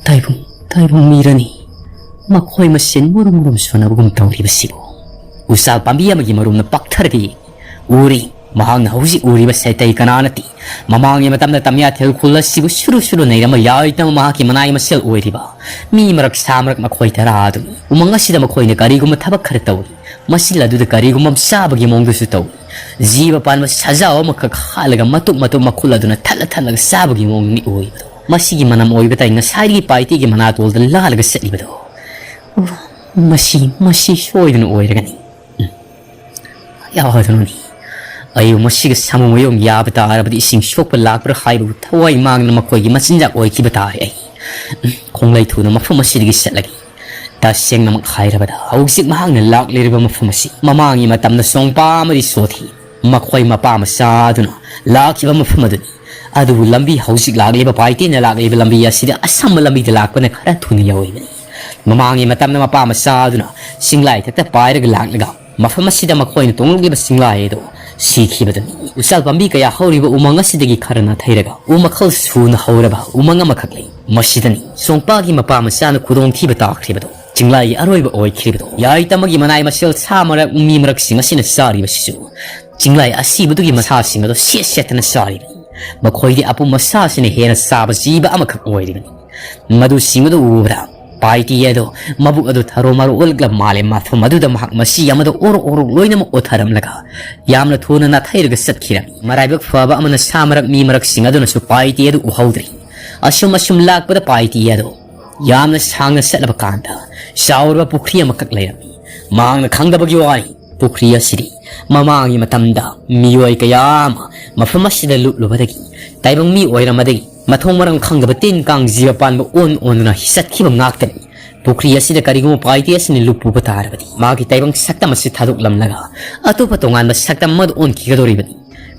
ꯊꯩꯕꯣꯡ, ꯊꯩꯕꯣꯡ ꯃꯤꯔꯅꯤ꯫ ꯃꯈꯣꯏ ꯃꯁꯦꯟ ꯃꯨꯔꯨꯝ ꯃꯨꯔꯨꯝ ꯁꯣꯟꯅꯕꯒꯨꯝ ꯇꯧꯔꯤꯕꯁꯤꯕꯨ꯫ ꯎꯆꯥꯜ ꯄꯥꯝꯕꯤ ꯑꯃꯒꯤ ꯃꯔꯨꯝꯅ ꯄꯥꯛꯊꯔꯒ ꯌꯦꯡꯏ꯫ ꯎꯔꯤ, ꯃꯍꯥꯛꯅ ꯍꯧꯖꯤꯛ ꯎꯔꯤꯕꯁꯦ ꯑꯇꯩ ꯀꯅꯥ ꯅꯠꯇꯦ, ꯃꯃꯥꯡꯒꯤ ꯃꯇꯝꯗ ꯇꯝꯌꯥꯊꯦꯜ ꯈꯨꯜ ꯑꯁꯤꯕꯨ ꯁꯨꯔꯨ ꯁꯨꯔꯨ ꯅꯩꯔꯝꯕ ꯌꯥꯏꯇꯝ ꯃꯍꯥꯛꯀꯤ ꯃꯅꯥꯏ ꯃꯁꯦꯜ ꯑꯣꯏꯔꯤꯕ ꯃꯤ ꯃꯔꯛ ꯁꯥ ꯃꯔꯛ ꯃꯈꯣꯏ ꯇꯔꯥ ꯑꯗꯨꯅꯤ꯫ ꯎꯃꯪ ꯑꯁꯤꯗ ꯃꯈꯣꯏꯅ ꯀꯔꯤꯒꯨꯝꯕ ꯊꯕꯛ ꯈꯔ ꯇꯧꯔꯤ꯫ ꯃꯁꯤꯜ ꯑꯗꯨꯗ ꯀꯔꯤꯒꯨꯝꯕ ꯑꯃ ꯆꯥꯕꯒꯤ ꯃꯑꯣꯡꯗꯁꯨ ꯇꯧꯏ꯫ ꯖꯤꯕ ꯄꯥꯟꯕ ꯁꯖꯥꯎ ꯑꯃꯈꯛ ꯍꯥꯠꯂꯒ ꯃꯇꯨꯝ ꯃꯇꯨꯝ ꯃꯈꯨꯜ ꯑꯗꯨꯅ ꯊꯠꯂ ꯊꯠꯂꯒ ꯆꯥꯕꯒꯤ ꯃꯑꯣꯡꯅꯤ ꯑꯣꯏꯕꯗꯣ꯫ ꯃꯁꯤꯒꯤ ꯃꯅꯝ ꯑꯣꯏꯕ ꯇꯥꯏ ꯉꯁꯥꯏꯗꯒꯤ ꯄꯥꯏꯇꯦꯒꯤ ꯃꯅꯥꯇꯣꯜꯗ ꯂꯥꯜꯂꯒ ꯆꯠꯂꯤꯕꯗꯣ꯫ ꯃꯁꯤ, ꯃꯁꯤ ꯁꯣꯏꯗꯅ ꯑꯣꯏꯔꯒꯅꯤ꯫ ꯎꯝ꯫ ꯌꯥꯎꯍꯜꯂꯨꯅꯤ꯫ ꯑꯩꯕꯨ ꯃꯁꯤꯒ ꯁꯥꯃꯨ ꯃꯌꯣꯡ ꯌꯥꯕ ꯇꯥꯔꯕꯗꯤ ꯏꯁꯤꯡ ꯁꯣꯛꯄ ꯂꯥꯛꯄ꯭ꯔꯥ ꯍꯥꯏꯕꯕꯨ ꯊꯋꯥꯏ ꯃꯥꯡꯗꯅ ꯃꯈꯣꯏꯒꯤ ꯃꯆꯤꯟꯖꯥꯛ ꯑꯣꯏꯈꯤꯕ ꯇꯥꯔꯦ ꯑꯩ꯫ ꯎꯝ, ꯈꯣꯡꯂꯩ ꯊꯨꯅ ꯃꯐꯝ ꯑꯁꯤꯗꯒꯤ ꯆꯠꯂꯒꯦ꯫ ꯇꯁꯦꯡꯅꯃꯛ ꯍꯥꯏꯔꯕꯗ ꯍꯧꯖꯤꯛ ꯃꯍꯥꯛꯅ ꯂꯥꯛꯂꯤꯕ ꯃꯐꯝ ꯑꯁꯤ ꯃꯃꯥꯡꯒꯤ ꯃꯇꯝꯗ ꯁꯣꯡꯄꯥ ꯑꯃꯗꯤ ꯁꯣꯊꯤ꯫ ꯃꯈꯣꯏ ꯃꯄꯥ ꯃꯆꯥ ꯑꯗꯨꯅ ꯂꯥꯛꯈꯤꯕ ꯃꯐꯝ ꯑꯗꯨꯅꯤ꯫ ꯑꯗꯨꯕꯨ ꯂꯝꯕꯤ ꯍꯧꯖꯤꯛ ꯂꯥꯛꯂꯤꯕ ꯄꯥꯏꯇꯦꯅ ꯂꯥꯛꯂꯤꯕ ꯂꯝꯕꯤ ꯑꯁꯤꯗ ꯑꯁꯝꯕ ꯂꯝꯕꯤꯗ ꯂꯥꯛꯄꯅ ꯈꯔ ꯊꯨꯅ ꯌꯧꯔꯤꯕꯅꯤ꯫ ꯃꯃꯥꯡꯒꯤ ꯃꯇꯝꯗ ꯃꯄꯥ ꯃꯆꯥ ꯑꯗꯨꯅ ꯆꯤꯡꯂꯥꯏ ꯊꯛꯇ ꯄꯥꯏꯔꯒ ꯂꯥꯛꯂꯒ ꯃꯐꯝ ꯑꯁꯤꯗ ꯃꯈꯣꯏꯅ ꯇꯣꯡꯂꯛꯂꯤꯕ ꯆꯤꯡꯂꯥꯏ ꯑꯗꯨ ꯁꯤꯈꯤꯕꯗꯨꯅꯤ꯫ ꯎꯆꯥꯜ ꯄꯥꯝꯕꯤ ꯀꯌꯥ ꯍꯧꯔꯤꯕ ꯎꯃꯪ ꯑꯁꯤꯗꯒꯤ ꯈꯔ ꯅꯥꯊꯩꯔꯒ ꯎ ꯃꯈꯜ ꯁꯨꯅ ꯍꯧꯔꯕ ꯎꯃꯪ ꯑꯃꯈꯛ ꯂꯩ꯫ ꯃꯁꯤꯗꯅꯤ ꯁꯣꯡꯄꯥꯒꯤ ꯃꯄꯥ ꯃꯆꯥꯅ ꯈꯨꯗꯣꯡꯊꯤꯕ ꯇꯥꯈ꯭ꯔꯤꯕꯗꯨ꯫ ꯆꯤꯡꯂꯥꯏꯒꯤ ꯑꯔꯣꯏꯕ ꯑꯣꯏꯈꯤꯕꯗꯣ꯫ ꯌꯥꯏꯇꯃꯒꯤ ꯃꯅꯥꯏ ꯃꯁꯦꯜ ꯁꯥ ꯃꯔꯛ, ꯃꯤ ꯃꯔꯛꯁꯤꯡ ꯑꯁꯤꯅ ꯆꯥꯔꯤꯕꯁꯤꯁꯨ ꯆꯤꯡꯂꯥꯏ ꯑꯁꯤꯕꯗꯨꯒꯤ ꯃꯁꯥꯁꯤꯡ ꯑꯗꯨ ꯁꯦꯠ ꯁꯦꯠꯇꯅ ꯆꯥꯔꯤꯕꯅꯤ꯫ ꯃꯈꯣꯏꯗꯤ ꯑꯄꯨꯝꯕ ꯁꯥꯁꯤꯅ ꯍꯦꯟꯅ ꯆꯥꯕ ꯖꯤꯕ ꯑꯃꯈꯛ ꯑꯣꯏꯔꯤꯕꯅꯤ꯫ ꯃꯗꯨꯁꯤꯡ ꯑꯗꯨ ꯎꯕꯗ ꯄꯥꯏꯇꯤ ꯑꯗꯨ ꯃꯕꯨꯛ ꯑꯗꯨ ꯊꯔꯣ ꯃꯔꯣ ꯑꯣꯜꯂꯛꯂꯕ ꯃꯥꯜꯂꯦ꯫ ꯃꯐꯝ ꯑꯗꯨꯗ ꯃꯍꯥꯛ ꯃꯁꯤ ꯑꯃꯗ ꯑꯣꯔꯣꯛ ꯑꯣꯔꯣꯛ ꯂꯣꯏꯅꯃꯛ ꯑꯣꯊꯔꯝꯂꯒ ꯌꯥꯝꯅ ꯊꯨꯅ ꯅꯥꯊꯩꯔꯒ ꯆꯠꯈꯤꯔꯝꯃꯤ꯫ ꯃꯔꯥꯏꯕꯛ ꯐꯕ ꯑꯃꯅ ꯁꯥ ꯃꯔꯛ ꯃꯤ ꯃꯔꯛꯁꯤꯡ ꯑꯗꯨꯅꯁꯨ ꯄꯥꯏꯇꯤ ꯑꯗꯨ ꯎꯍꯧꯗ꯭ꯔꯤ꯫ ꯑꯁꯨꯝ ꯑꯁꯨꯝ ꯂꯥꯛꯄꯗ ꯄꯥꯏꯇꯤ ꯑꯗꯨ ꯌꯥꯝꯅ ꯁꯥꯡꯅ ꯆꯠꯂꯕ ꯀꯥꯟꯗ ꯆꯥꯎꯔꯕ ꯄꯨꯈ꯭ꯔꯤ ꯑꯃꯈꯛ ꯂꯩꯔꯝꯃꯤ꯫ ꯃꯍꯥꯛꯅ ꯈꯪꯗꯕꯒꯤ ꯋꯥꯅꯤ꯫ ꯄꯨꯈ꯭ꯔꯤ ꯑꯁꯤꯗꯤ ꯃꯃꯥꯡꯒꯤ ꯃꯇꯝꯗ ꯃꯤꯑꯣꯏ ꯀꯌꯥ ꯑꯃ ꯃꯐꯝ ꯑꯁꯤꯗ ꯂꯨꯞꯂꯨꯕꯗꯒꯤ ꯇꯥꯏꯕꯪ ꯃꯤ ꯑꯣꯏꯔꯝꯕꯗꯒꯤ ꯃꯊꯣꯡ ꯃꯔꯝ ꯈꯪꯗꯕ ꯇꯤꯟ ꯀꯥꯡ ꯖꯤꯕ ꯄꯥꯟꯕ ꯑꯣꯟ ꯑꯣꯟꯗꯨꯅ ꯆꯠꯈꯤꯕ ꯉꯥꯛꯇꯅꯤ꯫ ꯄꯨꯈ꯭ꯔꯤ ꯑꯁꯤꯗ ꯀꯔꯤꯒꯨꯝꯕ ꯄꯥꯏꯇꯦ ꯑꯁꯤꯅ ꯂꯨꯞꯄꯨꯕ ꯇꯥꯔꯕꯗꯤ ꯃꯥꯒꯤ ꯇꯥꯏꯕꯪ ꯁꯛꯇꯝ ꯑꯁꯤ ꯊꯥꯗꯣꯛꯂꯝꯂꯒ ꯑꯇꯣꯞꯄ ꯇꯣꯉꯥꯟꯕ ꯁꯛꯇꯝ ꯑꯃꯗ ꯑꯣꯟꯈꯤꯒꯗꯧꯔꯤꯕꯅꯤ꯫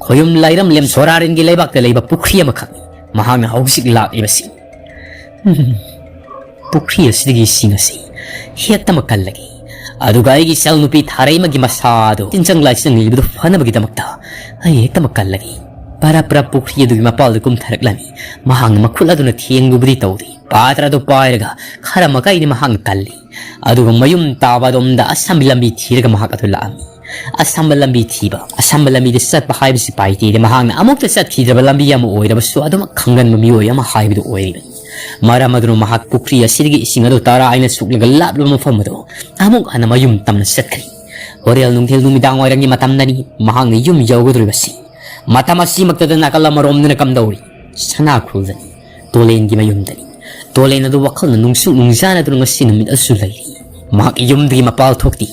ꯈꯣꯌꯨꯝ ꯂꯥꯏꯔꯝꯂꯦꯝ ꯁꯣꯔꯥꯔꯦꯟꯒꯤ ꯂꯩꯕꯥꯛꯇ ꯂꯩꯕ ꯄꯨꯈ꯭ꯔꯤ ꯑꯃꯈꯛꯅꯤ ꯃꯍꯥꯛꯅ ꯍꯧꯖꯤꯛ ꯂꯥꯛꯂꯤꯕꯁꯤ꯫ ꯎꯝ, ꯄꯨꯈ꯭ꯔꯤ ꯑꯁꯤꯗꯒꯤ ꯏꯁꯤꯡ ꯑꯁꯤ ꯍꯦꯛꯇꯃꯛ ꯀꯜꯂꯒꯦ꯫ ꯑꯗꯨꯒ ꯑꯩꯒꯤ ꯏꯆꯜ ꯅꯨꯄꯤ ꯊꯥꯔꯩꯃꯒꯤ ꯃꯁꯥ ꯑꯗꯨ ꯇꯤꯟꯖꯪ ꯂꯥꯏꯆꯪ ꯂꯩꯕꯗꯨ ꯐꯅꯕꯒꯤꯗꯃꯛꯇ ꯑꯩ ꯍꯦꯛꯇꯃꯛ ꯀꯜꯂꯒꯦ꯫ ꯄꯔꯞ ꯄꯔꯞ ꯄꯨꯈ꯭ꯔꯤ ꯑꯗꯨꯒꯤ ꯃꯄꯥꯜꯗ ꯀꯨꯝꯊꯔꯛꯂꯝꯃꯤ꯫ ꯃꯍꯥꯛꯅ ꯃꯈꯨꯠ ꯑꯗꯨꯅ ꯊꯦꯡꯂꯨꯕꯗꯤ ꯇꯧꯗꯦ꯫ ꯄꯥꯇ꯭ꯔ ꯑꯗꯨ ꯄꯥꯏꯔꯒ ꯈꯔ ꯃꯈꯩꯗꯤ ꯃꯍꯥꯛꯅ ꯀꯜꯂꯤ꯫ ꯑꯗꯨꯒ ꯃꯌꯨꯝ ꯇꯥꯕ ꯑꯗꯣꯝꯗ ꯑꯁꯝꯕꯤ ꯂꯝꯕꯤ ꯊꯤꯔꯒ ꯃꯍꯥꯛ ꯑꯗꯨ ꯂꯥꯛꯑꯝꯃꯤ꯫ ꯑꯁꯝꯕ ꯂꯝꯕꯤ ꯊꯤꯕ, ꯑꯁꯝꯕ ꯂꯝꯕꯤꯗ ꯆꯠꯄ ꯍꯥꯏꯕꯁꯤ ꯄꯥꯏꯇꯦꯗ꯫ ꯃꯍꯥꯛꯅ ꯑꯃꯨꯛꯇ ꯆꯠꯈꯤꯗ꯭ꯔꯕ ꯂꯝꯕꯤ ꯑꯃ ꯑꯣꯏꯔꯕꯁꯨ ꯑꯗꯨꯃꯛ ꯈꯪꯒꯟꯕ ꯃꯤꯑꯣꯏ ꯑꯃ ꯍꯥꯏꯕꯗꯨ ꯑꯣꯏꯔꯤꯕꯅꯤ꯫ ꯃꯔꯝ ꯑꯗꯨꯅ ꯃꯍꯥꯛ ꯄꯨꯈ꯭ꯔꯤ ꯑꯁꯤꯗꯒꯤ ꯏꯁꯤꯡ ꯑꯗꯨ ꯇꯔꯥ ꯍꯥꯏꯅ ꯁꯨꯛꯂꯒ ꯂꯥꯞꯂꯕ ꯃꯐꯝ ꯑꯗꯨ ꯑꯃꯨꯛ ꯍꯟꯅ ꯃꯌꯨꯝ ꯇꯝꯅ ꯆꯠꯈ꯭ꯔꯤ꯫ ꯍꯣꯔꯦꯜ ꯅꯨꯡꯊꯤꯜ ꯅꯨꯃꯤꯗꯥꯡ ꯋꯥꯏꯔꯝꯒꯤ ꯃꯇꯝꯗꯅꯤ ꯃꯍꯥꯛꯅ ꯌꯨꯝ ꯌꯧꯒꯗꯧꯔꯤꯕꯁꯤ꯫ ꯃꯇꯝ ꯑꯁꯤꯃꯛꯇꯗ ꯅꯥꯀꯜ ꯑꯃꯔꯣꯝꯗꯅ ꯀꯝꯗꯧꯔꯤ? ꯁꯅꯥꯈꯨꯜꯗꯅꯤ, ꯇꯣꯂꯦꯟꯒꯤ ꯃꯌꯨꯝꯗꯅꯤ꯫ ꯇꯣꯂꯦꯟ ꯑꯗꯨ ꯋꯥꯈꯜꯅ ꯅꯨꯡꯁꯨꯛ ꯅꯨꯡꯖꯥꯅꯗꯨꯅ ꯉꯁꯤ ꯅꯨꯃꯤꯠ ꯑꯁꯨ ꯂꯩꯔꯤ꯫ ꯃꯍꯥꯛ ꯌꯨꯝꯗꯒꯤ ꯃꯄꯥꯜ ꯊꯣꯛꯇꯦ꯫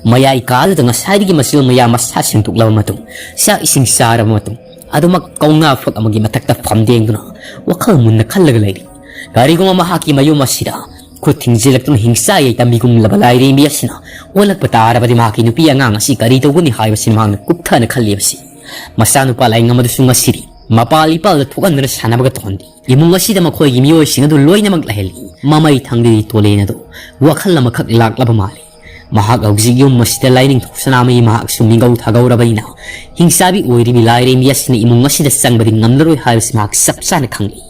ꯃꯌꯥꯏ ꯀꯥꯗꯨꯗ ꯉꯁꯥꯏꯗꯒꯤ ꯃꯆꯤꯜ ꯃꯌꯥ ꯃꯁꯥ ꯁꯦꯡꯗꯣꯛꯂꯕ ꯃꯇꯨꯡ, ꯆꯥꯛ ꯏꯁꯤꯡ ꯆꯥꯔꯕ ꯃꯇꯨꯡ, ꯑꯗꯨꯃꯛ ꯀꯧꯅꯥ ꯐꯛ ꯑꯃꯒꯤ ꯃꯊꯛꯇ ꯐꯝꯗꯦꯡꯗꯨꯅ ꯋꯥꯈꯜ ꯃꯨꯟꯅ ꯈꯜꯂꯒ ꯂꯩꯔꯤ꯫ ꯀꯔꯤꯒꯨꯝꯕ ꯃꯍꯥꯛꯀꯤ ꯃꯌꯨꯝ ꯑꯁꯤꯗ ꯈꯨꯠ ꯊꯤꯡꯖꯤꯜꯂꯛꯇꯨꯅ ꯍꯤꯡꯆꯥ ꯌꯩꯇꯝꯕꯤꯒꯨꯝꯂꯕ ꯂꯥꯏꯔꯦꯝꯕꯤ ꯑꯁꯤꯅ ꯑꯣꯜꯂꯛꯄ ꯇꯥꯔꯕꯗꯤ ꯃꯍꯥꯛꯀꯤ ꯅꯨꯄꯤ ꯑꯉꯥꯡ ꯑꯁꯤ ꯀꯔꯤ ꯇꯧꯒꯅꯤ ꯍꯥꯏꯕꯁꯤ ꯃꯍꯥꯛꯅ ꯀꯨꯞꯊꯅ ꯈꯜꯂꯤꯕꯁꯤ꯫ ꯃꯆꯥꯅꯨꯄꯥ ꯂꯥꯏꯉꯝ ꯑꯗꯨꯁꯨ ꯉꯁꯤꯗꯤ ꯃꯄꯥꯜ ꯏꯄꯥꯜꯗ ꯊꯣꯛꯍꯟꯗꯨꯅ ꯁꯥꯟꯅꯕꯒ ꯇꯧꯍꯟꯗꯦ꯫ ꯏꯃꯨꯡ ꯑꯁꯤꯗ ꯃꯈꯣꯏꯒꯤ ꯃꯤꯑꯣꯏꯁꯤꯡ ꯑꯗꯨ ꯂꯣꯏꯅꯃꯛ ꯂꯩꯍꯜꯂꯤ꯫ ꯃꯃꯩ ꯊꯪꯗꯦ ꯇꯣꯂꯦꯟ ꯑꯗꯨ ꯋꯥꯈꯜ ꯑꯃꯈꯛ ꯂꯥꯛꯂꯕ ꯃꯥꯜꯂꯤ꯫ ꯃꯍꯥꯛ ꯍꯧꯖꯤꯛ ꯌꯨꯝ ꯑꯁꯤꯗ ꯂꯥꯏꯅꯤꯡꯊꯧ ꯁꯅꯥꯃꯍꯤ ꯃꯍꯥꯛꯁꯨ ꯃꯤꯒꯧ ꯊꯥꯒꯧꯔꯕꯅꯤꯅ ꯍꯤꯡꯆꯥꯕꯤ ꯑꯣꯏꯔꯤꯕꯤ ꯂꯥꯏꯔꯦꯝꯕꯤ ꯑꯁꯤꯅ ꯏꯃꯨꯡ ꯑꯁꯤꯗ ꯆꯪꯕꯗꯤ ꯉꯝꯂꯔꯣꯏ ꯍꯥꯏꯕꯁꯤ ꯃꯍꯥꯛ ꯆꯞ ꯆꯥꯅ ꯈꯪꯂꯤ꯫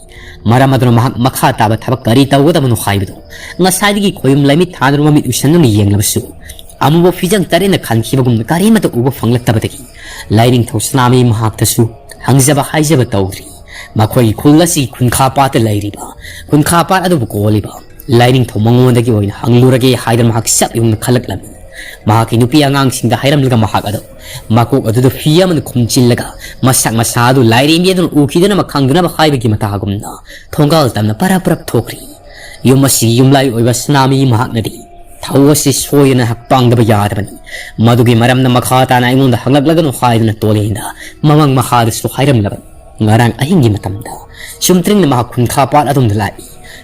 ꯃꯔꯝ ꯑꯗꯨꯅ ꯃꯍꯥꯛ ꯃꯈꯥ ꯇꯥꯕ ꯊꯕꯛ ꯀꯔꯤ ꯇꯧꯒꯗꯕꯅꯣ ꯍꯥꯏꯕꯗꯨ ꯉꯁꯥꯏꯗꯒꯤ ꯈꯣꯌꯨꯝ ꯂꯥꯏꯃꯤꯠ ꯊꯥꯗꯨꯅ ꯃꯃꯤꯠ ꯎꯏꯁꯟꯗꯨꯅ ꯌꯦꯡꯂꯕꯁꯨ ꯑꯃꯨꯕ ꯐꯤꯖꯪ ꯇꯔꯦꯠꯅ ꯈꯟꯈꯤꯕꯒꯨꯝꯅ ꯀꯔꯤꯃꯠꯇ ꯎꯕ ꯐꯪꯂꯛꯇꯕꯗꯒꯤ ꯂꯥꯏꯅꯤꯡꯊꯧ ꯁꯅꯥꯃꯍꯤ ꯃꯍꯥꯛꯇꯁꯨ ꯍꯪꯖꯕ ꯍꯥꯏꯖꯕ ꯇꯧꯗ꯭ꯔꯤ꯫ ꯃꯈꯣꯏꯒꯤ ꯈꯨꯜ ꯑꯁꯤꯒꯤ ꯈꯨꯟꯈꯥ ꯄꯥꯠꯇ ꯂꯩꯔꯤꯕ, ꯈꯨꯟꯈꯥ ꯄꯥꯠ ꯑꯗꯨꯕꯨ ꯀꯣꯜꯂꯤꯕ ꯂꯥꯏꯅꯤꯡꯊꯧ ꯃꯉꯣꯟꯗꯒꯤ ꯑꯣꯏꯅ ꯍꯪꯂꯨꯔꯒꯦ ꯍꯥꯏꯗꯅ ꯃꯍꯥꯛ ꯆꯞ ꯌꯨꯡꯅ ꯈꯜꯂꯛꯂꯝꯃꯤ꯫ ꯃꯍꯥꯛꯀꯤ ꯅꯨꯄꯤ ꯑꯉꯥꯡꯁꯤꯡꯗ ꯍꯥꯏꯔꯝꯂꯒ ꯃꯍꯥꯛ ꯑꯗꯨ ꯃꯀꯣꯛ ꯑꯗꯨꯗ ꯐꯤ ꯑꯃꯅ ꯈꯨꯝꯖꯤꯜꯂꯒ ꯃꯁꯛ ꯃꯁꯥ ꯑꯗꯨ ꯂꯥꯏꯔꯦꯝꯕꯤ ꯑꯗꯨꯅ ꯎꯈꯤꯗꯅꯕ ꯈꯪꯗꯅꯕ ꯍꯥꯏꯕꯒꯤ ꯃꯇꯥꯒꯨꯝꯅ ꯊꯣꯡꯒꯥꯜ ꯇꯝꯅ ꯄꯔꯞ ꯄꯔꯞ ꯊꯣꯛꯈ꯭ꯔꯤ꯫ ꯌꯨꯝ ꯑꯁꯤꯒꯤ ꯌꯨꯝꯂꯥꯏ ꯑꯣꯏꯕ ꯁꯅꯥꯃꯍꯤ ꯃꯍꯥꯛꯅꯗꯤ ꯊꯧ ꯑꯁꯤ ꯁꯣꯏꯗꯅ ꯍꯛꯄꯥꯡꯗꯕ ꯌꯥꯗꯕꯅꯤ꯫ ꯃꯗꯨꯒꯤ ꯃꯔꯝꯅ ꯃꯈꯥ ꯇꯥꯅ ꯑꯩꯉꯣꯟꯗ ꯍꯪꯂꯛꯂꯒꯅꯨ ꯍꯥꯏꯗꯨꯅ ꯇꯣꯂꯦꯟꯗ ꯃꯃꯪ ꯃꯈꯥꯗꯁꯨ ꯍꯥꯏꯔꯝꯂꯕꯅꯤ꯫ ꯉꯔꯥꯡ ꯑꯍꯤꯡꯒꯤ ꯃꯇꯝꯗ ꯆꯨꯝꯇ꯭ꯔꯤꯡꯅ ꯃꯍꯥꯛ ꯈꯨꯟꯈꯥ ꯄꯥꯠ ꯑꯗꯣꯝꯗ ꯂꯥꯛꯏ꯫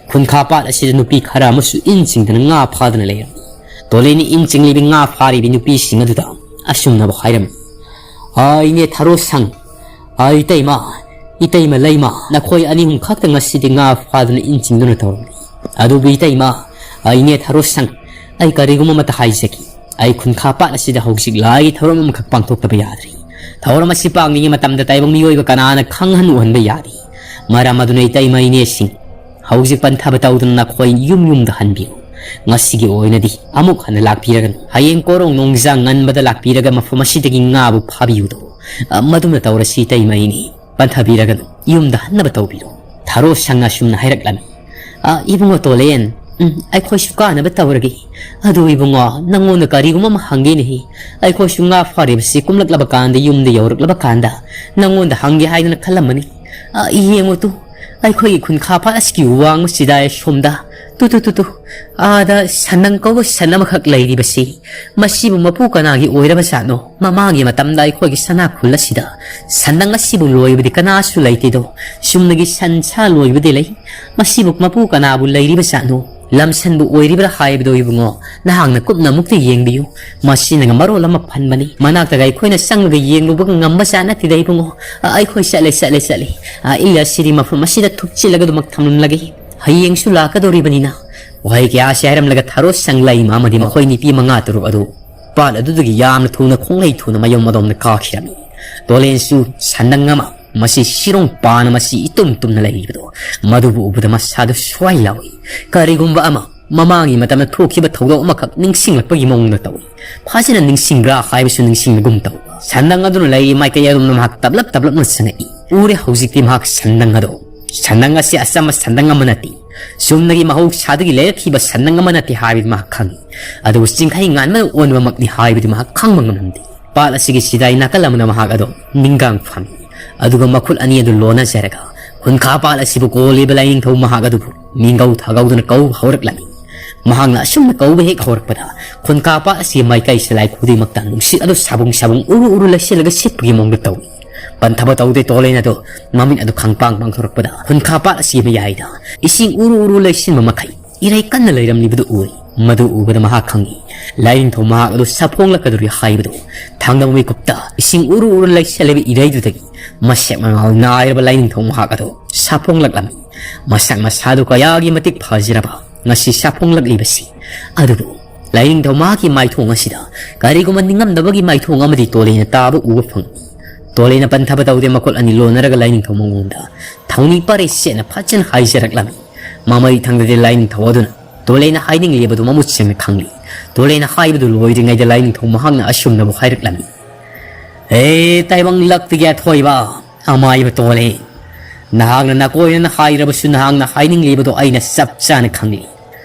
ꯈꯨꯟꯈꯥ ꯄꯥꯠ ꯑꯁꯤꯗ ꯅꯨꯄꯤ ꯈꯔ ꯑꯃꯁꯨ ꯏꯟ ꯆꯤꯡꯗꯅ ꯉꯥ ꯐꯥꯗꯨꯅ ꯂꯩꯔꯝꯃꯤ꯫ ꯇꯣꯂꯦꯟꯅ ꯏꯟ ꯆꯤꯡꯂꯤꯕꯤ ꯉꯥ ꯐꯥꯔꯤꯕꯤ ꯅꯨꯄꯤꯁꯤꯡ ꯑꯗꯨꯗ ꯑꯁꯨꯝꯅꯕ ꯍꯥꯏꯔꯝꯃꯤ, "ꯑ, ꯏꯅꯦ ꯊꯔꯣ ꯁꯪ, ꯑ, ꯏꯇꯩꯃ, ꯏꯇꯩꯃ ꯂꯩꯃ, ꯅꯈꯣꯏ ꯑꯅꯤ ꯑꯍꯨꯝ ꯈꯛꯇ ꯉꯁꯤꯗꯤ ꯉꯥ ꯐꯥꯗꯨꯅ ꯏꯟ ꯆꯤꯡꯗꯨꯅ ꯇꯧꯔꯝꯃꯤ꯫ ꯑꯗꯨꯕꯨ ꯏꯇꯩꯃ, ꯑ, ꯏꯅꯦ ꯊꯔꯣ ꯁꯪ, ꯑꯩ ꯀꯔꯤꯒꯨꯝꯕ ꯑꯃꯠꯇ ꯍꯥꯏꯖꯒꯦ꯫ ꯑꯩ ꯈꯨꯟꯈꯥ ꯄꯥꯠ ꯑꯁꯤꯗ ꯍꯧꯖꯤꯛ ꯂꯥꯏꯒꯤ ꯊꯧꯔꯝ ꯑꯃꯈꯛ ꯄꯥꯡꯊꯣꯛꯇꯕ ꯌꯥꯗ꯭ꯔꯤ꯫ ꯊꯧꯔꯝ ꯑꯁꯤ ꯄꯥꯡꯂꯤꯉꯩ ꯃꯇꯝꯗ ꯇꯥꯏꯕꯪ ꯃꯤꯑꯣꯏꯕ ꯀꯅꯥꯅ ꯈꯪꯍꯟ ꯎꯍꯟꯕ ꯌꯥꯗꯦ꯫ ꯃꯔꯝ ꯑꯗꯨꯅ ꯏꯇꯩꯃ ꯏꯅꯦꯁꯤꯡ, ꯍꯧꯖꯤꯛ ꯄꯟꯊꯕ ꯇꯧꯗꯨꯅ ꯅꯈꯣꯏ ꯌꯨꯝ ꯌꯨꯝꯗ ꯍꯟꯕꯤꯌꯨ꯫ ꯉꯁꯤꯒꯤ ꯑꯣꯏꯅꯗꯤ ꯑꯃꯨꯛ ꯍꯟꯅ ꯂꯥꯛꯄꯤꯔꯒꯅꯨ꯫ ꯍꯌꯦꯡ ꯀꯣꯔꯣꯡ ꯅꯣꯡꯖꯥꯡ ꯉꯟꯕꯗ ꯂꯥꯛꯄꯤꯔꯒ ꯃꯐꯝ ꯑꯁꯤꯗꯒꯤ ꯉꯥꯕꯨ ꯐꯥꯕꯤꯌꯨꯗꯣ꯫ ꯑ, ꯃꯗꯨꯝꯅ ꯇꯧꯔꯁꯤ, ꯏꯇꯩꯃ ꯑꯩꯅꯤ꯫ ꯄꯟꯊꯕꯤꯔꯒꯅꯨ, ꯌꯨꯝꯗ ꯍꯟꯅꯕ ꯇꯧꯕꯤꯔꯣ꯫ ꯊꯥꯔꯣ ꯁꯪꯅ ꯑꯁꯨꯝꯅ ꯍꯥꯏꯔꯛꯂꯝꯃꯤ꯫ "ꯑ, ꯏꯕꯨꯡꯉꯣ ꯇꯣꯂꯦꯟ, ꯎꯝ, ꯑꯩꯈꯣꯏꯁꯨ ꯀꯥꯅꯕ ꯇꯧꯔꯒꯦ꯫ ꯑꯗꯨ ꯏꯕꯨꯡꯉꯣ, ꯅꯪꯉꯣꯟꯗ ꯀꯔꯤꯒꯨꯝꯕ ꯑꯃ ꯍꯪꯒꯦꯅꯦꯍꯦ꯫ ꯑꯩꯈꯣꯏꯁꯨ ꯉꯥ ꯐꯥꯔꯤꯕꯁꯤ ꯀꯨꯝꯂꯛꯂꯕ ꯀꯥꯟꯗ, ꯌꯨꯝꯗ ꯌꯧꯔꯛꯂꯕ ꯀꯥꯟꯗ ꯅꯪꯉꯣꯟꯗ ꯍꯪꯒꯦ ꯍꯥꯏꯗꯅ ꯈꯜꯂꯝꯕꯅꯤ꯫ ꯑ, ꯌꯦꯡꯉꯨ ꯇꯨ, ꯑꯩꯈꯣꯏꯒꯤ ꯈꯨꯟꯈꯥ ꯄꯥꯠ ꯑꯁꯤꯒꯤ ꯋꯥꯡꯃꯁꯤꯗ ꯁꯣꯝꯗ, ꯇꯨ, ꯇꯨ, ꯇꯨ, ꯇꯨ, ꯑꯥꯗ ꯁꯟꯅꯪ ꯀꯧꯕ ꯁꯟ ꯑꯃꯈꯛ ꯂꯩꯔꯤꯕꯁꯤ, ꯃꯁꯤꯕꯨ ꯃꯄꯨ ꯀꯅꯥꯒꯤ ꯑꯣꯏꯔꯕ ꯖꯥꯠꯅꯣ? ꯃꯃꯥꯡꯒꯤ ꯃꯇꯝꯗ ꯑꯩꯈꯣꯏꯒꯤ ꯁꯅꯥ ꯈꯨꯜ ꯑꯁꯤꯗ ꯁꯟꯅꯪ ꯑꯁꯤꯕꯨ ꯂꯣꯏꯕꯗꯤ ꯀꯅꯥꯁꯨ ꯂꯩꯇꯦꯗꯣ꯫ ꯆꯨꯝꯅꯒꯤ ꯁꯟ ꯁꯥ ꯂꯣꯏꯕꯗꯤ ꯂꯩ꯫ ꯃꯁꯤꯕꯨ ꯃꯄꯨ ꯀꯅꯥꯕꯨ ꯂꯩꯔꯤꯕ ꯖꯥꯠꯅꯣ? ꯂꯝꯁꯟꯕꯨ ꯑꯣꯏꯔꯤꯕ꯭ꯔꯥ ꯍꯥꯏꯕꯗꯣ ꯏꯕꯨꯡꯉꯣ, ꯅꯍꯥꯛꯅ ꯀꯨꯞꯅ ꯑꯃꯨꯛꯇ ꯌꯦꯡꯕꯤꯌꯨ꯫ ꯃꯁꯤꯅꯒ ꯃꯔꯣꯜ ꯑꯃ ꯐꯟꯕꯅꯤ꯫ ꯃꯅꯥꯛꯇꯒ ꯑꯩꯈꯣꯏꯅ ꯆꯪꯂꯒ ꯌꯦꯡꯂꯨꯕꯒ ꯉꯝꯕ ꯖꯥꯠ ꯅꯠꯇꯦꯗ ꯏꯕꯨꯡꯉꯣ꯫ ꯑ, ꯑꯩꯈꯣꯏ ꯆꯠꯂꯦ, ꯆꯠꯂꯦ, ꯆꯠꯂꯦ꯫ ꯑ, ꯏꯜ ꯑꯁꯤꯗꯤ ꯃꯐꯝ ꯑꯁꯤꯗ ꯊꯨꯞꯆꯤꯜꯂꯒ ꯑꯗꯨꯃꯛ ꯊꯝꯂꯝꯂꯒꯦ꯫ ꯍꯌꯦꯡꯁꯨ ꯂꯥꯛꯀꯗꯧꯔꯤꯕꯅꯤꯅ ꯋꯥꯍꯩ ꯀꯌꯥꯁꯤ ꯍꯥꯏꯔꯝꯂꯒ ꯊꯥꯔꯣ ꯁꯪꯂꯩꯃ ꯑꯃꯗꯤ ꯃꯈꯣꯏ ꯅꯨꯄꯤ ꯃꯉꯥ ꯇꯔꯨꯛ ꯑꯗꯨ ꯄꯥꯠ ꯑꯗꯨꯗꯒꯤ ꯌꯥꯝꯅ ꯊꯨꯅ ꯈꯣꯡꯂꯩ ꯊꯨꯅ ꯃꯌꯨꯝ ꯑꯗꯣꯝꯗ ꯀꯥꯈꯤꯔꯝꯃꯤ꯫ ꯇꯣꯂꯦꯟꯁꯨ ꯁꯟꯅꯪ ꯑꯃ, ꯃꯁꯤ ꯁꯤꯔꯣꯡ ꯄꯥꯅ ꯃꯁꯤ ꯏꯇꯨꯝ ꯇꯨꯝꯅ ꯂꯩꯔꯤꯕꯗꯣ, ꯃꯗꯨꯕꯨ ꯎꯕꯗ ꯃꯁꯥꯗꯨ ꯁ꯭ꯋꯥꯏ ꯂꯥꯎꯏ꯫ ꯀꯔꯤꯒꯨꯝꯕ ꯑꯃ ꯃꯃꯥꯡꯒꯤ ꯃꯇꯝꯗ ꯊꯣꯛꯈꯤꯕ ꯊꯧꯗꯣꯛ ꯑꯃꯈꯛ ꯅꯤꯡꯁꯤꯡꯂꯛꯄꯒꯤ ꯃꯑꯣꯡꯗ ꯇꯧꯏ꯫ ꯐꯖꯅ ꯅꯤꯡꯁꯤꯡꯕ꯭ꯔꯥ ꯍꯥꯏꯕꯁꯨ ꯅꯤꯡꯁꯤꯡꯕꯒꯨꯝ ꯇꯧ꯫ ꯁꯟꯗꯪ ꯑꯗꯨꯅ ꯂꯩꯔꯤ ꯃꯥꯏꯀꯩ ꯑꯗꯣꯝꯗ ꯃꯍꯥꯛ ꯇꯞꯂꯞ ꯇꯞꯂꯞꯅ ꯆꯪꯉꯛꯏ꯫ ꯎꯔꯦ ꯍꯧꯖꯤꯛꯇꯤ ꯃꯍꯥꯛ ꯁꯟꯗꯪ ꯑꯗꯣ꯫ ꯁꯟꯗꯪ ꯑꯁꯤ ꯑꯆꯝꯕ ꯁꯟꯗꯪ ꯑꯃ ꯅꯠꯇꯦ꯫ ꯆꯨꯝꯅꯒꯤ ꯃꯍꯧꯁꯥꯗꯒꯤ ꯂꯩꯔꯛꯈꯤꯕ ꯁꯟꯗꯪ ꯑꯃ ꯅꯠꯇꯦ ꯍꯥꯏꯕꯗꯤ ꯃꯍꯥꯛ ꯈꯪꯏ꯫ ꯑꯗꯨꯕꯨ ꯆꯤꯡꯈꯩ ꯉꯥꯟꯕꯅ ꯑꯣꯟꯕꯃꯛꯅꯤ ꯍꯥꯏꯕꯗꯤ ꯃꯍꯥꯛ ꯈꯪꯕ ꯉꯝꯂꯝꯗꯦ꯫ ꯄꯥꯠ ꯑꯁꯤꯒꯤ ꯆꯤꯗꯥꯏ ꯅꯥꯀꯜ ꯑꯃꯅ ꯃꯍꯥꯛ ꯑꯗꯣ ꯅꯤꯡꯒꯥꯡ ꯐꯝꯃꯤ꯫ ꯑꯗꯨꯒ ꯃꯈꯨꯠ ꯑꯅꯤ ꯑꯗꯨ ꯂꯣꯟꯅꯖꯔꯒ ꯈꯨꯟꯈꯥ ꯄꯥꯠ ꯑꯁꯤꯕꯨ ꯀꯣꯜꯂꯤꯕ ꯂꯥꯏꯅꯤꯡꯊꯧ ꯃꯍꯥꯛ ꯑꯗꯨꯕꯨ ꯃꯤꯡꯒꯧ ꯊꯥꯒꯧꯗꯨꯅ ꯀꯧꯕ ꯍꯧꯔꯛꯂꯝꯃꯤ꯫ ꯃꯍꯥꯛꯅ ꯑꯁꯨꯝꯅ ꯀꯧꯕ ꯍꯦꯛ ꯍꯧꯔꯛꯄꯗ ꯈꯨꯟꯈꯥ ꯄꯥꯠ ꯑꯁꯤꯒꯤ ꯃꯥꯏꯀꯩ ꯁꯂꯥꯏ ꯈꯨꯗꯤꯡꯃꯛꯇ ꯅꯨꯡꯁꯤꯠ ꯑꯗꯨ ꯁꯥꯕꯨꯡ ꯁꯥꯕꯨꯡ ꯎꯔꯨ ꯎꯔꯨ ꯂꯩꯁꯤꯜꯂꯒ ꯁꯤꯠꯄꯒꯤ ꯃꯑꯣꯡꯗ ꯇꯧꯏ꯫ ꯄꯟꯊꯕ ꯇꯧꯗꯦ ꯇꯣꯂꯦꯟ ꯑꯗꯣ ꯃꯃꯤꯠ ꯑꯗꯨ ꯈꯪꯄꯥꯡ ꯄꯥꯡꯊꯣꯔꯛꯄꯗ ꯈꯨꯟꯈꯥ ꯄꯥꯠ ꯑꯁꯤꯒꯤ ꯃꯌꯥꯏꯗ ꯏꯁꯤꯡ ꯎꯔꯨ ꯎꯔꯨ ꯂꯩꯁꯤꯟꯕ ꯃꯈꯩ ꯏꯔꯩ ꯀꯟꯅ ꯂꯩꯔꯝꯂꯤꯕꯗꯨ ꯎꯏ꯫ ꯃꯗꯨ ꯎꯕꯗ ꯃꯍꯥꯛ ꯈꯪꯏ, ꯂꯥꯏꯅꯤꯡꯊꯧ ꯃꯍꯥꯛ ꯑꯗꯨ ꯁꯥꯐꯣꯡꯂꯛꯀꯗꯧꯔꯤ ꯍꯥꯏꯕꯗꯨ꯫ ꯊꯥꯡꯗꯕ ꯃꯤꯀꯨꯞꯇ ꯏꯁꯤꯡ ꯎꯔꯨ ꯎꯔꯨ ꯂꯩꯁꯤꯜꯂꯤꯕ ꯏꯔꯩꯗꯨꯗꯒꯤ ꯃꯁꯦꯛ ꯃꯉꯥꯜ ꯅꯥꯏꯔꯕ ꯂꯥꯏꯅꯤꯡꯊꯧ ꯃꯍꯥꯛ ꯑꯗꯨ ꯁꯥꯐꯣꯡꯂꯛꯂꯝꯃꯤ꯫ ꯃꯁꯛ ꯃꯁꯥꯗꯨ ꯀꯌꯥꯒꯤ ꯃꯇꯤꯛ ꯐꯖꯔꯕ ꯉꯁꯤ ꯁꯥꯐꯣꯡꯂꯛꯂꯤꯕꯁꯤ꯫ ꯑꯗꯨꯕꯨ ꯂꯥꯏꯅꯤꯡꯊꯧ ꯃꯍꯥꯛꯀꯤ ꯃꯥꯏꯊꯣꯡ ꯑꯁꯤꯗ ꯀꯔꯤꯒꯨꯝꯕ ꯅꯤꯡꯉꯝꯗꯕꯒꯤ ꯃꯥꯏꯊꯣꯡ ꯑꯃꯗꯤ ꯇꯣꯂꯦꯅ ꯇꯥꯕ ꯎꯕ ꯐꯪꯏ꯫ ꯇꯣꯂꯦꯅ ꯄꯟꯊꯕ ꯇꯧꯗꯦ, ꯃꯈꯨꯠ ꯑꯅꯤ ꯂꯣꯟꯅꯔꯒ ꯂꯥꯏꯅꯤꯡꯊꯧ ꯃꯉꯣꯟꯗ ꯊꯧꯅꯤ ꯄꯔꯦ ꯁꯦꯠꯅ ꯐꯖꯅ ꯍꯥꯏꯖꯔꯛꯂꯝꯃꯤ꯫ ꯃꯃꯩ ꯊꯪꯗꯗꯤ ꯂꯥꯏꯅꯤꯡꯊꯧ ꯑꯗꯨꯅ ꯇꯣꯂꯦꯟꯅ ꯍꯥꯏꯅꯤꯡꯂꯤꯕꯗꯨ ꯃꯃꯨꯠ ꯁꯦꯡꯅ ꯈꯪꯂꯤ꯫ ꯇꯣꯂꯦꯟꯅ ꯍꯥꯏꯕꯗꯨ ꯂꯣꯏꯗ꯭ꯔꯤꯉꯩꯗ ꯂꯥꯏꯅꯤꯡꯊꯧ ꯃꯍꯥꯛꯅ ꯑꯁꯨꯝꯅꯕꯨ ꯍꯥꯏꯔꯛꯂꯝꯃꯤ꯫ "ꯍꯦ ꯇꯥꯏꯕꯪ ꯂꯛꯇꯒꯤ ꯑꯊꯣꯏꯕ ꯑꯃꯥꯏꯕ ꯇꯣꯂꯦꯟ, ꯅꯍꯥꯛꯅ ꯅꯥꯀꯣꯏꯅꯅ ꯍꯥꯏꯔꯕꯁꯨ ꯅꯍꯥꯛꯅ ꯍꯥꯏꯅꯤꯡꯂꯤꯕꯗꯨ ꯑꯩꯅ ꯆꯞ ꯆꯥꯅ ꯈꯪꯂꯤ꯫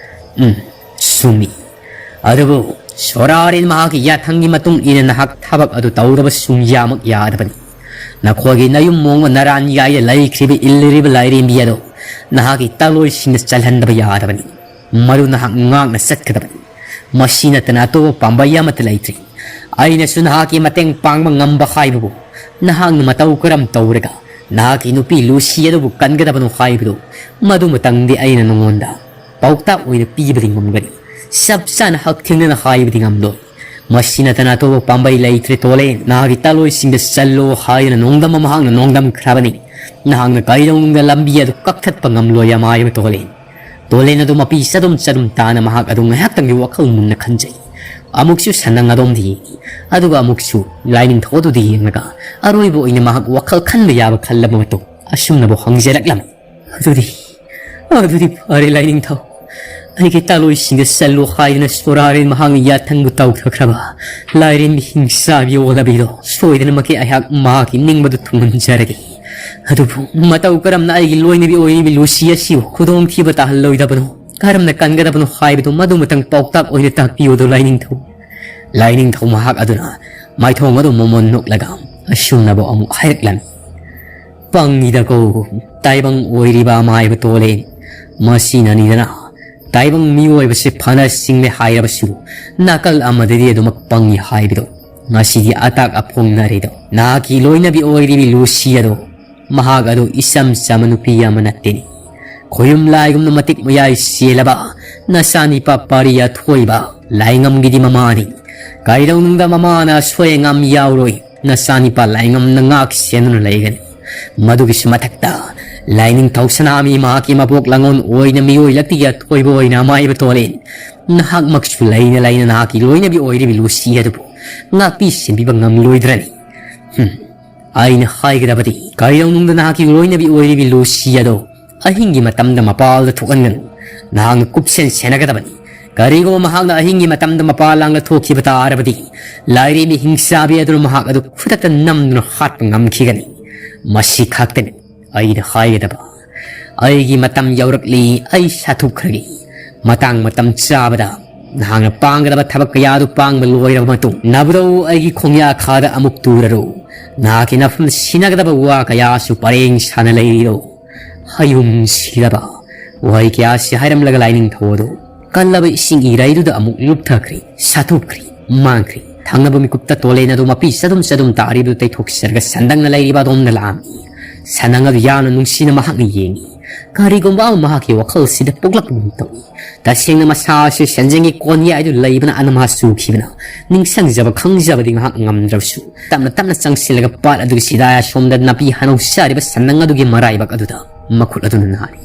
ꯎꯝ, ꯆꯨꯝꯃꯤ꯫ ꯑꯗꯨꯕꯨ ꯁꯣꯔꯥꯔꯦꯟ ꯃꯍꯥꯛꯀꯤ ꯌꯥꯊꯪꯒꯤ ꯃꯇꯨꯡ ꯏꯟꯅ ꯅꯍꯥꯛ ꯊꯕꯛ ꯑꯗꯨ ꯇꯧꯗꯕ ꯁꯨꯡꯌꯥꯃꯛ ꯌꯥꯗꯕꯅꯤ꯫ ꯅꯈꯣꯏꯒꯤ ꯅꯌꯨꯝ ꯃꯣꯡꯕ ꯅꯔꯥꯟ ꯌꯥꯏꯗ ꯂꯩꯈ꯭ꯔꯤꯕ ꯏꯜꯂꯤꯔꯤꯕ ꯂꯥꯏꯔꯦꯝꯕꯤ ꯑꯗꯨ ꯅꯍꯥꯛꯀꯤ ꯇꯥꯂꯣꯏꯁꯤꯡꯗ ꯆꯜꯍꯟꯗꯕ ꯌꯥꯗꯕꯅꯤ꯫ ꯃꯗꯨ ꯅꯍꯥꯛ ꯉꯥꯛꯅ ꯆꯠꯀꯗꯕꯅꯤ꯫ ꯃꯁꯤ ꯅꯠꯇꯅ ꯑꯇꯣꯞꯄ ꯄꯥꯝꯕꯩ ꯑꯃꯠꯇ ꯂꯩꯇ꯭ꯔꯤ꯫ ꯑꯩꯅꯁꯨ ꯅꯍꯥꯛꯀꯤ ꯃꯇꯦꯡ ꯄꯥꯡꯕ ꯉꯝꯕ ꯍꯥꯏꯕꯕꯨ ꯅꯍꯥꯛꯅ ꯃꯇꯧ ꯀꯔꯝ ꯇꯧꯔꯒ ꯅꯍꯥꯛꯀꯤ ꯅꯨꯄꯤ ꯂꯨꯁꯤ ꯑꯗꯨꯕꯨ ꯀꯟꯒꯗꯕꯅꯣ ꯍꯥꯏꯕꯗꯨ, ꯃꯗꯨꯃꯇꯪꯗꯤ ꯑꯩꯅ ꯅꯉꯣꯟꯗ ꯄꯥꯎꯇꯥꯛ ꯑꯣꯏꯅ ꯄꯤꯕꯗꯤ ꯉꯝꯒꯅꯤ꯫ ꯆꯞ ꯆꯥꯅ ꯍꯛꯊꯦꯡꯅꯅ ꯍꯥꯏꯕꯗꯤ ꯉꯝꯂꯣꯏ꯫ ꯃꯁꯤ ꯅꯠꯇꯅ ꯑꯇꯣꯞꯄ ꯄꯥꯝꯕꯩ ꯂꯩꯇ꯭ꯔꯦ ꯇꯣꯂꯦꯟ꯫ ꯅꯍꯥꯛꯀꯤ ꯇꯥꯂꯣꯏꯁꯤꯡꯗ ꯆꯜꯂꯣ ꯍꯥꯏꯗꯨꯅ ꯅꯣꯡꯗꯝꯕ ꯃꯍꯥꯛꯅ ꯅꯣꯡꯗꯝꯈ꯭ꯔꯕꯅꯤ꯫ ꯅꯍꯥꯛꯅ ꯀꯩꯗꯧꯅꯨꯡꯗ ꯂꯝꯕꯤ ꯑꯗꯨ ꯀꯛꯊꯠꯄ ꯉꯝꯂꯣꯏ ꯑꯃꯥꯏꯕ ꯇꯣꯂꯦꯟ꯫ ꯇꯣꯂꯦꯟ ꯑꯗꯨ ꯃꯄꯤ ꯆꯗꯨꯝ ꯆꯗꯨꯝ ꯇꯥꯅ ꯃꯍꯥꯛ ꯑꯗꯨ ꯉꯥꯏꯍꯥꯛꯇꯪꯒꯤ ꯋꯥꯈꯜ ꯃꯨꯟꯅ ꯈꯟꯖꯩ꯫ ꯑꯃꯨꯛꯁꯨ ꯁꯟꯅꯪ ꯑꯗꯣꯝꯗ ꯌꯦꯡꯏ, ꯑꯗꯨꯒ ꯑꯃꯨꯛꯁꯨ ꯂꯥꯏꯅꯤꯡꯊꯧ ꯑꯗꯨꯗ ꯌꯦꯡꯂꯒ ꯑꯔꯣꯏꯕ ꯑꯣꯏꯅ ꯃꯍꯥꯛ ꯋꯥꯈꯜ ꯈꯟꯕ ꯌꯥꯕ ꯈꯜꯂꯕ ꯃꯇꯨꯡ ꯑꯁꯨꯝꯅꯕꯨ ꯍꯪꯖꯔꯛꯂꯝꯃꯤ꯫ "ꯑꯗꯨꯗꯤ, ꯑꯗꯨꯗꯤ ꯐꯔꯦ ꯂꯥꯏꯅꯤꯡꯊꯧ꯫ ꯑꯩꯒꯤ ꯇꯥꯂꯣꯏꯁꯤꯡꯗ ꯆꯠꯂꯣ ꯍꯥꯏꯗꯨꯅ ꯁꯣꯔꯥꯔꯦꯟ ꯃꯍꯥꯛꯅ ꯌꯥꯊꯪꯕꯨ ꯇꯧꯊꯈ꯭ꯔꯕ ꯂꯥꯏꯔꯦꯝꯕꯤ ꯍꯤꯡꯆꯥꯕꯤ ꯑꯣꯜꯂꯕꯤꯗꯣ ꯁꯣꯏꯗꯅꯃꯛꯀꯤ ꯑꯩꯍꯥꯛ ꯃꯍꯥꯛꯀꯤ ꯅꯤꯡꯕꯗꯨ ꯊꯨꯡꯍꯟꯖꯔꯒꯦ꯫ ꯑꯗꯨꯕꯨ ꯃꯇꯧ ꯀꯔꯝꯅ ꯑꯩꯒꯤ ꯂꯣꯏꯅꯕꯤ ꯑꯣꯏꯔꯤꯕꯤ ꯂꯨꯁꯤ ꯑꯁꯤꯕꯨ ꯈꯨꯗꯣꯡꯊꯤꯕ ꯇꯥꯍꯜꯂꯣꯏꯗꯕꯅꯣ, ꯀꯔꯝꯅ ꯀꯟꯒꯗꯕꯅꯣ ꯍꯥꯏꯕꯗꯨ ꯃꯗꯨꯃꯇꯪ ꯄꯥꯎꯇꯥꯛ ꯑꯣꯏꯅ ꯇꯥꯛꯄꯤꯌꯨꯗꯣ ꯂꯥꯏꯅꯤꯡꯊꯧ꯫" ꯂꯥꯏꯅꯤꯡꯊꯧ ꯃꯍꯥꯛ ꯑꯗꯨꯅ ꯃꯥꯏꯊꯣꯡ ꯑꯗꯨ ꯃꯃꯣꯟ ꯅꯣꯛꯂꯒ ꯑꯁꯨꯝꯅꯕꯨ ꯑꯃꯨꯛ ꯍꯥꯏꯔꯛꯂꯝꯃꯤ꯫ "ꯄꯪꯉꯤꯗꯀꯣ, ꯇꯥꯏꯕꯪ ꯑꯣꯏꯔꯤꯕ ꯑꯃꯥꯏꯕ ꯇꯣꯂꯦꯟ꯫ ꯃꯁꯤꯅꯅꯤꯗꯅ ꯇꯥꯏꯕꯪ ꯃꯤꯑꯣꯏꯕꯁꯤ ꯐꯅ ꯁꯤꯡꯂꯦ ꯍꯥꯏꯔꯕꯁꯨ ꯅꯥꯀꯜ ꯑꯃꯗꯗꯤ ꯑꯗꯨꯃꯛ ꯄꯪꯉꯤ ꯍꯥꯏꯕꯗꯣ꯫ ꯉꯁꯤꯗꯤ ꯑꯇꯥꯛ ꯑꯐꯣꯡꯅꯔꯦꯗꯣ꯫ ꯅꯍꯥꯛꯀꯤ ꯂꯣꯏꯅꯕꯤ ꯑꯣꯏꯔꯤꯕꯤ ꯂꯨꯁꯤ ꯑꯗꯣ, ꯃꯍꯥꯛ ꯑꯗꯨ ꯏꯆꯝ ꯆꯝꯕ ꯅꯨꯄꯤ ꯑꯃ ꯅꯠꯇꯦꯅꯤ꯫ ꯈꯣꯌꯨꯝ ꯂꯥꯏꯒꯨꯝꯅ ꯃꯇꯤꯛ ꯃꯌꯥꯏ ꯆꯦꯜꯂꯕ ꯅꯆꯥꯅꯤꯄꯥ ꯄꯥꯔꯤ ꯑꯊꯣꯏꯕ ꯂꯥꯏꯉꯝꯒꯤꯗꯤ ꯃꯃꯥꯅꯤ꯫ ꯀꯩꯗꯧꯅꯨꯡꯗ ꯃꯃꯥꯅ ꯑꯁꯣꯏ ꯑꯉꯥꯝ ꯌꯥꯎꯔꯣꯏ꯫ ꯅꯆꯥꯅꯤꯄꯥ ꯂꯥꯏꯉꯝꯅ ꯉꯥꯛ ꯁꯦꯟꯗꯨꯅ ꯂꯩꯒꯅꯤ꯫ ꯃꯗꯨꯒꯤꯁꯨ ꯃꯊꯛꯇ ꯂꯥꯏꯅꯤꯡꯊꯧ ꯁꯅꯥꯃꯤ ꯃꯍꯥꯛꯀꯤ ꯃꯕꯣꯛ ꯂꯥꯡꯉꯣꯟ ꯑꯣꯏꯅ ꯃꯤꯑꯣꯏ ꯂꯛꯇꯒꯤ ꯑꯊꯣꯏꯕ ꯑꯣꯏꯅ ꯑꯃꯥꯏꯕ ꯇꯣꯂꯦꯟ, ꯅꯍꯥꯛꯃꯛꯁꯨ ꯂꯩꯅ ꯂꯩꯅ ꯅꯍꯥꯛꯀꯤ ꯂꯣꯏꯅꯕꯤ ꯑꯣꯏꯔꯤꯕꯤ ꯂꯨꯁꯤ ꯑꯗꯨꯕꯨ ꯉꯥꯛꯄꯤ ꯁꯦꯟꯕꯤꯕ ꯉꯝꯂꯣꯏꯗ꯭ꯔꯅꯤ?" ꯍꯨꯝ꯫ ꯑꯩꯅ ꯍꯥꯏꯒꯗꯕꯗꯤ, ꯀꯩꯗꯧꯅꯨꯡꯗ ꯅꯍꯥꯛꯀꯤ ꯂꯣꯏꯅꯕꯤ ꯑꯣꯏꯔꯤꯕꯤ ꯂꯨꯁꯤ ꯑꯗꯣ ꯑꯍꯤꯡꯒꯤ ꯃꯇꯝꯗ ꯃꯄꯥꯜꯗ ꯊꯣꯛꯍꯟꯒꯅꯨ꯫ ꯅꯍꯥꯛꯅ ꯀꯨꯞꯁꯦꯟ ꯁꯦꯟꯅꯒꯗꯕꯅꯤ꯫ ꯀꯔꯤꯒꯨꯝꯕ ꯃꯍꯥꯛꯅ ꯑꯍꯤꯡꯒꯤ ꯃꯇꯝꯗ ꯃꯄꯥ ꯂꯥꯡꯂ ꯊꯣꯛꯈꯤꯕ ꯇꯥꯔꯕꯗꯤ, ꯂꯥꯏꯔꯦꯝꯕꯤ ꯍꯤꯡꯆꯥꯕꯤ ꯑꯗꯨꯅ ꯃꯍꯥꯛ ꯑꯗꯨ ꯈꯨꯗꯛꯇ ꯅꯝꯗꯨꯅ ꯍꯥꯠꯄ ꯉꯝꯈꯤꯒꯅꯤ꯫ ꯃꯁꯤ ꯈꯛꯇꯅꯤ ꯑꯩꯅ ꯍꯥꯏꯒꯗꯕ꯫ ꯑꯩꯒꯤ ꯃꯇꯝ ꯌꯧꯔꯛꯂꯤ, ꯑꯩ ꯁꯥꯊꯨꯈ꯭ꯔꯒꯦ꯫ ꯃꯇꯥꯡ ꯃꯇꯝ ꯆꯥꯕꯗ ꯅꯍꯥꯛꯅ ꯄꯥꯡꯒꯗꯕ ꯊꯕꯛ ꯀꯌꯥ ꯑꯗꯨ ꯄꯥꯡꯕ ꯂꯣꯏꯔꯕ ꯃꯇꯨꯡ, ꯅꯕꯨꯗꯧ ꯑꯩꯒꯤ ꯈꯣꯡꯌꯥꯈꯥꯗ ꯑꯃꯨꯛ ꯇꯨꯔꯔꯣ꯫ ꯅꯍꯥꯛꯀꯤ ꯅꯐꯝ ꯁꯤꯟꯅꯒꯗꯕ ꯋꯥ ꯀꯌꯥꯁꯨ ꯄꯔꯦꯡ ꯁꯥꯅ ꯂꯩꯔꯤꯔꯣ꯫ ꯍꯌꯨꯝ ꯁꯤꯔꯕ ꯋꯥꯍꯩ ꯀꯌꯥꯁꯤ ꯍꯥꯏꯔꯝꯂꯒ ꯂꯥꯏꯅꯤꯡꯊꯧ ꯑꯗꯨ ꯀꯜꯂꯕ ꯏꯁꯤꯡ ꯏꯔꯩꯗꯨꯗ ꯑꯃꯨꯛ ꯂꯨꯞꯊꯈ꯭ꯔꯦ, ꯁꯥꯊꯨꯈ꯭ꯔꯦ, ꯃꯥꯡꯈ꯭ꯔꯦ꯫ ꯊꯪꯅꯕ ꯃꯤꯀꯨꯞꯇ ꯇꯣꯂꯦꯟ ꯑꯗꯨ ꯃꯄꯤ ꯆꯗꯨꯝ ꯆꯗꯨꯝ ꯇꯥꯔꯤꯕꯗꯨ ꯇꯩꯊꯣꯛꯆꯔꯒ ꯁꯟꯗꯪꯅ ꯂꯩꯔꯤꯕ ꯑꯗꯣꯝꯗ ꯂꯥꯛꯑꯝꯃꯤ꯫ ꯁꯟꯗꯪ ꯑꯗꯨ ꯌꯥꯝꯅ ꯅꯨꯡꯁꯤꯅ ꯃꯍꯥꯛꯅ ꯌꯦꯡꯉꯤ꯫ ꯀꯔꯤꯒꯨꯝꯕ ꯑꯃ ꯃꯍꯥꯛꯀꯤ ꯋꯥꯈꯜꯁꯤꯗ ꯄꯣꯛꯂꯛꯄꯒꯨꯝ ꯇꯧꯏ꯫ ꯇꯁꯦꯡꯅ ꯃꯁꯥ ꯑꯁꯤ ꯁꯦꯟꯖꯦꯡꯒꯤ ꯀꯣꯟꯌꯥꯏꯗꯨ ꯂꯩꯕꯅ ꯑꯅꯝꯍꯥ ꯆꯨꯈꯤꯕꯅ ꯅꯤꯡꯁꯤꯡꯖꯕ ꯈꯪꯖꯕꯗꯤ ꯉꯥꯏꯍꯥꯛ ꯉꯝꯗ꯭ꯔꯕꯁꯨ, ꯇꯞꯅ ꯇꯞꯅ ꯆꯪꯁꯤꯜꯂꯒ ꯄꯥꯠ ꯑꯗꯨꯒꯤ ꯁꯤꯗꯥꯏ ꯑꯁꯣꯝꯗ ꯅꯥꯄꯤ ꯍꯅꯧ ꯆꯥꯔꯤꯕ ꯁꯟꯗꯪ ꯑꯗꯨꯒꯤ ꯃꯔꯥꯏꯕꯛ ꯑꯗꯨꯗ ꯃꯈꯨꯠ ꯑꯗꯨꯅ ꯅꯥꯔꯤ꯫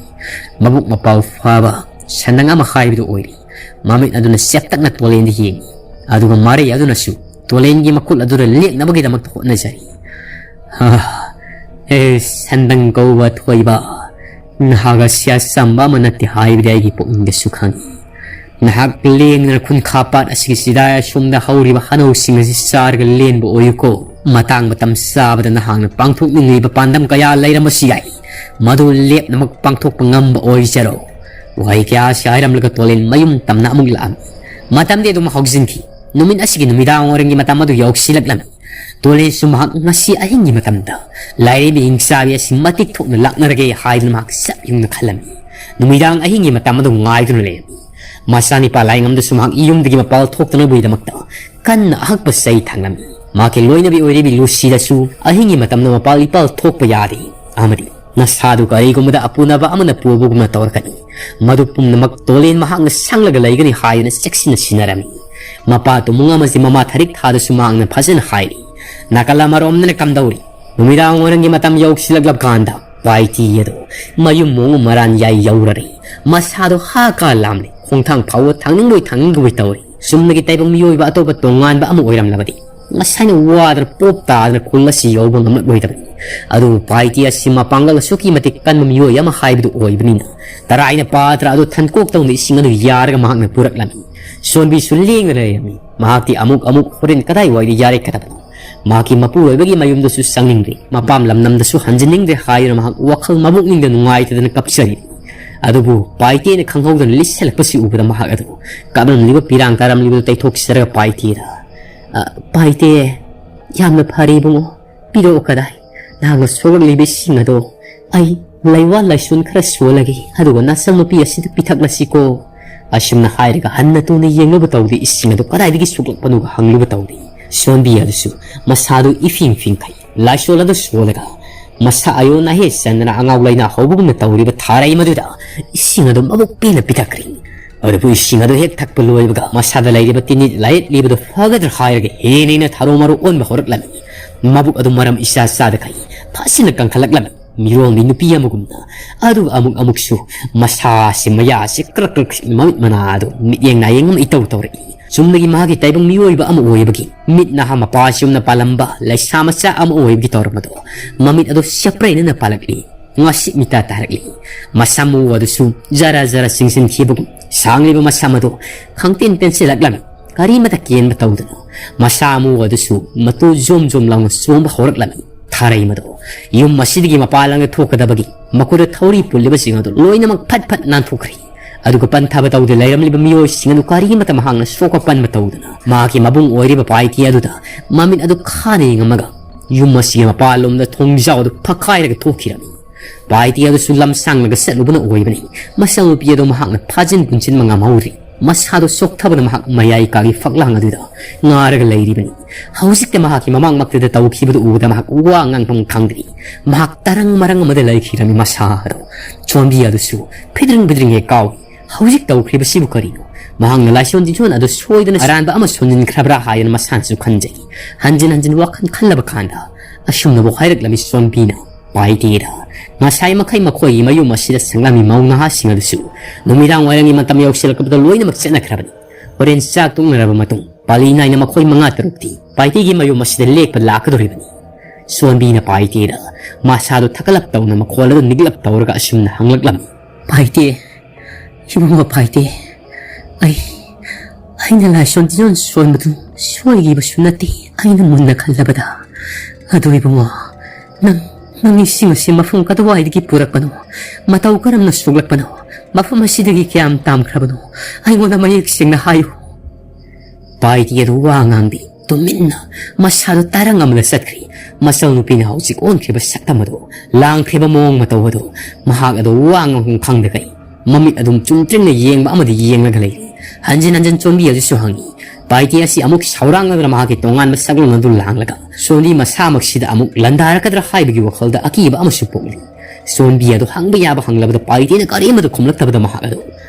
ꯃꯕꯨꯛ ꯃꯄꯥꯎ ꯐꯥꯕ ꯁꯟꯗꯪ ꯑꯃ ꯍꯥꯏꯕꯗꯨ ꯑꯣꯏꯔꯤ꯫ ꯃꯃꯤꯠ ꯑꯗꯨꯅ ꯆꯦꯞꯇꯛꯅ ꯇꯣꯂꯦꯟꯗ ꯌꯦꯡꯉꯤ, ꯑꯗꯨꯒ ꯃꯔꯩ ꯑꯗꯨꯅꯁꯨ ꯇꯣꯂꯦꯟꯒꯤ ꯃꯈꯨꯠ ꯑꯗꯨꯗ ꯂꯦꯡꯅꯕꯒꯤꯗꯃꯛꯇ ꯍꯣꯠꯅꯖꯔꯤ꯫ "ꯍꯥ, ꯑꯦ ꯁꯟꯗꯪ ꯀꯧꯕ ꯊꯣꯏꯕ, ꯅꯍꯥꯛ ꯑꯁꯤ ꯑꯆꯝꯕ ꯑꯃ ꯅꯠꯇꯦ ꯍꯥꯏꯕꯗꯤ ꯑꯩꯒꯤ ꯄꯨꯛꯅꯤꯡꯗꯁꯨ ꯈꯪꯏ꯫ ꯅꯍꯥꯛ ꯂꯦꯡꯗꯅ ꯈꯨꯟꯈꯥ ꯄꯥꯠ ꯑꯁꯤꯒꯤ ꯆꯤꯗꯥꯏ ꯑꯁꯣꯝꯗ ꯍꯧꯔꯤꯕ ꯍꯅꯧꯁꯤꯡ ꯑꯁꯤ ꯆꯥꯔꯒ ꯂꯦꯟꯕ ꯑꯣꯏꯌꯨꯀꯣ꯫ ꯃꯇꯥꯡ ꯃꯇꯝ ꯆꯥꯕꯗ ꯅꯍꯥꯛꯅ ꯄꯥꯡꯊꯣꯛꯅꯤꯡꯂꯤꯕ ꯄꯥꯟꯗꯝ ꯀꯌꯥ ꯂꯩꯔꯝꯕꯁꯨ ꯌꯥꯏ꯫ ꯃꯗꯨ ꯂꯦꯞꯅꯃꯛ ꯄꯥꯡꯊꯣꯛꯄ ꯉꯝꯕ ꯑꯣꯏꯖꯔꯣ꯫" ꯋꯥꯍꯩ ꯀꯌꯥ ꯑꯁꯤ ꯍꯥꯏꯔꯝꯂꯒ ꯇꯣꯂꯦꯟ ꯃꯌꯨꯝ ꯇꯝꯅ ꯑꯃꯨꯛ ꯂꯥꯛꯑꯝꯃꯤ꯫ ꯃꯇꯝꯗꯤ ꯑꯗꯨꯝ ꯍꯧꯖꯤꯟꯈꯤ꯫ ꯅꯨꯃꯤꯠ ꯑꯁꯤꯒꯤ ꯅꯨꯃꯤꯗꯥꯡ ꯋꯥꯏꯔꯝꯒꯤ ꯃꯇꯝ ꯑꯗꯨ ꯌꯧꯁꯤꯜꯂꯛꯂꯝꯃꯤ꯫ ꯇꯣꯂꯦꯟꯁꯨ ꯃꯍꯥꯛ ꯉꯁꯤ ꯑꯍꯤꯡꯒꯤ ꯃꯇꯝꯗ ꯂꯥꯏꯔꯦꯝꯕꯤ ꯍꯤꯡꯆꯥꯕꯤ ꯑꯁꯤ ꯃꯇꯤꯛ ꯊꯣꯛꯅ ꯂꯥꯛꯅꯔꯒꯦ ꯍꯥꯏꯗꯨꯅ ꯃꯍꯥꯛ ꯆꯞ ꯌꯨꯡꯅ ꯈꯜꯂꯝꯃꯤ꯫ ꯅꯨꯃꯤꯗꯥꯡ ꯑꯍꯤꯡꯒꯤ ꯃꯇꯝ ꯑꯗꯨ ꯉꯥꯏꯗꯨꯅ ꯂꯩꯔꯝꯃꯤ꯫ ꯃꯆꯥꯅꯤꯄꯥ ꯂꯥꯏꯉꯝꯗꯁꯨ ꯃꯍꯥꯛ ꯌꯨꯝꯗꯒꯤ ꯃꯄꯥꯜ ꯊꯣꯛꯇꯅꯕꯒꯤꯗꯃꯛꯇ ꯀꯟꯅ ꯑꯍꯛꯄ ꯆꯩ ꯊꯥꯡꯂꯝꯃꯤ꯫ ꯃꯍꯥꯛꯀꯤ ꯂꯣꯏꯅꯕꯤ ꯑꯣꯏꯔꯤꯕꯤ ꯂꯨꯁꯤꯗꯁꯨ ꯑꯍꯤꯡꯒꯤ ꯃꯇꯝꯗ ꯃꯄꯥꯜ ꯏꯄꯥꯜ ꯊꯣꯛꯄ ꯌꯥꯗꯦ ꯑꯃꯗꯤ ꯅꯁꯥꯗꯨ ꯀꯔꯤꯒꯨꯝꯕꯗ ꯑꯄꯨꯅꯕ ꯑꯃꯅ ꯄꯨꯕꯒꯨꯝꯅ ꯇꯧꯔꯛꯀꯅꯤ꯫ ꯃꯗꯨ ꯄꯨꯝꯅꯃꯛ ꯇꯣꯂꯦꯟ ꯃꯍꯥꯛꯅ ꯁꯪꯂꯒ ꯂꯩꯒꯅꯤ ꯍꯥꯏꯗꯨꯅ ꯆꯦꯛꯁꯤꯟꯅ ꯁꯤꯟꯅꯔꯝꯃꯤ꯫ ꯃꯄꯥ ꯇꯨꯃꯨꯡ ꯑꯃꯁꯤ ꯃꯃꯥ ꯊꯔꯤꯛ ꯊꯥꯗꯁꯨ ꯃꯍꯥꯛꯅ ꯐꯖꯅ ꯍꯥꯏꯔꯤ꯫ ꯅꯥꯀꯜ ꯑꯃꯔꯣꯝꯗꯅ ꯀꯝꯗꯧꯔꯤ? ꯅꯨꯃꯤꯗꯥꯡ ꯋꯥꯏꯔꯝꯒꯤ ꯃꯇꯝ ꯌꯧꯁꯤꯜꯂꯛꯂꯕ ꯀꯥꯟꯗ ꯄꯥꯏꯇꯤ ꯑꯗꯣ ꯃꯌꯨꯝ ꯃꯣꯡ ꯃꯔꯥꯟ ꯌꯥꯏ ꯌꯧꯔꯔꯦ꯫ ꯃꯁꯥꯗꯣ ꯍꯥ ꯀꯥ ꯂꯥꯝꯂꯦ꯫ ꯈꯣꯡꯊꯥꯡ ꯐꯥꯎꯕ ꯊꯥꯡꯅꯤꯡꯕꯣꯏ ꯊꯥꯡꯅꯤꯡꯗꯕꯣꯏ ꯇꯧꯔꯦ꯫ ꯆꯨꯝꯅꯒꯤ ꯇꯥꯏꯕꯪ ꯃꯤꯑꯣꯏꯕ ꯑꯇꯣꯞꯄ ꯇꯣꯉꯥꯟꯕ ꯑꯃ ꯑꯣꯏꯔꯝꯂꯕꯗꯤ ꯉꯁꯥꯏꯅ ꯋꯥꯗꯅ ꯄꯣꯞ ꯇꯥꯗꯅ ꯈꯨꯜ ꯑꯁꯤ ꯌꯧꯕ ꯉꯝꯂꯛꯂꯣꯏꯗꯕꯅꯤ꯫ ꯑꯗꯨꯕꯨ ꯄꯥꯏꯇꯦ ꯑꯁꯤ ꯃꯄꯥꯡꯒꯜ ꯑꯁꯨꯛꯀꯤ ꯃꯇꯤꯛ ꯀꯟꯕ ꯃꯤꯑꯣꯏ ꯑꯃ ꯍꯥꯏꯕꯗꯨ ꯑꯣꯏꯕꯅꯤꯅ, ꯇꯔꯥꯏꯅ ꯄꯥꯇ꯭ꯔ ꯑꯗꯨ ꯊꯟꯀꯣꯛ ꯇꯧꯅ ꯏꯁꯤꯡ ꯑꯗꯨ ꯌꯥꯔꯒ ꯃꯍꯥꯛꯅ ꯄꯨꯔꯛꯂꯝꯃꯤ꯫ ꯁꯣꯟꯕꯤꯁꯨ ꯂꯦꯡꯗꯅ ꯂꯩꯔꯝꯃꯤ꯫ ꯃꯍꯥꯛꯇꯤ ꯑꯃꯨꯛ ꯑꯃꯨꯛ ꯍꯣꯔꯦꯟ ꯀꯗꯥꯏꯋꯥꯏꯗ ꯌꯥꯔꯛꯀꯗꯕꯅꯣ? ꯃꯍꯥꯛꯀꯤ ꯃꯄꯨꯔꯣꯏꯕꯒꯤ ꯃꯌꯨꯝꯗꯁꯨ ꯆꯪꯅꯤꯡꯗ꯭ꯔꯦ, ꯃꯄꯥꯝ ꯂꯝꯗꯝꯗꯁꯨ ꯍꯟꯖꯤꯟꯅꯤꯡꯗ꯭ꯔꯦ ꯍꯥꯏꯗꯨꯅ ꯃꯍꯥꯛ ꯋꯥꯈꯜ ꯃꯕꯨꯛꯅꯤꯡꯗ ꯅꯨꯡꯉꯥꯏꯇꯗꯅ ꯀꯞꯆꯔꯤ꯫ ꯑꯗꯨꯕꯨ ꯄꯥꯏꯇꯦꯅ ꯈꯪꯍꯧꯗꯅ ꯂꯤꯠꯁꯜꯂꯛꯄꯁꯤ ꯎꯕꯗ ꯃꯍꯥꯛ ꯑꯗꯨ ꯀꯞꯂꯝꯂꯤꯕ ꯄꯤꯔꯥꯡ ꯇꯥꯔꯝꯂꯤꯕꯗꯨ ꯇꯩꯊꯣꯛꯆꯔꯒ ꯄꯥꯏꯇꯦꯗ, "ꯑ, ꯄꯥꯏꯇꯦ, ꯌꯥꯝꯅ ꯐꯔꯦ ꯏꯕꯨꯡꯉꯣ, ꯄꯤꯔꯛꯑꯣ ꯀꯗꯥꯏ? ꯅꯍꯥꯛꯅ ꯁꯣꯛꯂꯛꯂꯤꯕ ꯏꯁꯤꯡ ꯑꯗꯣ ꯑꯩ ꯂꯩꯋꯥ ꯂꯥꯏꯁꯣꯟ ꯈꯔ ꯁꯣꯜꯂꯒꯦ, ꯑꯗꯨꯒ ꯅꯆꯟꯅꯨꯄꯤ ꯑꯁꯤꯗ ꯄꯤꯊꯛꯂꯁꯤꯀꯣ꯫" ꯑꯁꯨꯝꯅ ꯍꯥꯏꯔꯒ ꯍꯟꯅ ꯇꯨꯅ ꯌꯦꯡꯂꯨꯕ ꯇꯧꯗꯦ, ꯏꯁꯤꯡ ꯑꯗꯨ ꯀꯗꯥꯏꯗꯒꯤ ꯁꯣꯛꯂꯛꯄꯅꯣꯒ ꯍꯪꯂꯨꯕ ꯇꯧꯗꯦ꯫ ꯁꯣꯟꯕꯤ ꯑꯗꯨꯁꯨ ꯃꯁꯥꯗꯨ ꯏꯐꯤꯡ ꯐꯤꯡꯈꯩ꯫ ꯂꯥꯏꯁꯣꯜ ꯑꯗꯨ ꯁꯣꯜꯂꯒ ꯃꯁꯥ ꯑꯌꯣ ꯅꯥꯍꯦ ꯆꯟꯗꯅ ꯑꯉꯥꯎ ꯂꯩꯅꯥ ꯍꯧꯕꯒꯨꯝꯅ ꯇꯧꯔꯤꯕ ꯊꯥꯔꯩ ꯃꯗꯨꯗ ꯏꯁꯤꯡ ꯑꯗꯨ ꯃꯕꯨꯛ ꯄꯦꯟꯅ ꯄꯤꯊꯛꯈ꯭ꯔꯦ꯫ ꯑꯗꯨꯕꯨ ꯏꯁꯤꯡ ꯑꯗꯨ ꯍꯦꯛ ꯊꯛꯄ ꯂꯣꯏꯕꯒ ꯃꯁꯥꯗ ꯂꯩꯔꯤꯕ ꯇꯤꯟꯅꯤꯠ ꯂꯥꯏꯌꯦꯠꯂꯤꯕꯗꯨ ꯐꯒꯗ꯭ꯔꯥ ꯍꯥꯏꯔꯒ ꯍꯦꯟꯅ ꯍꯦꯟꯅ ꯊꯔꯣ ꯃꯔꯣ ꯑꯣꯟꯕ ꯍꯧꯔꯛꯂꯝꯃꯤ꯫ ꯃꯕꯨꯛ ꯑꯗꯨ ꯃꯔꯝ ꯏꯆꯥ ꯆꯥꯗꯈꯩ ꯐꯖꯅ ꯀꯟꯈꯠꯂꯛꯂꯝꯃꯤ꯫ ꯃꯤꯔꯣꯜꯒꯤ ꯅꯨꯄꯤ ꯑꯃꯒꯨꯝꯅ꯫ ꯑꯗꯨꯒ ꯑꯃꯨꯛ ꯑꯃꯨꯛꯁꯨ ꯃꯁꯥꯁꯤ ꯃꯌꯥꯁꯤ ꯀ꯭ꯔꯛ ꯀ꯭ꯔꯛ ꯁꯤꯛꯅ ꯃꯃꯤꯠ ꯃꯅꯥ ꯑꯗꯨ ꯃꯤꯠꯌꯦꯡ ꯅꯥꯌꯦꯡ ꯑꯃ ꯏꯇꯧ ꯇꯧꯔꯛꯏ꯫ ꯆꯨꯝꯅꯒꯤ ꯃꯍꯥꯛꯀꯤ ꯇꯥꯏꯕꯪ ꯃꯤꯑꯣꯏꯕ ꯑꯃ ꯑꯣꯏꯕꯒꯤ ꯃꯤꯠ ꯅꯍꯥ ꯃꯄꯥ ꯆꯨꯝꯅ ꯄꯥꯜꯂꯝꯕ ꯂꯩꯁꯥ ꯃꯆꯥ ꯑꯃ ꯑꯣꯏꯕꯒꯤ ꯇꯧꯔꯝꯕꯗꯣ ꯃꯃꯤꯠ ꯑꯗꯨ ꯆꯞꯄ꯭ꯔꯩꯅꯅ ꯄꯥꯜꯂꯛꯂꯤ꯫ ꯉꯁꯤ ꯃꯤꯇꯥ ꯇꯥꯔꯛꯂꯤ꯫ ꯃꯁꯥ ꯃꯎ ꯑꯗꯨꯁꯨ ꯖꯔ ꯖꯔ ꯆꯤꯡꯁꯤꯟꯈꯤꯕꯒꯨꯝ ꯁꯥꯡꯂꯤꯕ ꯃꯁꯥ ꯃꯗꯨ ꯈꯪꯇꯦꯟ ꯇꯦꯟꯁꯤꯜꯂꯛꯂꯝꯃꯤ꯫ ꯀꯔꯤꯃꯇ ꯀꯦꯟꯕ ꯇꯧꯗꯅ ꯃꯁꯥ ꯃꯎ ꯑꯗꯨꯁꯨ ꯃꯇꯨ ꯖꯣꯝ ꯖꯣꯝ ꯂꯥꯎꯅ ꯆꯣꯡꯕ ꯍꯧꯔꯛꯂꯝꯃꯤ꯫ ꯊꯥꯔꯩ ꯃꯗꯨ ꯌꯨꯝ ꯑꯁꯤꯗꯒꯤ ꯃꯄꯥꯟ ꯂꯝꯗ ꯊꯣꯛꯀꯗꯕꯒꯤ ꯃꯈꯣꯏꯗ ꯊꯧꯔꯤ ꯄꯨꯜꯂꯤꯕꯁꯤꯡ ꯑꯗꯨ ꯂꯣꯏꯅꯃꯛ ꯐꯠ ꯐꯠ ꯅꯥꯟꯊꯣꯛꯈ꯭ꯔꯦ꯫ ꯑꯗꯨꯒ ꯄꯟꯊꯥꯕ ꯇꯧꯗꯦ ꯂꯩꯔꯝꯂꯤꯕ ꯃꯤꯑꯣꯏꯁꯤꯡ ꯑꯗꯨ ꯀꯔꯤꯃꯇ ꯃꯍꯥꯛꯅ ꯁꯣꯛꯄ ꯄꯟꯕ ꯇꯧꯗꯅ ꯃꯍꯥꯛꯀꯤ ꯃꯕꯨꯡ ꯑꯣꯏꯔꯤꯕ ꯄꯥꯏꯇꯤ ꯑꯗꯨꯗ ꯃꯃꯤꯠ ꯑꯗꯨ ꯈꯥꯅ ꯌꯦꯡꯉꯝꯃꯒ ꯌꯨꯝ ꯑꯁꯤꯒꯤ ꯃꯄꯥꯟꯂꯣꯝꯗ ꯊꯣꯡꯖꯥꯎ ꯑꯗꯨ ꯐꯛꯈꯥꯏꯔꯒ ꯊꯣꯛꯈꯤꯔꯝꯃꯤ꯫ ꯄꯥꯏꯇꯤ ꯑꯗꯨꯁꯨ ꯂꯝꯁꯥꯡꯂꯒ ꯆꯠꯂꯨꯕꯅ ꯑꯣꯏꯕꯅꯤ꯫ ꯃꯆꯥꯅꯨꯄꯤ ꯑꯗꯨ ꯃꯍꯥꯛꯅ ꯐꯥꯖꯤꯟ ꯄꯨꯟꯁꯤꯟꯕ ꯉꯝꯍꯧꯗ꯭ꯔꯤ꯫ ꯃꯁꯥꯗꯨ ꯆꯣꯛꯊꯕꯅ ꯃꯍꯥꯛ ꯃꯌꯥꯏ ꯀꯥꯒꯤ ꯐꯛꯂꯥꯡ ꯑꯗꯨꯗ ꯉꯥꯔꯒ ꯂꯩꯔꯤꯕꯅꯤ꯫ ꯍꯧꯖꯤꯛꯇ ꯃꯍꯥꯛꯀꯤ ꯃꯃꯥꯡꯃꯛꯇꯗ ꯇꯧꯈꯤꯕꯗꯨ ꯎꯕꯗ ꯃꯍꯥꯛ ꯋꯥ ꯉꯥꯡꯐꯝ ꯈꯪꯗ꯭ꯔꯤ꯫ ꯃꯍꯥꯛ ꯇꯔꯪ ꯃꯔꯪ ꯑꯃꯗ ꯂꯩꯈꯤꯔꯝꯃꯤ꯫ ꯃꯁꯥ ꯑꯗꯨ ꯆꯣꯟꯕꯤ ꯑꯗꯨꯁꯨ ꯐꯤꯗ꯭ꯔꯤꯡ ꯐꯤꯗ꯭ꯔꯤꯡ ꯍꯦꯛ ꯀꯥꯎꯏ꯫ ꯍꯧꯖꯤꯛ ꯇꯧꯈ꯭ꯔꯤꯕꯁꯤꯕꯨ ꯀꯔꯤꯅꯣ? ꯃꯍꯥꯛꯅ ꯂꯥꯏꯁꯣꯟ ꯇꯤꯟꯁꯣꯟ ꯑꯗꯨ ꯁꯣꯏꯗꯅ ꯑꯔꯥꯟꯕ ꯑꯃ ꯁꯣꯟꯖꯤꯟꯈ꯭ꯔꯕ꯭ꯔꯥ ꯍꯥꯏꯗꯅ ꯃꯁꯥꯅꯁꯨ ꯈꯟꯖꯩ꯫ ꯍꯟꯖꯤꯟ ꯍꯟꯖꯤꯟ ꯋꯥꯈꯜ ꯈꯜꯂꯕ ꯀꯥꯟꯗ ꯑꯁꯨꯝꯅꯕꯨ ꯍꯥꯏꯔꯛꯂꯝꯃꯤ ꯆꯣꯟꯕꯤꯅ꯫ ꯄꯥꯏꯗꯦꯗ꯫ ꯉꯁꯥꯏ ꯃꯈꯩ ꯃꯈꯣꯏꯒꯤ ꯃꯌꯨꯝ ꯑꯁꯤꯗ ꯆꯪꯂꯝꯃꯤ ꯃꯧ ꯅꯍꯥꯁꯤꯡ ꯑꯗꯨꯁꯨ ꯅꯨꯃꯤꯗꯥꯡ ꯋꯥꯏꯔꯝꯒꯤ ꯃꯇꯝ ꯌꯧꯁꯤꯜꯂꯛꯄꯗ ꯂꯣꯏꯅꯃꯛ ꯆꯠꯅꯈ꯭ꯔꯕꯅꯤ꯫ ꯍꯣꯔꯦꯟ ꯆꯥꯛ ꯇꯣꯛꯅꯔꯕ ꯃꯇꯨꯡ ꯄꯥꯂꯤ ꯅꯥꯏꯅ ꯃꯈꯣꯏ ꯃꯉꯥ ꯇꯔꯨꯛꯇꯤ ꯄꯥꯏꯇꯦꯒꯤ ꯃꯌꯨꯝ ꯑꯁꯤꯗ ꯂꯦꯛꯄ ꯂꯥꯛꯀꯗꯧꯔꯤꯕꯅꯤ꯫ ꯁꯣꯟꯕꯤꯅ ꯄꯥꯏꯇꯦꯗ ꯃꯁꯥꯗꯨ ꯊꯛꯀꯠꯂꯞ ꯇꯧꯅ ꯃꯈꯣꯜ ꯑꯗꯨ ꯅꯤꯛꯂꯞ ꯇꯧꯔꯒ ꯑꯁꯨꯝꯅ ꯍꯪꯂꯛꯂꯝꯃꯤ꯫ ꯄꯥꯏꯇꯦ, ꯏꯕꯨꯡꯉꯣ ꯄꯥꯏꯇꯦ, ꯑꯩ, ꯑꯩꯅ ꯂꯥꯏꯁꯣꯟ ꯇꯤꯟꯖꯣꯟ ꯁꯣꯟꯕꯗꯨ ꯁꯣꯏꯈꯤꯕꯁꯨ ꯅꯠꯇꯦ꯫ ꯑꯩꯅ ꯃꯨꯟꯅ ꯈꯜꯂꯕꯗ꯫ ꯑꯗꯨ ꯏꯕꯨꯡꯉꯣ, ꯅꯪ, ꯅꯪ ꯏꯁꯤꯡ ꯑꯁꯤ ꯃꯐꯝ ꯀꯗꯥꯏꯗꯒꯤ ꯄꯨꯔꯛꯄꯅꯣ? ꯃꯇꯧ ꯀꯔꯝꯅ ꯁꯣꯛꯂꯛꯄꯅꯣ? ꯃꯐꯝ ꯑꯁꯤꯗꯒꯤ ꯀꯌꯥꯝ ꯇꯥꯝꯈ꯭ꯔꯕꯅꯣ? ꯑꯩꯉꯣꯟꯗ ꯃꯌꯦꯛ ꯁꯦꯡꯅ ꯍꯥꯏꯌꯨ꯫ ꯄꯥꯏꯇꯤ ꯑꯗꯨ ꯋꯥ ꯉꯥꯡꯗꯦ꯫ ꯇꯨꯃꯤꯟꯅ ꯃꯁꯥꯗꯨ ꯇꯔꯪ ꯑꯃꯗ ꯆꯠꯈ꯭ꯔꯤ꯫ ꯃꯆꯧ ꯅꯨꯄꯤꯅ ꯍꯧꯖꯤꯛ ꯑꯣꯟꯈ꯭ꯔꯤꯕ ꯁꯛꯇꯝ ꯑꯗꯨ, ꯂꯥꯡꯈ꯭ꯔꯤꯕ ꯃꯑꯣꯡ ꯃꯇꯧ ꯑꯗꯨ, ꯃꯍꯥꯛ ꯑꯗꯨ ꯋꯥ ꯉꯥꯡꯐꯝ ꯈꯪꯗꯈꯩ ꯃꯃꯤꯠ ꯑꯗꯨꯝ ꯆꯨꯝꯇ꯭ꯔꯤꯡꯅ ꯌꯦꯡꯕ ꯑꯃꯗꯤ ꯌꯦꯡꯂꯒ ꯂꯩꯔꯤ꯫ ꯍꯟꯖꯤꯟ ꯍꯟꯖꯤꯟ ꯆꯣꯟꯕꯤ ꯑꯗꯨꯁꯨ ꯍꯪꯉꯤ꯫ ꯄꯥꯏꯇꯤ ꯑꯁꯤ ꯑꯃꯨꯛ ꯁꯥꯎꯔꯥꯡꯂꯗꯨꯅ ꯃꯍꯥꯛꯀꯤ ꯇꯣꯉꯥꯟꯕ ꯁꯛꯂꯣꯟ ꯑꯗꯨ ꯂꯥꯡꯂꯒ ꯆꯣꯟꯕꯤ ꯃꯁꯥꯃꯛꯁꯤꯗ ꯑꯃꯨꯛ ꯂꯥꯟꯗꯥꯔꯛꯀꯗ꯭ꯔꯥ ꯍꯥꯏꯕꯒꯤ ꯋꯥꯈꯜꯗ ꯑꯀꯤꯕ ꯑꯃꯁꯨ ꯄꯣꯛꯂꯤ꯫ ꯆꯣꯟꯕꯤ ꯑꯗꯨ ꯍꯪꯕ ꯌꯥꯕ ꯍꯪꯂꯕꯗ ꯄꯥꯏꯇꯤꯅ ꯀꯔꯤꯃꯠꯇ ꯈꯨꯝꯂꯛꯇꯕꯗ ꯃꯍꯥꯛ ꯑꯗꯨ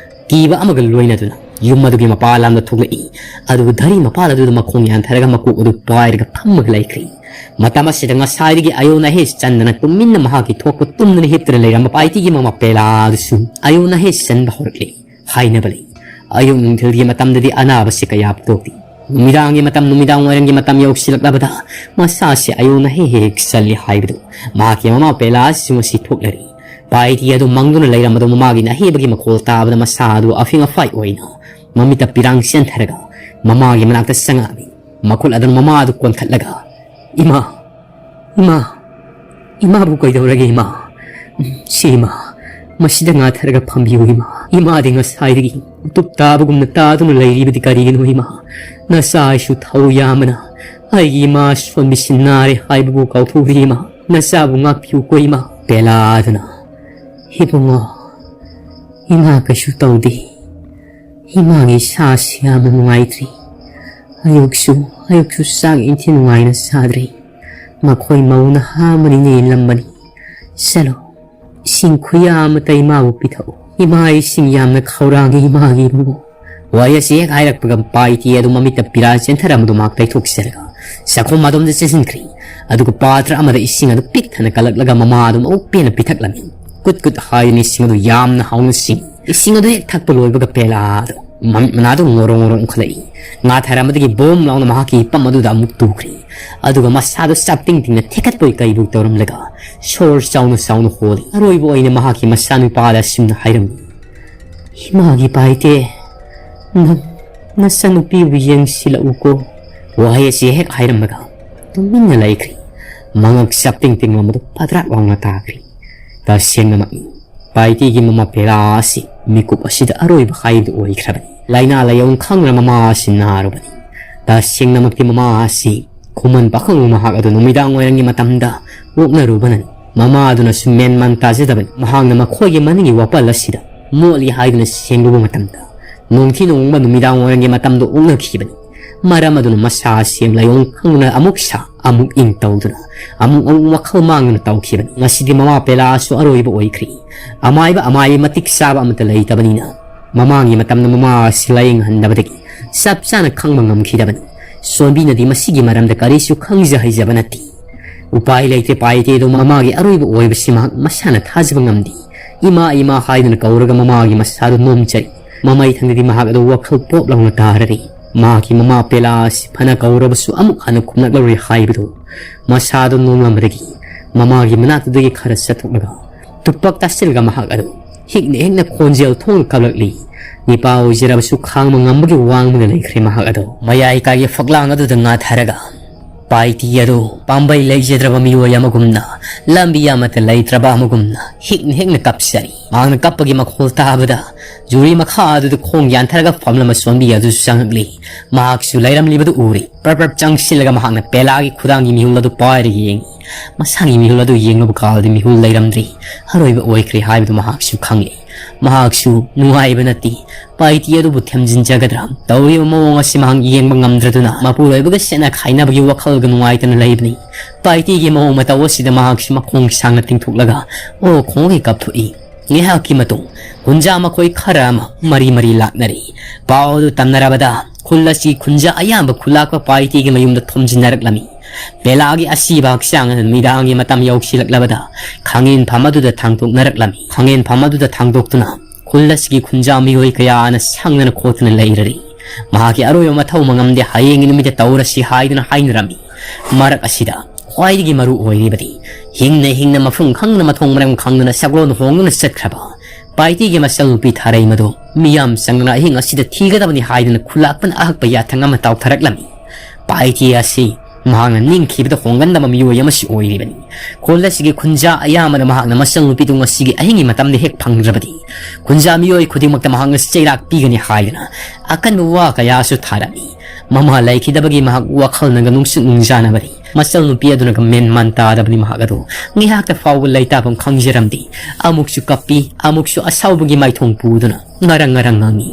ꯀꯤꯕ ꯑꯃꯒ ꯂꯣꯏꯅꯗꯨꯅ ꯌꯨꯝ ꯑꯗꯨꯒꯤ ꯃꯄꯥ ꯂꯝꯗ ꯊꯣꯛꯂꯛꯏ꯫ ꯑꯗꯨꯒ ꯙꯔꯤ ꯃꯄꯥꯜ ꯑꯗꯨꯗ ꯃꯈꯣꯡ ꯌꯥꯟꯊꯔꯒ ꯃꯀꯣꯛ ꯑꯗꯨ ꯄꯥꯏꯔꯒ ꯐꯝꯃꯒ ꯂꯩꯈ꯭ꯔꯤ꯫ ꯃꯇꯝ ꯑꯁꯤꯗ ꯉꯁꯥꯏꯗꯒꯤ ꯑꯌꯣ ꯅꯍꯦ ꯆꯟꯗꯅ ꯇꯨꯃꯤꯟꯅ ꯃꯍꯥꯛꯀꯤ ꯊꯣꯛꯄ ꯇꯨꯝꯗꯨꯅ ꯍꯤꯞꯇꯨꯅ ꯂꯩꯔꯝꯕ ꯄꯥꯏꯇꯤꯒꯤ ꯃꯃꯥ ꯄꯦꯂꯥ ꯑꯗꯨꯁꯨ ꯑꯌꯣ ꯅꯍꯦ ꯆꯟꯕ ꯍꯧꯔꯛꯂꯤ꯫ ꯍꯥꯏꯅꯕ ꯂꯩ, ꯑꯌꯨꯛ ꯅꯨꯡꯊꯤꯜꯒꯤ ꯃꯇꯝꯗꯗꯤ ꯑꯅꯥꯕꯁꯤ ꯀꯌꯥ ꯄꯣꯛꯇꯦ꯫ ꯅꯨꯃꯤꯗꯥꯡꯒꯤ ꯃꯇꯝ, ꯅꯨꯃꯤꯗꯥꯡ ꯋꯥꯏꯔꯝꯒꯤ ꯃꯇꯝ ꯌꯧꯁꯤꯜꯂꯛꯂꯕꯗ ꯃꯁꯥꯁꯤ ꯑꯌꯣ ꯅꯍꯦ ꯍꯦꯛ ꯍꯦꯛ ꯆꯜꯂꯤ ꯍꯥꯏꯕꯗꯨ ꯃꯍꯥꯛꯀꯤ ꯃꯃꯥ ꯄꯦꯂꯥ ꯑꯁꯤꯁꯨ ꯉꯁꯤ ꯊꯣꯛꯅꯔꯤ꯫ ꯄꯥꯏꯇꯤ ꯑꯗꯨ ꯃꯪꯗꯨꯅ ꯂꯩꯔꯝꯕꯗꯨ ꯃꯃꯥꯒꯤ ꯅꯍꯦꯕꯒꯤ ꯃꯈꯣꯜ ꯇꯥꯕꯗ ꯃꯁꯥ ꯑꯗꯨ ꯑꯐꯤꯡ ꯑꯐꯥꯏ ꯑꯣꯏꯅ ꯃꯃꯤꯠꯇ ꯄꯤꯔꯥꯡ ꯆꯦꯟꯊꯔꯒ ꯃꯃꯥꯒꯤ ꯃꯅꯥꯛꯇ ꯆꯪꯉꯛꯑꯝꯃꯤ꯫ ꯃꯈꯨꯠ ꯑꯗꯨꯅ ꯃꯃꯥ ꯑꯗꯨ ꯀꯣꯟꯈꯠꯂꯒ, "ꯏꯃꯥ, ꯏꯃꯥ, ꯏꯃꯥꯕꯨ ꯀꯩꯗꯧꯔꯒꯦ ꯏꯃꯥ? ꯎꯝ, ꯁꯤ ꯏꯃꯥ, ꯃꯁꯤꯗ ꯉꯥꯊꯔꯒ ꯐꯝꯕꯤꯌꯨ ꯏꯃꯥ꯫ ꯏꯃꯥꯗꯤ ꯉꯁꯥꯏꯗꯒꯤ ꯎꯇꯨꯞ ꯇꯥꯕꯒꯨꯝꯅ ꯇꯥꯗꯨꯅ ꯂꯩꯔꯤꯕꯗꯤ ꯀꯔꯤꯒꯤꯅꯣ ꯏꯃꯥ? ꯅꯆꯥ ꯑꯩꯁꯨ ꯊꯧ ꯌꯥꯝꯕꯅ ꯑꯩꯒꯤ ꯏꯃꯥ ꯁꯣꯟꯕꯤꯁꯤ ꯅꯥꯔꯦ ꯍꯥꯏꯕꯕꯨ ꯀꯥꯎꯊꯣꯛꯂꯤ ꯏꯃꯥ꯫ ꯅꯆꯥꯕꯨ ꯉꯥꯛꯄꯤꯌꯨꯀꯣ ꯏꯃꯥ꯫" ꯄꯦꯂꯥꯗꯨꯅ, "ꯏꯕꯨꯡꯉꯣ, ꯏꯃꯥ ꯀꯩꯁꯨ ꯇꯧꯗꯦ꯫ ꯏꯃꯥꯒꯤ ꯏꯁꯥꯁꯤ ꯌꯥꯝꯅ ꯅꯨꯡꯉꯥꯏꯇ꯭ꯔꯤ꯫ ꯑꯌꯨꯛꯁꯨ, ꯑꯌꯨꯛꯁꯨ ꯆꯥꯛ ꯏꯟꯊꯤ ꯅꯨꯡꯉꯥꯏꯅ ꯆꯥꯗ꯭ꯔꯤ꯫ ꯃꯈꯣꯏ ꯃꯧ ꯅꯍꯥ ꯑꯃꯅꯤꯅ ꯏꯜꯂꯝꯕꯅꯤ꯫ ꯆꯠꯂꯣ, ꯏꯁꯤꯡ ꯈꯨꯌꯥ ꯑꯃꯇ ꯏꯃꯥꯕꯨ ꯄꯤꯊꯛꯎ꯫ ꯏꯃꯥ ꯏꯁꯤꯡ ꯌꯥꯝꯅ ꯈꯧꯔꯥꯡꯉꯤ ꯏꯃꯥꯒꯤ ꯏꯕꯨꯡꯉꯣ꯫" ꯋꯥꯔꯤ ꯑꯁꯤ ꯍꯦꯛ ꯍꯥꯏꯔꯛꯄꯒ ꯄꯥꯏꯇꯤ ꯑꯗꯨ ꯃꯃꯤꯠꯇ ꯄꯤꯔꯥ ꯆꯦꯟꯊꯔꯝꯕꯗꯨ ꯃꯍꯥꯛ ꯇꯩꯊꯣꯛꯆꯔꯒ ꯆꯥꯛꯈꯨꯝ ꯑꯗꯣꯝꯗ ꯆꯦꯟꯁꯤꯟꯈ꯭ꯔꯤ꯫ ꯑꯗꯨꯒ ꯄꯥꯇ꯭ꯔ ꯑꯃꯗ ꯏꯁꯤꯡ ꯑꯗꯨ ꯄꯤꯛ ꯊꯟꯅ ꯀꯜꯂꯛꯂꯒ ꯃꯃꯥ ꯑꯗꯨ ꯃꯕꯨꯛ ꯄꯦꯟꯅ ꯄꯤꯊꯛꯂꯝꯃꯤ꯫ ꯀꯨꯠ ꯀꯨꯠ ꯍꯥꯏꯗꯨꯅ ꯏꯁꯤꯡ ꯑꯗꯨ ꯌꯥꯝꯅ ꯍꯥꯎꯅ ꯁꯤꯡꯏ꯫ ꯏꯁꯤꯡ ꯑꯗꯨ ꯍꯦꯛ ꯊꯛꯄ ꯂꯣꯏꯕꯒ ꯄꯦꯂꯥ ꯑꯗꯨ ꯃꯃꯤꯠ ꯃꯅꯥꯗꯨ ꯉꯧꯔꯣ ꯉꯧꯔꯣ ꯎꯪꯈꯠꯂꯛꯏ꯫ ꯉꯥ ꯊꯥꯔꯝꯕꯗꯒꯤ ꯕꯣꯝ ꯂꯥꯎꯅ ꯃꯍꯥꯛꯀꯤ ꯏꯄꯝ ꯑꯗꯨꯗ ꯑꯃꯨꯛ ꯇꯨꯈ꯭ꯔꯦ꯫ ꯑꯗꯨꯒ ꯃꯁꯥꯗꯨ ꯆꯞ ꯇꯤꯡ ꯇꯤꯡꯅ ꯊꯦꯛꯀꯠꯄꯣꯏ ꯀꯩꯕꯣꯏ ꯇꯧꯔꯝꯂꯒ ꯁꯣꯔ ꯆꯥꯎꯅ ꯆꯥꯎꯅ ꯍꯣꯜꯂꯤ꯫ ꯑꯔꯣꯏꯕ ꯑꯣꯏꯅ ꯃꯍꯥꯛꯀꯤ ꯃꯆꯥꯅꯨꯄꯥꯗ ꯑꯁꯨꯝꯅ ꯍꯥꯏꯔꯝꯃꯤ, "ꯏꯃꯥꯒꯤ ꯄꯥꯏꯇꯦ, ꯅꯪ ꯅꯆꯥꯅꯨꯄꯤꯕꯨ ꯌꯦꯡꯁꯤꯜꯂꯛꯎꯀꯣ"꯫ ꯋꯥꯍꯩ ꯑꯁꯤ ꯍꯦꯛ ꯍꯥꯏꯔꯝꯃꯒ ꯇꯨꯃꯤꯟꯅ ꯂꯩꯈ꯭ꯔꯦ꯫ ꯃꯉꯛ ꯆꯞ ꯇꯤꯡ ꯇꯤꯡ ꯂꯥꯎꯕꯗꯨ ꯄꯗ꯭ꯔꯥꯛ ꯂꯥꯎꯅ ꯇꯥꯈ꯭ꯔꯦ꯫ ꯇꯁꯦꯡꯅꯃꯛꯅꯤ, ꯄꯥꯏꯇꯤꯒꯤ ꯃꯃꯥ ꯄꯦꯂꯥ ꯑꯁꯤ ꯃꯤꯀꯨꯞ ꯑꯁꯤꯗ ꯑꯔꯣꯏꯕ ꯍꯥꯏꯕꯗꯨ ꯑꯣꯏꯈ꯭ꯔꯕꯅꯤ꯫ ꯂꯥꯏꯅꯥ ꯂꯥꯏꯌꯣꯡ ꯈꯪꯗꯅ ꯃꯃꯥ ꯑꯁꯤ ꯅꯥꯔꯨꯕꯅꯤ꯫ ꯇꯁꯦꯡꯅꯃꯛꯇꯤ ꯃꯃꯥ ꯑꯁꯤ ꯈꯨꯃꯟ ꯄꯥꯈꯪ ꯃꯍꯥꯛ ꯑꯗꯨ ꯅꯨꯃꯤꯗꯥꯡ ꯋꯥꯏꯔꯝꯒꯤ ꯃꯇꯝꯗ ꯑꯣꯛꯅꯔꯨꯕꯅꯅꯤ꯫ ꯃꯃꯥ ꯑꯗꯨꯅꯁꯨ ꯃꯦꯟ ꯃꯥꯟ ꯇꯥꯖꯗꯕꯅꯤ꯫ ꯃꯍꯥꯛꯅ ꯃꯈꯣꯏꯒꯤ ꯃꯅꯤꯡꯒꯤ ꯋꯥꯄꯜ ꯑꯁꯤꯗ ꯃꯣꯠꯂꯤ ꯍꯥꯏꯗꯨꯅ ꯁꯦꯡꯂꯨꯕ ꯃꯇꯝꯗ, ꯅꯣꯡꯊꯤ ꯅꯣꯡꯃ ꯅꯨꯃꯤꯗꯥꯡ ꯋꯥꯏꯔꯝꯒꯤ ꯃꯇꯝꯗ ꯑꯣꯛꯅꯈꯤꯕꯅꯤ꯫ ꯃꯔꯝ ꯑꯗꯨꯅ ꯃꯁꯥ ꯑꯁꯤ ꯂꯥꯏꯑꯣꯡ ꯈꯪꯗꯅ ꯑꯃꯨꯛ ꯁꯥ, ꯑꯃꯨꯛ ꯏꯪ ꯇꯧꯗꯨꯅ, ꯑꯃꯨꯛ ꯑꯃꯨꯛ ꯋꯥꯈꯜ ꯃꯥꯡꯗꯨꯅ ꯇꯧꯈꯤꯕꯅꯤ꯫ ꯉꯁꯤꯗꯤ ꯃꯃꯥ ꯄꯦꯂꯥꯁꯨ ꯑꯔꯣꯏꯕ ꯑꯣꯏꯈ꯭ꯔꯦ꯫ ꯑꯃꯥꯏꯕ ꯑꯃꯥꯏꯕꯤ ꯃꯇꯤꯛ ꯆꯥꯕ ꯑꯃꯠꯇ ꯂꯩꯇꯕꯅꯤꯅ, ꯃꯃꯥꯒꯤ ꯃꯇꯝꯗ ꯃꯃꯥ ꯑꯁꯤ ꯂꯥꯏꯌꯦꯡꯍꯟꯗꯕꯗꯒꯤ ꯆꯞ ꯆꯥꯅ ꯈꯪꯕ ꯉꯝꯈꯤꯗꯕꯅꯤ꯫ ꯁꯣꯟꯕꯤꯅꯗꯤ ꯃꯁꯤꯒꯤ ꯃꯔꯝꯗ ꯀꯔꯤꯁꯨ ꯈꯪꯖ ꯍꯩꯖꯕ ꯅꯠꯇꯦ꯫ ꯎꯄꯥꯏ ꯂꯩꯇꯦ, ꯄꯥꯏꯇꯦꯗꯣ ꯃꯃꯥꯒꯤ ꯑꯔꯣꯏꯕ ꯑꯣꯏꯕꯁꯤ ꯃꯍꯥꯛ ꯃꯁꯥꯅ ꯊꯥꯖꯕ ꯉꯝꯗꯦ꯫ "ꯏꯃꯥ, ꯏꯃꯥ" ꯍꯥꯏꯗꯨꯅ ꯀꯧꯔꯒ ꯃꯃꯥꯒꯤ ꯃꯁꯥꯗꯨ ꯅꯣꯝꯖꯔꯤ꯫ ꯃꯃꯩ ꯊꯪꯗꯗꯤ ꯃꯍꯥꯛ ꯑꯗꯨ ꯋꯥꯈꯜ ꯄꯣꯞ ꯂꯥꯎꯅ ꯇꯥꯔꯔꯤ꯫ ꯃꯍꯥꯛꯀꯤ ꯃꯃꯥ ꯄꯦꯂꯥ ꯑꯁꯤ ꯐꯅ ꯀꯧꯔꯕꯁꯨ ꯑꯃꯨꯛ ꯍꯟꯅ ꯈꯨꯝꯂꯛꯂꯔꯣꯏ ꯍꯥꯏꯕꯗꯨ ꯃꯁꯥꯗꯨ ꯅꯣꯡꯂꯝꯕꯗꯒꯤ ꯃꯃꯥꯒꯤ ꯃꯅꯥꯛꯇꯨꯗꯒꯤ ꯈꯔ ꯆꯠꯊꯣꯛꯂꯒ ꯇꯨꯄꯥꯛ ꯇꯥꯁꯤꯜꯂꯒ ꯃꯍꯥꯛ ꯑꯗꯨ ꯍꯤꯛꯅ ꯍꯤꯛꯅ ꯈꯣꯟꯖꯦꯜ ꯊꯣꯡꯅ ꯀꯞꯂꯛꯂꯤ꯫ ꯅꯤꯄꯥ ꯑꯣꯏꯖꯔꯕꯁꯨ ꯈꯥꯡꯕ ꯉꯝꯕꯒꯤ ꯋꯥꯡꯃꯗ ꯂꯩꯈ꯭ꯔꯦ ꯃꯍꯥꯛ ꯑꯗꯨ꯫ ꯃꯌꯥꯏ ꯀꯥꯏꯒꯤ ꯐꯛꯂꯥꯡ ꯑꯗꯨꯗ ꯉꯥꯊꯔꯒ ꯄꯥꯏꯇꯤ ꯑꯗꯨ ꯄꯥꯝꯕꯩ ꯂꯩꯖꯗ꯭ꯔꯕ ꯃꯤꯑꯣꯏ ꯑꯃꯒꯨꯝꯅ, ꯂꯝꯕꯤ ꯑꯃꯠꯇ ꯂꯩꯇ꯭ꯔꯕ ꯑꯃꯒꯨꯝꯅ ꯍꯤꯛꯅ ꯍꯤꯛꯅ ꯀꯞꯆꯔꯤ꯫ ꯃꯍꯥꯛꯅ ꯀꯞꯄꯒꯤ ꯃꯈꯣꯜ ꯇꯥꯕꯗ ꯖꯨꯔꯤ ꯃꯈꯥ ꯑꯗꯨꯗ ꯈꯣꯡ ꯌꯥꯟꯊꯔꯒ ꯐꯝꯂꯝꯕ ꯁꯣꯟꯕꯤ ꯑꯗꯨꯁꯨ ꯆꯪꯂꯛꯂꯤ꯫ ꯃꯍꯥꯛꯁꯨ ꯂꯩꯔꯝꯂꯤꯕꯗꯨ ꯎꯔꯦ꯫ ꯄ꯭ꯔꯞ ꯄ꯭ꯔꯞ ꯆꯪꯁꯤꯜꯂꯒ ꯃꯍꯥꯛꯅ ꯄꯦꯂꯥꯒꯤ ꯈꯨꯗꯥꯡꯒꯤ ꯃꯤꯍꯨꯜ ꯑꯗꯨ ꯄꯥꯏꯔꯒ ꯌꯦꯡꯉꯤ꯫ ꯃꯁꯥꯒꯤ ꯃꯤꯍꯨꯜ ꯑꯗꯨ ꯌꯦꯡꯂꯨꯕ ꯀꯥꯟꯗ ꯃꯤꯍꯨꯜ ꯂꯩꯔꯝꯗ꯭ꯔꯤ꯫ ꯑꯔꯣꯏꯕ ꯑꯣꯏꯈ꯭ꯔꯦ ꯍꯥꯏꯕꯗꯨ ꯃꯍꯥꯛꯁꯨ ꯈꯪꯂꯦ꯫ ꯃꯍꯥꯛꯁꯨ ꯅꯨꯡꯉꯥꯏꯕ ꯅꯠꯇꯦ꯫ ꯄꯥꯏꯇꯤ ꯑꯗꯨꯕꯨ ꯊꯦꯝꯖꯤꯟꯖꯒꯗ꯭ꯔꯥ? ꯇꯧꯔꯤꯕ ꯃꯑꯣꯡ ꯑꯁꯤ ꯃꯍꯥꯛ ꯌꯦꯡꯕ ꯉꯝꯗ꯭ꯔꯗꯨꯅ ꯃꯄꯨꯔꯣꯏꯕꯒ ꯁꯦꯠꯅ ꯈꯥꯏꯅꯕꯒꯤ ꯋꯥꯈꯜꯒ ꯅꯨꯡꯉꯥꯏꯇꯅ ꯂꯩꯕꯅꯤ꯫ ꯄꯥꯏꯇꯤꯒꯤ ꯃꯑꯣꯡ ꯃꯇꯧ ꯑꯁꯤꯗ ꯃꯍꯥꯛꯁꯨ ꯃꯈꯣꯡ ꯁꯥꯡꯅ ꯇꯤꯡꯊꯣꯛꯂꯒ ꯑꯣ ꯈꯣꯡꯒꯩ ꯀꯥꯞꯊꯣꯛꯏ꯫ ꯉꯥꯏꯍꯥꯛꯀꯤ ꯃꯇꯨꯡ ꯈꯨꯟꯖꯥ ꯃꯈꯣꯏ ꯈꯔ ꯑꯃ ꯃꯔꯤ ꯃꯔꯤ ꯂꯥꯛꯅꯔꯤ꯫ ꯄꯥꯎ ꯑꯗꯨ ꯇꯝꯅꯔꯕꯗ ꯈꯨꯜ ꯑꯁꯤ ꯈꯨꯟꯖꯥ ꯑꯌꯥꯝꯕ ꯈꯨꯂꯥꯛꯄ ꯄꯥꯏꯇꯤꯒꯤ ꯃꯌꯨꯝꯗ ꯊꯣꯝꯖꯤꯟꯅꯔꯛꯂꯝꯃꯤ꯫ ꯄꯦꯂꯥꯒꯤ ꯑꯁꯤꯕ ꯍꯛꯆꯥꯡ ꯑꯗꯨ ꯅꯨꯃꯤꯗꯥꯡꯒꯤ ꯃꯇꯝ ꯌꯧꯁꯤꯜꯂꯛꯂꯕꯗ ꯈꯥꯡꯉꯦꯟꯐꯝ ꯑꯗꯨꯗ ꯊꯥꯡꯗꯣꯛꯅꯔꯛꯂꯝꯃꯤ꯫ ꯈꯥꯡꯉꯦꯟꯐꯝ ꯑꯗꯨꯗ ꯊꯥꯡꯗꯣꯛꯇꯨꯅ ꯈꯨꯜ ꯑꯁꯤꯒꯤ ꯈꯨꯟꯖꯥ ꯃꯤꯑꯣꯏ ꯀꯌꯥꯅ ꯁꯪꯗꯅ ꯈꯣꯠꯇꯅ ꯂꯩꯔꯔꯤ꯫ ꯃꯍꯥꯛꯀꯤ ꯑꯔꯣꯏꯕ ꯃꯊꯧ ꯃꯉꯝꯗꯤ ꯍꯌꯦꯡꯒꯤ ꯅꯨꯃꯤꯠꯇ ꯇꯧꯔꯁꯤ ꯍꯥꯏꯗꯨꯅ ꯍꯥꯏꯅꯔꯝꯃꯤ꯫ ꯃꯔꯛ ꯑꯁꯤꯗ ꯈ꯭ꯋꯥꯏꯗꯒꯤ ꯃꯔꯨ ꯑꯣꯏꯔꯤꯕꯗꯤ ꯍꯤꯡꯅ ꯍꯤꯡꯅ ꯃꯐꯝ ꯈꯪꯗꯅ ꯃꯊꯣꯡ ꯃꯔꯝ ꯈꯪꯗꯅ ꯁꯛꯂꯣꯟ ꯍꯣꯡꯗꯨꯅ ꯆꯠꯈ꯭ꯔꯕ ꯄꯥꯏꯇꯤꯒꯤ ꯃꯆꯜꯅꯨꯄꯤ ꯊꯥꯔꯩ ꯃꯗꯨ ꯃꯤꯌꯥꯝ ꯆꯪꯗꯅ ꯑꯍꯤꯡ ꯑꯁꯤꯗ ꯊꯤꯒꯗꯕꯅꯤ ꯍꯥꯏꯗꯨꯅ ꯈꯨꯜꯂꯥꯛꯄꯅ ꯑꯍꯛꯄ ꯌꯥꯊꯪ ꯑꯃ ꯇꯥꯎꯊꯔꯛꯂꯝꯃꯤ꯫ ꯄꯥꯏꯇꯤ ꯑꯁꯤ ꯃꯍꯥꯛꯅ ꯅꯤꯡꯈꯤꯕꯗ ꯍꯣꯡꯒꯟꯗꯕ ꯃꯤꯑꯣꯏ ꯑꯃꯁꯨ ꯑꯣꯏꯔꯤꯕꯅꯤ꯫ ꯈꯨꯜ ꯑꯁꯤꯒꯤ ꯈꯨꯟꯖꯥ ꯑꯌꯥꯝꯕꯗ ꯃꯍꯥꯛꯅ ꯃꯆꯜꯅꯨꯄꯤꯗꯨ ꯉꯁꯤꯒꯤ ꯑꯍꯤꯡꯒꯤ ꯃꯇꯝꯗ ꯍꯦꯛ ꯐꯪꯗ꯭ꯔꯕꯗꯤ ꯈꯨꯟꯖꯥ ꯃꯤꯑꯣꯏ ꯈꯨꯗꯤꯡꯃꯛꯇ ꯃꯍꯥꯛꯅ ꯆꯩꯔꯥꯛ ꯄꯤꯒꯅꯤ ꯍꯥꯏꯗꯨꯅ ꯑꯀꯟꯕ ꯋꯥ ꯀꯌꯥꯁꯨ ꯊꯥꯔꯝꯃꯤ꯫ ꯃꯃꯥ ꯂꯩꯈꯤꯗꯕꯒꯤ ꯃꯍꯥꯛ ꯋꯥꯈꯜꯅꯒ ꯅꯨꯡꯁꯨ ꯅꯨꯡꯖꯥꯅꯕꯅꯤ꯫ ꯃꯆꯜꯅꯨꯄꯤ ꯑꯗꯨꯅꯒ ꯃꯦꯟ ꯃꯥꯟ ꯇꯥꯗꯕꯅꯤ꯫ ꯃꯍꯥꯛ ꯑꯗꯨ ꯉꯥꯏꯍꯥꯛꯇ ꯐꯥꯎꯕ ꯂꯩꯇꯥꯐꯝ ꯈꯪꯖꯔꯝꯗꯦ꯫ ꯑꯃꯨꯛꯁꯨ ꯀꯞꯄꯤ, ꯑꯃꯨꯛꯁꯨ ꯑꯁꯥꯎꯕꯒꯤ ꯃꯥꯏꯊꯣꯡ ꯄꯨꯗꯨꯅ ꯉꯔꯪ ꯉꯔꯪ ꯉꯥꯡꯉꯤ꯫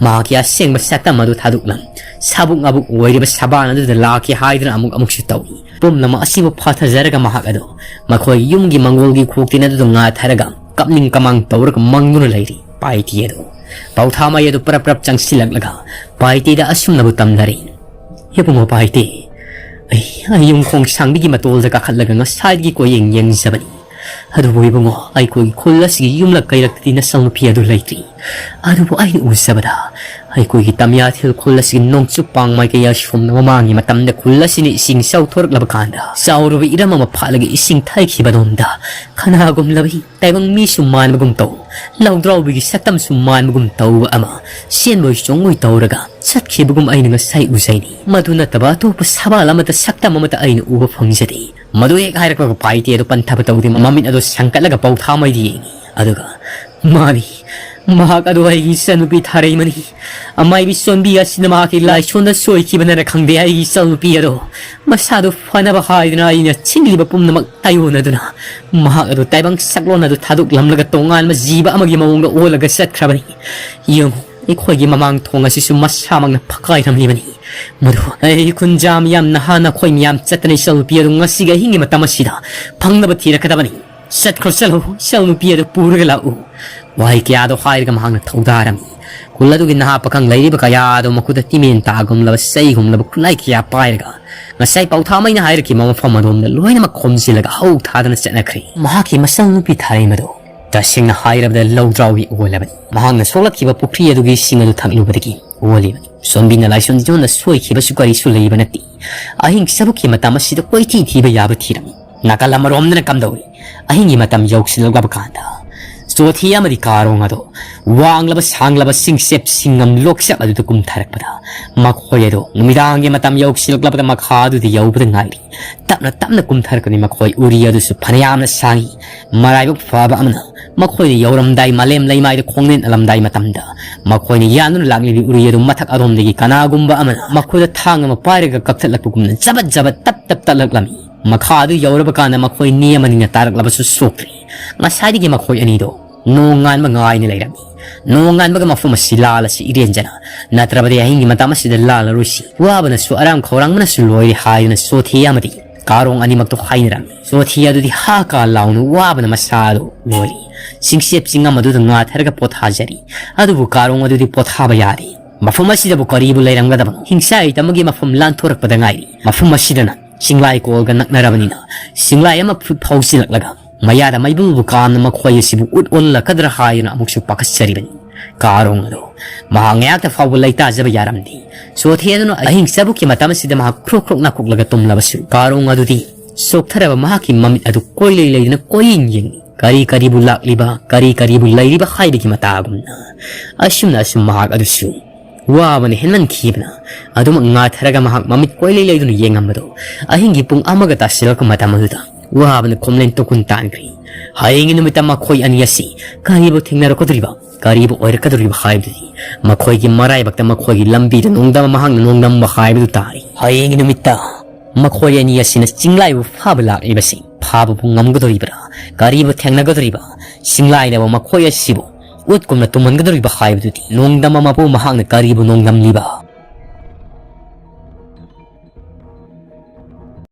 ꯃꯍꯥꯛꯀꯤ ꯑꯁꯦꯡꯕ ꯁꯛꯇꯝ ꯑꯗꯨ ꯊꯥꯗꯣꯛꯂꯝ ꯁꯥꯕꯨꯛ ꯉꯥꯕꯨꯛ ꯑꯣꯏꯔꯤꯕ ꯁꯕꯥꯟ ꯑꯗꯨꯗ ꯂꯥꯛꯀꯦ ꯍꯥꯏꯗꯨꯅ ꯑꯃꯨꯛ ꯑꯃꯨꯛꯁꯨ ꯇꯧꯏ꯫ ꯄꯨꯝꯅꯃꯛ ꯑꯁꯤꯕꯨ ꯐꯥꯊꯖꯔꯒ ꯃꯍꯥꯛ ꯑꯗꯨ ꯃꯈꯣꯏ ꯌꯨꯝꯒꯤ ꯃꯪꯒꯣꯜꯒꯤ ꯈꯣꯛꯇꯤꯟ ꯑꯗꯨꯗ ꯉꯥꯊꯔꯒ ꯀꯞꯅꯤꯡ ꯀꯃꯥꯡ ꯇꯧꯔꯒ ꯃꯪꯗꯨꯅ ꯂꯩꯔꯤ꯫ ꯄꯥꯏꯇꯤ ꯑꯗꯨ ꯄꯥꯎꯊꯥꯃꯩ ꯑꯗꯨ ꯄꯔꯞ ꯄꯔꯞ ꯆꯪꯁꯤꯜꯂꯛꯂꯒ ꯄꯥꯏꯇꯤꯗ ꯑꯁꯨꯝꯅꯕꯨ ꯇꯝꯅꯔꯤ꯫ "ꯏꯕꯨꯡꯉꯣ ꯄꯥꯏꯇꯤ, ꯑꯩ, ꯑꯩ ꯌꯨꯝꯈꯣꯡ ꯁꯥꯡꯕꯤꯒꯤ ꯃꯇꯣꯜꯗ ꯀꯥꯈꯠꯂꯒ ꯉꯁꯥꯏꯗꯒꯤ ꯀꯣꯏꯌꯦꯡ ꯌꯦꯡꯖꯕꯅꯤ꯫ ꯑꯗꯨꯕꯨ ꯏꯕꯨꯡꯉꯣ, ꯑꯩꯈꯣꯏꯒꯤ ꯈꯨꯜ ꯑꯁꯤꯒꯤ ꯌꯨꯝꯂꯛ ꯀꯩꯔꯛꯇꯗꯤ ꯅꯆꯜꯅꯨꯄꯤ ꯑꯗꯨ ꯂꯩꯇ꯭ꯔꯤ꯫ ꯑꯗꯨꯕꯨ ꯑꯩꯅ ꯎꯖꯕꯗ ꯑꯩꯈꯣꯏꯒꯤ ꯇꯝꯌꯥꯊꯦꯜ ꯈꯨꯜ ꯑꯁꯤꯒꯤ ꯅꯣꯡꯆꯨꯞ ꯄꯥꯡꯃꯥꯏ ꯀꯌꯥ ꯁꯣꯝꯅ ꯃꯃꯥꯡꯒꯤ ꯃꯇꯝꯗ ꯈꯨꯜ ꯑꯁꯤꯅ ꯏꯁꯤꯡ ꯆꯥꯎꯊꯣꯔꯛꯂꯕ ꯀꯥꯟꯗ ꯆꯥꯎꯔꯕ ꯏꯔꯝ ꯑꯃ ꯐꯥꯠꯂꯒ ꯏꯁꯤꯡ ꯊꯩꯈꯤꯕꯗꯣꯝꯗ ꯈꯅꯥꯒꯨꯝꯂꯕ ꯇꯥꯏꯕꯪ ꯃꯤꯁꯨ ꯃꯥꯟꯕꯒꯨꯝ ꯇꯧ, ꯂꯥꯎꯗ꯭ꯔꯥꯎꯕꯤꯒꯤ ꯁꯛꯇꯝꯁꯨ ꯃꯥꯟꯕꯒꯨꯝ ꯇꯧꯕ ꯑꯃ ꯁꯦꯟꯕꯣꯏ ꯆꯣꯡꯕꯣꯏ ꯇꯧꯔꯒ ꯆꯠꯈꯤꯕꯒꯨꯝ ꯑꯩꯅ ꯉꯁꯥꯏ ꯎꯖꯩꯅꯤ꯫ ꯃꯗꯨ ꯅꯠꯇꯕ ꯑꯇꯣꯞꯄ ꯁꯕꯥꯜ ꯑꯃꯠꯇ ꯁꯛꯇꯝ ꯑꯃꯠꯇ ꯑꯩꯅ ꯎꯕ ꯐꯪꯖꯗꯦ꯫" ꯃꯗꯨ ꯍꯦꯛ ꯍꯥꯏꯔꯛꯄꯒ ꯄꯥꯏꯇꯦ ꯑꯗꯨ ꯄꯟꯊꯕ ꯇꯧꯗꯦ, ꯃꯃꯤꯠ ꯑꯗꯨ ꯁꯪꯀꯠꯂꯒ ꯄꯥꯎꯊꯥꯃꯩꯗ ꯌꯦꯡꯉꯤ꯫ ꯑꯗꯨꯒ, "ꯃꯥꯅꯤ, ꯃꯍꯥꯛ ꯑꯗꯨ ꯑꯩꯒꯤ ꯏꯆꯟꯅꯨꯄꯤ ꯊꯥꯔꯩꯃꯅꯤ꯫ ꯑꯃꯥꯏꯕꯤ ꯁꯣꯟꯕꯤ ꯑꯁꯤꯅ ꯃꯍꯥꯛꯀꯤ ꯂꯥꯏꯁꯣꯟꯗ ꯁꯣꯏꯈꯤꯕꯅꯔ ꯈꯪꯗꯦ, ꯑꯩꯒꯤ ꯏꯆꯟꯅꯨꯄꯤ ꯑꯗꯣ ꯃꯁꯥꯗꯨ ꯐꯅꯕ ꯍꯥꯏꯗꯨꯅ ꯑꯩꯅ ꯁꯤꯡꯂꯤꯕ ꯄꯨꯝꯅꯃꯛ ꯇꯥꯏꯑꯣꯟꯅꯗꯨꯅ ꯃꯍꯥꯛ ꯑꯗꯨ ꯇꯥꯏꯕꯪ ꯁꯛꯂꯣꯟ ꯑꯗꯨ ꯊꯥꯗꯣꯛꯂꯝꯂꯒ ꯇꯣꯉꯥꯟꯕ ꯖꯤꯕ ꯑꯃꯒꯤ ꯃꯑꯣꯡꯗ ꯑꯣꯜꯂꯒ ꯆꯠꯈ꯭ꯔꯕꯅꯤ꯫ ꯌꯦꯡꯉꯨ, ꯑꯩꯈꯣꯏꯒꯤ ꯃꯃꯥꯡ ꯊꯣꯡ ꯑꯁꯤꯁꯨ ꯃꯁꯥꯃꯛꯅ ꯐꯛꯀꯥꯏꯔꯝꯂꯤꯕꯅꯤ꯫ ꯃꯗꯨ ꯑꯩ ꯈꯨꯟꯖꯥ ꯃꯤꯌꯥꯝ ꯅꯍꯥ ꯅꯈꯣꯏ ꯃꯤꯌꯥꯝ ꯆꯠꯇꯅ ꯏꯆꯟꯅꯨꯄꯤ ꯑꯗꯨ ꯉꯁꯤꯒꯤ ꯑꯍꯤꯡꯒꯤ ꯃꯇꯝ ꯑꯁꯤꯗ ꯐꯪꯅꯕ ꯊꯤꯔꯛꯀꯗꯕꯅꯤ꯫ ꯆꯠꯈ꯭ꯔꯣ, ꯆꯠꯂꯣ, ꯏꯆꯟꯅꯨꯄꯤ ꯑꯗꯨ ꯄꯨꯔꯒ ꯂꯥꯛꯎ꯫" ꯋꯥꯍꯩ ꯀꯌꯥꯗꯣ ꯍꯥꯏꯔꯒ ꯃꯍꯥꯛꯅ ꯊꯧꯗꯥꯔꯝꯃꯤ꯫ ꯈꯨꯜ ꯑꯗꯨꯒꯤ ꯅꯍꯥ ꯄꯥꯈꯪ ꯂꯩꯔꯤꯕ ꯀꯌꯥꯗꯣ ꯃꯈꯨꯠꯇ ꯇꯤꯃꯦꯟ ꯇꯥꯒꯨꯝꯂꯕ ꯆꯩꯒꯨꯝꯂꯕ ꯈꯨꯠꯂꯥꯏ ꯀꯌꯥ ꯄꯥꯏꯔꯒ ꯉꯁꯥꯏ ꯄꯥꯎꯊꯥꯃꯩꯅ ꯍꯥꯏꯔꯛꯈꯤꯕ ꯃꯐꯝ ꯑꯗꯣꯝꯗ ꯂꯣꯏꯅꯃꯛ ꯈꯣꯝꯖꯤꯜꯂꯒ ꯍꯧ ꯊꯥꯗꯅ ꯆꯠꯅꯈ꯭ꯔꯦ꯫ ꯃꯍꯥꯛꯀꯤ ꯃꯆꯜꯅꯨꯄꯤ ꯊꯥꯔꯩ ꯃꯗꯨ ꯇꯁꯦꯡꯅ ꯍꯥꯏꯔꯕꯗ ꯂꯧꯗ꯭ꯔꯥꯎꯒꯤ ꯑꯣꯜꯂꯕꯅꯤ꯫ ꯃꯍꯥꯛꯅ ꯁꯣꯛꯂꯛꯈꯤꯕ ꯄꯨꯈ꯭ꯔꯤ ꯑꯗꯨꯒꯤ ꯏꯁꯤꯡ ꯑꯗꯨ ꯊꯛꯂꯨꯕꯗꯒꯤ ꯑꯣꯜꯂꯤꯕꯅꯤ꯫ ꯁꯣꯝꯕꯤꯅ ꯂꯥꯏꯁꯣꯟꯖꯣꯟꯗ ꯁꯣꯏꯈꯤꯕꯁꯨ ꯀꯔꯤꯁꯨ ꯂꯩꯕ ꯅꯠꯇꯦ꯫ ꯑꯍꯤꯡ ꯆꯕꯨꯛꯀꯤ ꯃꯇꯝ ꯑꯁꯤꯗ ꯀꯣꯏꯊꯤ ꯊꯤꯕ ꯌꯥꯕ ꯊꯤꯔꯝꯃꯤ꯫ ꯅꯥꯀꯜ ꯑꯃꯔꯣꯝꯗꯅ ꯀꯝꯗꯧꯔꯤ? ꯑꯍꯤꯡꯒꯤ ꯃꯇꯝ ꯌꯧꯁꯤꯜꯂꯛꯂꯕ ꯀꯥꯟꯗ ꯆꯣꯊꯤ ꯑꯃꯗꯤ ꯀꯥꯔꯣꯡ ꯑꯗꯣ ꯋꯥꯡꯂꯕ ꯁꯥꯡꯂꯕ ꯆꯤꯡꯆꯦꯞ ꯆꯤꯡꯉꯝ ꯂꯣꯛꯆꯦꯞ ꯑꯗꯨꯗ ꯀꯨꯝꯊꯔꯛꯄꯗ ꯃꯈꯣꯏ ꯑꯗꯣ ꯅꯨꯃꯤꯗꯥꯡꯒꯤ ꯃꯇꯝ ꯌꯧꯁꯤꯜꯂꯛꯂꯕꯗ ꯃꯈꯥ ꯑꯗꯨꯗ ꯌꯧꯕꯗ ꯉꯥꯏꯔꯤ꯫ ꯇꯞꯅ ꯇꯞꯅ ꯀꯨꯝꯊꯔꯛꯀꯅꯤ꯫ ꯃꯈꯣꯏ ꯎꯔꯤ ꯑꯗꯨꯁꯨ ꯐꯅꯌꯥꯝꯅ ꯁꯥꯡꯏ꯫ ꯃꯔꯥꯏꯕꯛ ꯐꯕ ꯑꯃꯅ ꯃꯈꯣꯏꯅ ꯌꯧꯔꯝꯗꯥꯏ ꯃꯥꯂꯦꯝ ꯂꯩꯃꯥꯏꯗ ꯈꯣꯡꯅꯦꯟ ꯑꯂꯝꯗꯥꯏ ꯃꯇꯝꯗ ꯃꯈꯣꯏꯅ ꯌꯥꯟꯗꯨꯅ ꯂꯥꯛꯂꯤꯕ ꯎꯔꯤ ꯑꯗꯨ ꯃꯊꯛ ꯑꯗꯣꯝꯗꯒꯤ ꯀꯅꯥꯒꯨꯝꯕ ꯑꯃꯅ ꯃꯈꯣꯏꯗ ꯊꯥꯡ ꯑꯃ ꯄꯥꯏꯔꯒ ꯀꯛꯊꯠꯂꯛꯄꯒꯨꯝꯅ ꯖꯕꯠ ꯖꯕꯠ ꯇꯞ ꯇꯞ ꯇꯠꯂꯛꯂꯝꯃꯤ꯫ ꯃꯈꯥ ꯑꯗꯨ ꯌꯧꯔꯕ ꯀꯥꯟꯗ ꯃꯈꯣꯏ ꯅꯦꯝ ꯑꯅꯤꯅ ꯇꯥꯔꯛꯂꯕꯁꯨ ꯁꯣꯛꯇ꯭ꯔꯤ꯫ ꯉꯁꯥꯏꯗꯒꯤ ꯃꯈꯣꯏ ꯑꯅꯤꯗꯣ ꯅꯣꯡꯉꯥꯟꯕ ꯉꯥꯏꯅ ꯂꯩꯔꯝꯃꯤ꯫ ꯅꯣꯡꯉꯥꯟꯕꯒ ꯃꯐꯝ ꯑꯁꯤ ꯂꯥꯜꯂꯁꯤ ꯏꯔꯦꯟꯖꯅ, ꯅꯠꯇ꯭ꯔꯕꯗꯤ ꯑꯍꯤꯡꯒꯤ ꯃꯇꯝ ꯑꯁꯤꯗ ꯂꯥꯜꯂꯔꯣꯏꯁꯤ꯫ ꯋꯥꯕꯅꯁꯨ ꯑꯔꯥꯝ ꯈꯧꯔꯥꯡꯕꯅꯁꯨ ꯂꯣꯏꯔꯦ ꯍꯥꯏꯗꯨꯅ ꯆꯣꯊꯤ ꯑꯃꯗꯤ ꯀꯥꯔꯣꯡ ꯑꯅꯤꯃꯛꯇꯣ ꯍꯥꯏꯅꯔꯝꯃꯤ꯫ ꯆꯣꯊꯤ ꯑꯗꯨꯗꯤ ꯍꯥ ꯀꯥ ꯂꯥꯎꯅ ꯋꯥꯕꯅ ꯃꯁꯥ ꯑꯗꯨ ꯂꯣꯏꯔꯤ꯫ ꯆꯤꯡꯆꯦꯞ ꯆꯤꯡꯉꯝ ꯑꯗꯨꯗ ꯉꯥꯊꯔꯒ ꯄꯣꯊꯥꯖꯔꯤ꯫ ꯑꯗꯨꯕꯨ ꯀꯥꯔꯣꯡ ꯑꯗꯨꯗꯤ ꯄꯣꯊꯥꯕ ꯌꯥꯗꯦ꯫ ꯃꯐꯝ ꯑꯁꯤꯗꯕꯨ ꯀꯔꯤꯕꯨ ꯂꯩꯔꯝꯒꯗꯕꯅꯣ? ꯍꯤꯡꯆꯥꯏ ꯇꯝꯕꯒꯤ ꯃꯐꯝ ꯂꯥꯟꯊꯣꯔꯛꯄꯗ ꯉꯥꯏꯔꯤ꯫ ꯃꯐꯝ ꯑꯁꯤꯗꯅ ꯆꯤꯡꯂꯥꯏ ꯀꯣꯜꯒ ꯅꯛꯅꯔꯕꯅꯤꯅ ꯆꯤꯡꯂꯥꯏ ꯑꯃ ꯐꯨ-, ꯐꯥꯎꯖꯤꯜꯂꯛꯂꯒ ꯃꯌꯥꯗ ꯃꯩꯕꯨꯜꯕꯨ ꯀꯥꯝꯅ ꯃꯈꯣꯏ ꯑꯁꯤꯕꯨ ꯎꯠ ꯑꯣꯜꯂꯛꯀꯗ꯭ꯔꯥ ꯍꯥꯏꯗꯨꯅ ꯑꯃꯨꯛꯁꯨ ꯄꯥꯈꯠꯆꯔꯤꯕꯅꯤ꯫ ꯀꯥꯔꯣꯡ ꯑꯗꯣ ꯃꯍꯥꯛ ꯉꯥꯏꯍꯥꯛꯇ ꯐꯥꯎꯕ ꯂꯩꯇꯥꯖꯕ ꯌꯥꯔꯝꯗꯦ꯫ ꯆꯣꯊꯤ ꯑꯗꯨꯅ ꯑꯍꯤꯡ ꯆꯕꯨꯛꯀꯤ ꯃꯇꯝ ꯑꯁꯤꯗ ꯃꯍꯥꯛ ꯈ꯭ꯔꯣꯛ ꯈ꯭ꯔꯣꯛ ꯅꯥꯀꯣꯛꯂꯒ ꯇꯨꯝꯂꯕꯁꯨ ꯀꯥꯔꯣꯡ ꯑꯗꯨꯗꯤ ꯆꯣꯛꯊꯔꯕ ꯃꯍꯥꯛꯀꯤ ꯃꯃꯤꯠ ꯑꯗꯨ ꯀꯣꯏꯂꯩ ꯂꯩꯗꯨꯅ ꯀꯣꯏꯌꯦꯡ ꯌꯦꯡꯂꯤ꯫ ꯀꯔꯤ ꯀꯔꯤꯕꯨ ꯂꯥꯛꯂꯤꯕ, ꯀꯔꯤ ꯀꯔꯤꯕꯨ ꯂꯩꯔꯤꯕ ꯍꯥꯏꯕꯒꯤ ꯃꯇꯥꯒꯨꯝꯅ ꯑꯁꯨꯝꯅ ꯑꯁꯨꯝ ꯃꯍꯥꯛ ꯑꯗꯨꯁꯨ ꯋꯥꯕꯅ ꯍꯦꯟꯃꯟꯈꯤꯕꯅ ꯑꯗꯨꯃꯛ ꯉꯥꯊꯔꯒ ꯃꯍꯥꯛ ꯃꯃꯤꯠ ꯀꯣꯏꯂꯩ ꯂꯩꯗꯨꯅ ꯌꯦꯡꯉꯝꯕꯗꯨ ꯑꯍꯤꯡꯒꯤ ꯄꯨꯡ ꯑꯃꯒ ꯇꯥꯁꯤꯜꯂꯛꯄ ꯃꯇꯝ ꯑꯗꯨꯗ ꯋꯥꯕꯅ ꯈꯣꯝꯂꯦꯟ ꯇꯨꯡꯈꯨꯟ ꯇꯥꯟꯈ꯭ꯔꯤ꯫ ꯍꯌꯦꯡꯒꯤ ꯅꯨꯃꯤꯠꯇ ꯃꯈꯣꯏ ꯑꯅꯤ ꯑꯁꯤ ꯀꯔꯤꯕꯨ ꯊꯦꯡꯅꯔꯛꯀꯗꯧꯔꯤꯕ, ꯀꯔꯤꯕꯨ ꯑꯣꯏꯔꯛꯀꯗꯧꯔꯤꯕ ꯍꯥꯏꯕꯗꯨꯗꯤ ꯃꯈꯣꯏꯒꯤ ꯃꯔꯥꯏꯕꯛꯇ ꯃꯈꯣꯏꯒꯤ ꯂꯝꯕꯤꯗ ꯅꯣꯡꯗꯝꯕ ꯃꯍꯥꯛꯅ ꯅꯣꯡꯗꯝꯕ ꯍꯥꯏꯕꯗꯨ ꯇꯥꯔꯤ꯫ ꯍꯌꯦꯡꯒꯤ ꯅꯨꯃꯤꯠꯇ ꯃꯈꯣꯏ ꯑꯅꯤ ꯑꯁꯤꯅ ꯆꯤꯡꯂꯥꯏꯕꯨ ꯐꯥꯕ ꯂꯥꯛꯂꯤꯕꯁꯤ ꯐꯥꯕꯕꯨ ꯉꯝꯒꯗꯧꯔꯤꯕ꯭ꯔꯥ? ꯀꯔꯤꯕꯨ ꯊꯦꯡꯅꯒꯗꯧꯔꯤꯕ? ꯆꯤꯡꯂꯥꯏꯅꯕ ꯃꯈꯣꯏ ꯑꯁꯤꯕꯨ ꯎꯠꯀꯨꯝꯅ ꯇꯨꯝꯍꯟꯒꯗꯧꯔꯤꯕ ꯍꯥꯏꯕꯗꯨꯗꯤ ꯅꯣꯡꯗꯝꯕ ꯃꯄꯨ ꯃꯍꯥꯛꯅ ꯀꯔꯤꯕꯨ ꯅꯣꯡꯗꯝꯂꯤꯕ?